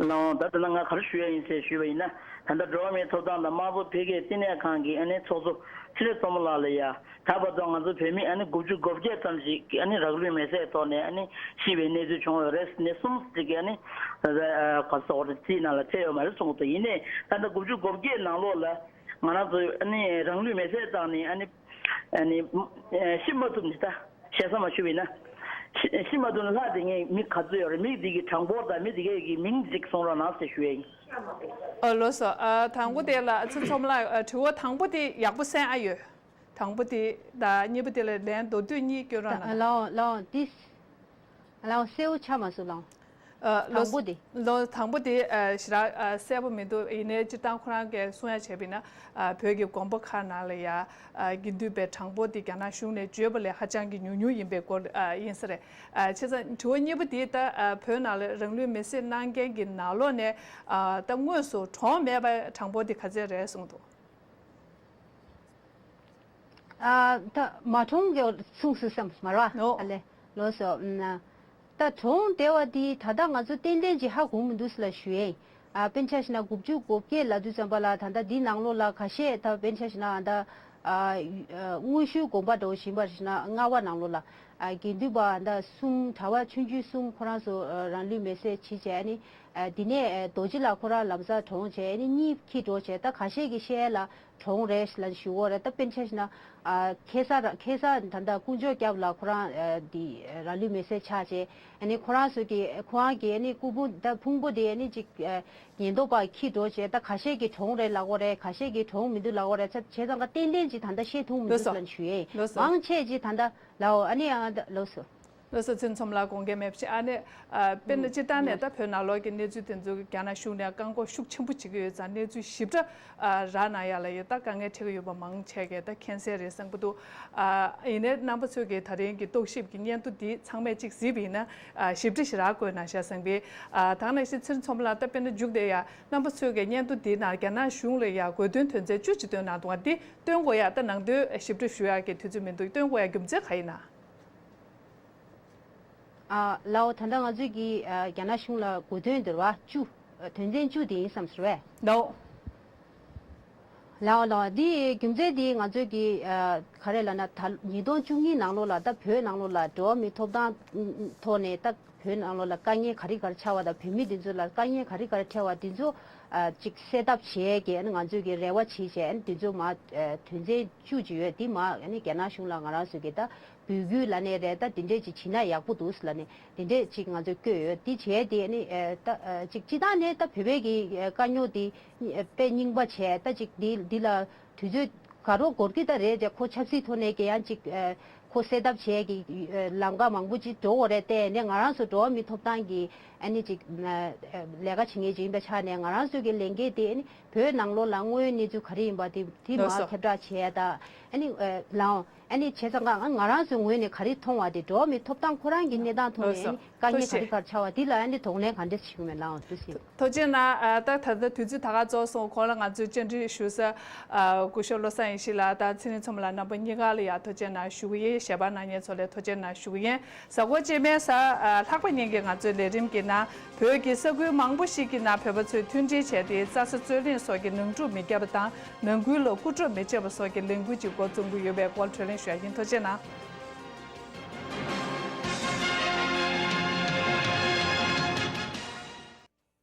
ལགས་འོང་། ད་དེ་ལ་ང་ག་རེ་ཞུ་ཡ་ཡིན་ཟེར་ཞུས་པ་ཡིན་ན། ད་ལྟ་འགྲོ་བ་མིའི་ཐོབ་ཐང་དང་དམར་པོ་འཕེལ་རྒྱས་བསྟི་གནས་ཁང་གི་ཨ་ནི་ཚོགས་གཙོ་ཚེ་རིང་མཚོ་མོ་ལགས་ལ་ཡ། ད་བར་དུ་ང་ཚོ་བོད་མི་ཨ་ནི་དགུ་བཅུ་གོ་བརྒྱད་ཙམ་ཞིག་ཨ་ནི་རང་ལུས་མེར་སྲེག་ཐོག་ནས་ཨ་ནི་ཤི་བའི་གནས་ཚུལ་བྱུང་ཡོད་རེད། ནས་གསུམ་ཞིག་གི་ཨ་ནི་ཨ་ག་ཚོད་རྩིས་ནང་ལ་ཚད་ཡོད་མ་རེད་གསུངས་འདུག་ཡིན་ནའི་ད་ལྟ་དགུ་བཅུ་གོ་བརྒྱད་ནང་ལོགས་ལ་ང་རང་ཚོ་ཨ་ནི་རང་ལུས་མེར་སྲེག་བཏང་ནས་ཨ་ནི་ཨ་ནི་ཤི་མ་ཐུབ་ནི་ད། ཞེ་ས་མ་ཞུ་བས་ན། ཤི་ཤི་མ་ཐུབ་ན་ལྷག་དེ་ངས་མི་ག་ཚོད་ཡོད་རེད། མི་དེ་གི་གྲངས་འབོར་དང་མི་དེ་གའི་གི་མིང་ཅིག་གསུང་རོགས་གནང་ཟེར་ཞུ་ཡས་ཡིན། ཨོ་ལགས་སོ། ཨ་དང་པོ་དེ་ལ་ཚེ་རིང་མཚོ་མོ་ལགས། ཨ་དྲི་བ་དང་པོ་དེ་ཡག་པོ་གསན་ཨ་ཡོད། དང་པོ་དེ་དང་གཉིས་པ་དེ་ལ་ལན་མདོར་བསྡུས་གཉིས་སྐྱོན་རོགས་གནང་། ལའོ་ལའོ་ཏིས། ལའོ་སེའུ་ཆ་མ་སུ་ལའོ། ཨ་ལོ། དང་པོ་དེ། ལོ་དང་པོ་དེ་ཨ་ཞེ་དྲག་ཨ་གསལ་པོ་མི་འདུག་ཡིན་ནའི་སྤྱིར་བཏང་ཁོ་རང་གིས་གསུང་ཡ་བྱས་པ་ཡིན་ན། ཨ་བོད་ཀྱི་དགོན་པ་ཁག་ནང་ལ་ཡ་ཨ་དགེ་འདུན་པའི་གྲངས་འབོར་དེ་རྒྱ་ནག་གཞུང་ནས་བརྗོད་པ་ལས་ཧ་ཅང་གི་ཉུང་ཉུང་ཡིན་པའི་སྐོར་ཨ་ཡིན་ས་རེད། ཨ་བྱས་ཙང་དྲི་བ་གཉིས་པ་དེ་ད་ཨ་བོད་ནང་ལ་རང་ལུས་མེར་སྲེག་གནང་མཁན་གྱི་ནང་ལོགས་ནས་ཨ་ད་དངོས་སུ་གྲོངས་མེད་པའི་གྲངས་འབོར་དེ་ག་ཚད་རེད་གསུངས་འདུག་ཨ་ད་མ་གྲོངས་ཀྱི་གསུངས་སུ་བསམ་མ་རེད་བ། ཨོ། ཨ་ལེ་ལོ་སོ། ཨ་ད་གྲོངས་བསྡད་པ་དེ་ད་ལྟ་ང་ཚོ་ཏན་ཏན་ཅིག་ཧ་གོ་མི་འདུག་ཟེར་ལ་ཞུ་ཡས་ཡིན། ཨ་དཔེར་ན་ཆ་བཞག་ན་དགུ་བཅུ་གོ་བརྒྱད་ལབ་དུས་ཙམ་པ་ལ་ད་ལྟ་འདི་ནང་ལོགས་ལ་ཁ་ཤས་ད་དཔེར་ན་ཆ་བཞག་ན་ཨ་ད་ཨ་དངོས་ཤུལ་དགོངས་པ་འདྲ་བོ་བཞིན་པར་བཞག་ན་ལྔ་པ་ནང་ལོགས་ལ་ཨ་དགེ་འདུན་པ་ད་གསུམ། གྲྭ་པ་ཆུང་ཆུང་གསུམ་ཁོ་རང་ཚོ་ཨ་རང་ལུས་མེར་སྲེག་བྱེད་བྱས་ཨ་ནི་ཨ་དེ་ནས་ཨ་རྡོ་རྗེ་ལགས་ཁོ་རང་ལམ་སང་གྲོངས་བྱས་ཨ་ནི་གཉིད་ཁྱིད་འགྲོ་བྱས། ད་ཁ་ཤས་ཀྱི་བཤད་ཡ་ལ། གྲོངས་རེད་ལབ་ཞུ་གོ་རེད། ད་དཔེར་ན་ཆ་བཞག་ན་ཨ་ཁེ་ས་ར་ཁེ་ས་ད་ལྟ་དཀོན་མཆོག་སྐྱབས་ལགས་ཁོ་རང་ཨ་འདི་རང་ལུས་མེར་སྲེག་ཆགས་བྱས། ཨ་ནི་ཁོ་རང་ཚོ་གི་ཁོ་རང་གི་ཨ་ནི་སྐུ་ཕུང་ད་ཕུང་པོ་དེ་ཨ་ནི་ཅིག་ཨ་ཉེན་རྟོག་པ་འཁྱིད་འགྲོ་བྱས། ད་ཁ་ཤས་ཀྱིས་གྲོངས་རེད་ལབ་གོ་རེད། ཁ་ཤས་ཀྱིས་གྲོངས་མི་འདུག་ལབ་གོ་རེད། བྱས་ཙང་ཀ་ཏན་ཏན་ཅིག་ད་ལྟ་བཤད་ཐུབ་མི་འདུག་ལགས་སོ། ལབ་ཞུ་ཡས་ཡིན། ལགས་སོ། མང་ཆེ་ཅིག་ད་ལྟ་ལའོ་ཨ་ནི་ཨ་ད་ལགས་སོ། ལགས་སོ། ཚེ་རིང་མཚོ་མོ་ལགས་དགོངས་འགལ་མེད་པ་ཞིག་ཨ་ནི་ཨ་དཔེར་ན་སྤྱིར་བཏང་ནས་ད་བོད་ནང་ལོགས་ཀྱི་གནས་ཚུལ་དེ་ཚོ་རྒྱ་ནག་གཞུང་ནས་བཀག་འགོག་ཤུགས་ཆེན་པོ་བྱེད་ཀྱི་ཡོད་ཙང་གནས་ཚུལ་ཞིབ་ཕྲ་ཨ་རག་གནང་ཡ་ལ་ཡོད། ད་དཀའ་ངལ་འཕྲད་ཀྱི་ཡོད་པ་མང་ཆེ་གས་ད་མཁྱེན་གསལ་རེད་བསམ་གྱི་འདུག་ཨ་ཡིན་ནའི་རྣམ་པ་ཚོས་ཀྱི་ད་རིང་གི་རྟོག་ཞིབ་ཀྱི་སྙན་ཐོ་འདི་ཚང་མས་གཅིག་གཟིགས་པ་ཡིན་ན་ཨ་ཞིབ་ཕྲ་ཞིག་རག་དགོས་ན་ཤ་བཟང་པས། ཨ་ད་ག་ནང་བཞིན་ཚེ་རིང་མཚོ་མོ་ལགས་ད་དཔེར་ན་མཇུག་དེ་ཡ་རྣམ་པ་ཚོས་ཀྱི་སྙན་ཐོ་འདིའི་ནང་རྒྱ་ནག་གཞུང་ལ་ཡ་དགོས་འདུན་དོན་ཚན་བཅུ་གཅིག་བཏོན་གནང་འདུག་བ། འདི་བཏོན་དགོས་ཡ་ད་ནང་དོན་ཞིབ་ཕྲ་ཞུ་ཡ་གི་དུས་ཚོད་མི་འདུག་བཏོན་དགོས་ཡ་རྒྱུ་མཚན་ག་ཡིན་ན། ཨ་ལའོ། ད་ལྟ་ང་ཚོས་ཀྱི་ཨ་རྒྱ་ནག་གཞུང་ལ་དགོས་དོན་འདིར་བ་བཅུ། ཨ་དོན་ཚན་བཅུ་དེ་ཡིན་བསམ་ཟེར་བས། ལའོ། ལའོ་ལའོ། འདི་རྒྱུ་མཚན་འདི་ང་ཚོས་ཀྱི་ཨ་ག་རེ་ལབ་ན་ད་ཉིས་སྟོང་བཅུ་གཉིས་ནང་ལོགས་ལ་ད་བོད་ནང་ལོགས་ལ་འགྲོ་བ་མིའི་ཐོབ་ཐང་ཐོག་ནས་ད་བོད་ནང་ལོགས་ལ་དཀའ་ངལ་ག་རེ་ག་རེ་ཆགས་པ་དང་བོད་མི་འདི་ཚོ་ལ་དཀའ་ངལ་ག་རེ་ག་རེ་འཕྲད་པ་འདི་ཚོ་ཨ་ཅིག་སེལ་ཐབས་བྱས་ཀྱི་ཨ་ནི་ང་ཚོས་ཀྱི་རེ་བ་བྱས་བྱས་ཨ་ནི་འདི་ཚོ་མ་ཨ་དོན་ཚན་བཅུ་ཅིག་ཡོད། འདི་མ་ཨ་ནི་རྒྱ་ནག་གཞུང་ལ་ང་རང་ཚོས་ཀྱི་ད་འབོད་སྐུལ་ལབ་ནའི་རེད། ད་འདི་འདྲས་ཅིག་བྱེད་ན་ཡག་པོ་འདུག་ལབ་ནས་འདི་འདྲས་ཅིག་ང་ཚོས་བསྐྱོད་ཡོད། འདི་བྱས་ཏེ་ཨ་ནི་ཨ་ད་ཨ་ཅིག་སྤྱི་བཏང་ནས་ད་བོད་པའི་གི་ཨ་དཀའ་རྙོག་འདི་ཨ་དཔེ་རྙིང་པ་བྱས། ད་ཅིག་འདི་འདི་ལ་དུས་ཚོད་དགའ་རོགས་འགོར་གི་ད་རེད་དེ། ཁོ་ཆབ་སྲིད་ཐོག་ནས་ཀྱི་ཡང་ཅིག་ཨ་ ཁོ་སེལ་ཐབས་བྱས་ཀྱི་ལམ་ཁ་མང་པོ་ཅིག་འགྲོ་དགོས་རེད་དེ། ནས་ང་རང་ཚོ་འགྲོ་བ་མིའི་ཐོབ་ཐང་གི་ཨ་ནི་ཅིག་ལས་ཀ་བྱེད་མཁན་ཅིག་ཡིན་པའི་ཆ་ནས། ང་རང་ཚོ་གི་ལས་འགན་དེ་ཨ་ནི་བོད་ནང་ལོགས་ལ་དངོས་ཡོད་གནས་ཚུལ་ག་རེ་ཡིན་པ་དེ་དེ་མར་ཁྱབ་བསྒྲགས་བྱས་དང་། ཨ་ནི་ལའང་ཨ་ནི་བྱས་ཙང་ཀ་ང་རང་ཚོའི་ངོས་ནས་ག་རེ་མཐོང་བ་དེ། འགྲོ་བ་མིའི་ཐོབ་ཐང་ཁོ་རང་གི་གནས་སྟངས་ཐོག་ནས་ཨ་ནི་དཀའ་ངལ་ག་རེ་ག་རེ་ཆགས་པ་དེ་ལ་ཨ་ནི་གདོང་ལེན་ག་འདྲ་བྱེད་ཀྱི་མེད་ལའང་ཐུགས་སེམས། ཐུགས་རྗེ་གནང་། ད་ད་ལྟ་དུས་ཚོད་ད་ག་རྫོགས་སོང་། གོང་ལ་ང་ཚོས་བཅར་འདྲི་ཞུ་ས་སྐུ་ཞབས་བློ་བཟང་ཡེ་ཤེས་ལགས་དང་ཚེ་རིང་མཚོ་མོ་ལགས་རྣམ་པ་གཉིས་ཀ་ལ་ཡང་ཐུགས་རྗེ་གནང་ཞུ་གི་ཡིན། ཞལ་པར་གནང་མཁན་ཚོ་ལ་ཐུགས་རྗེ་གནང་ཞུ་གི་ཡིན། གཟའ་འཁོར་རྗེས་མའི་གཟའ་ལྷག་པ་ཉིན་གྱི་ང་ཚོའི་ལས་རིམ་གྱི་ནང་བོད་ཀྱི་ས་ཁུལ་མང་པོ་ཞིག་གི་ནང་བོད་པ་ཚོས་མཐུན་སྒྲིལ་བྱས་ཏེ་རྩྭ་ས་རྩོད་གླེང་སོགས་ཀྱི་ནང་འཁྲུག་མི་བརྒྱབ་པ་དང་ནང་ཁུལ་ལ་རྐུ་འཕྲོག་མི་བྱེད་པ་སོགས་ཀྱི་ལས་འགུལ་ཅིག་འགོ་རྩོམ་གྱི་ཡོད་པའི་སྐོར་བགྲོ་གླེང་ཞུ་ཡ་ཡིན། ཐུགས་རྗེ་གནང་།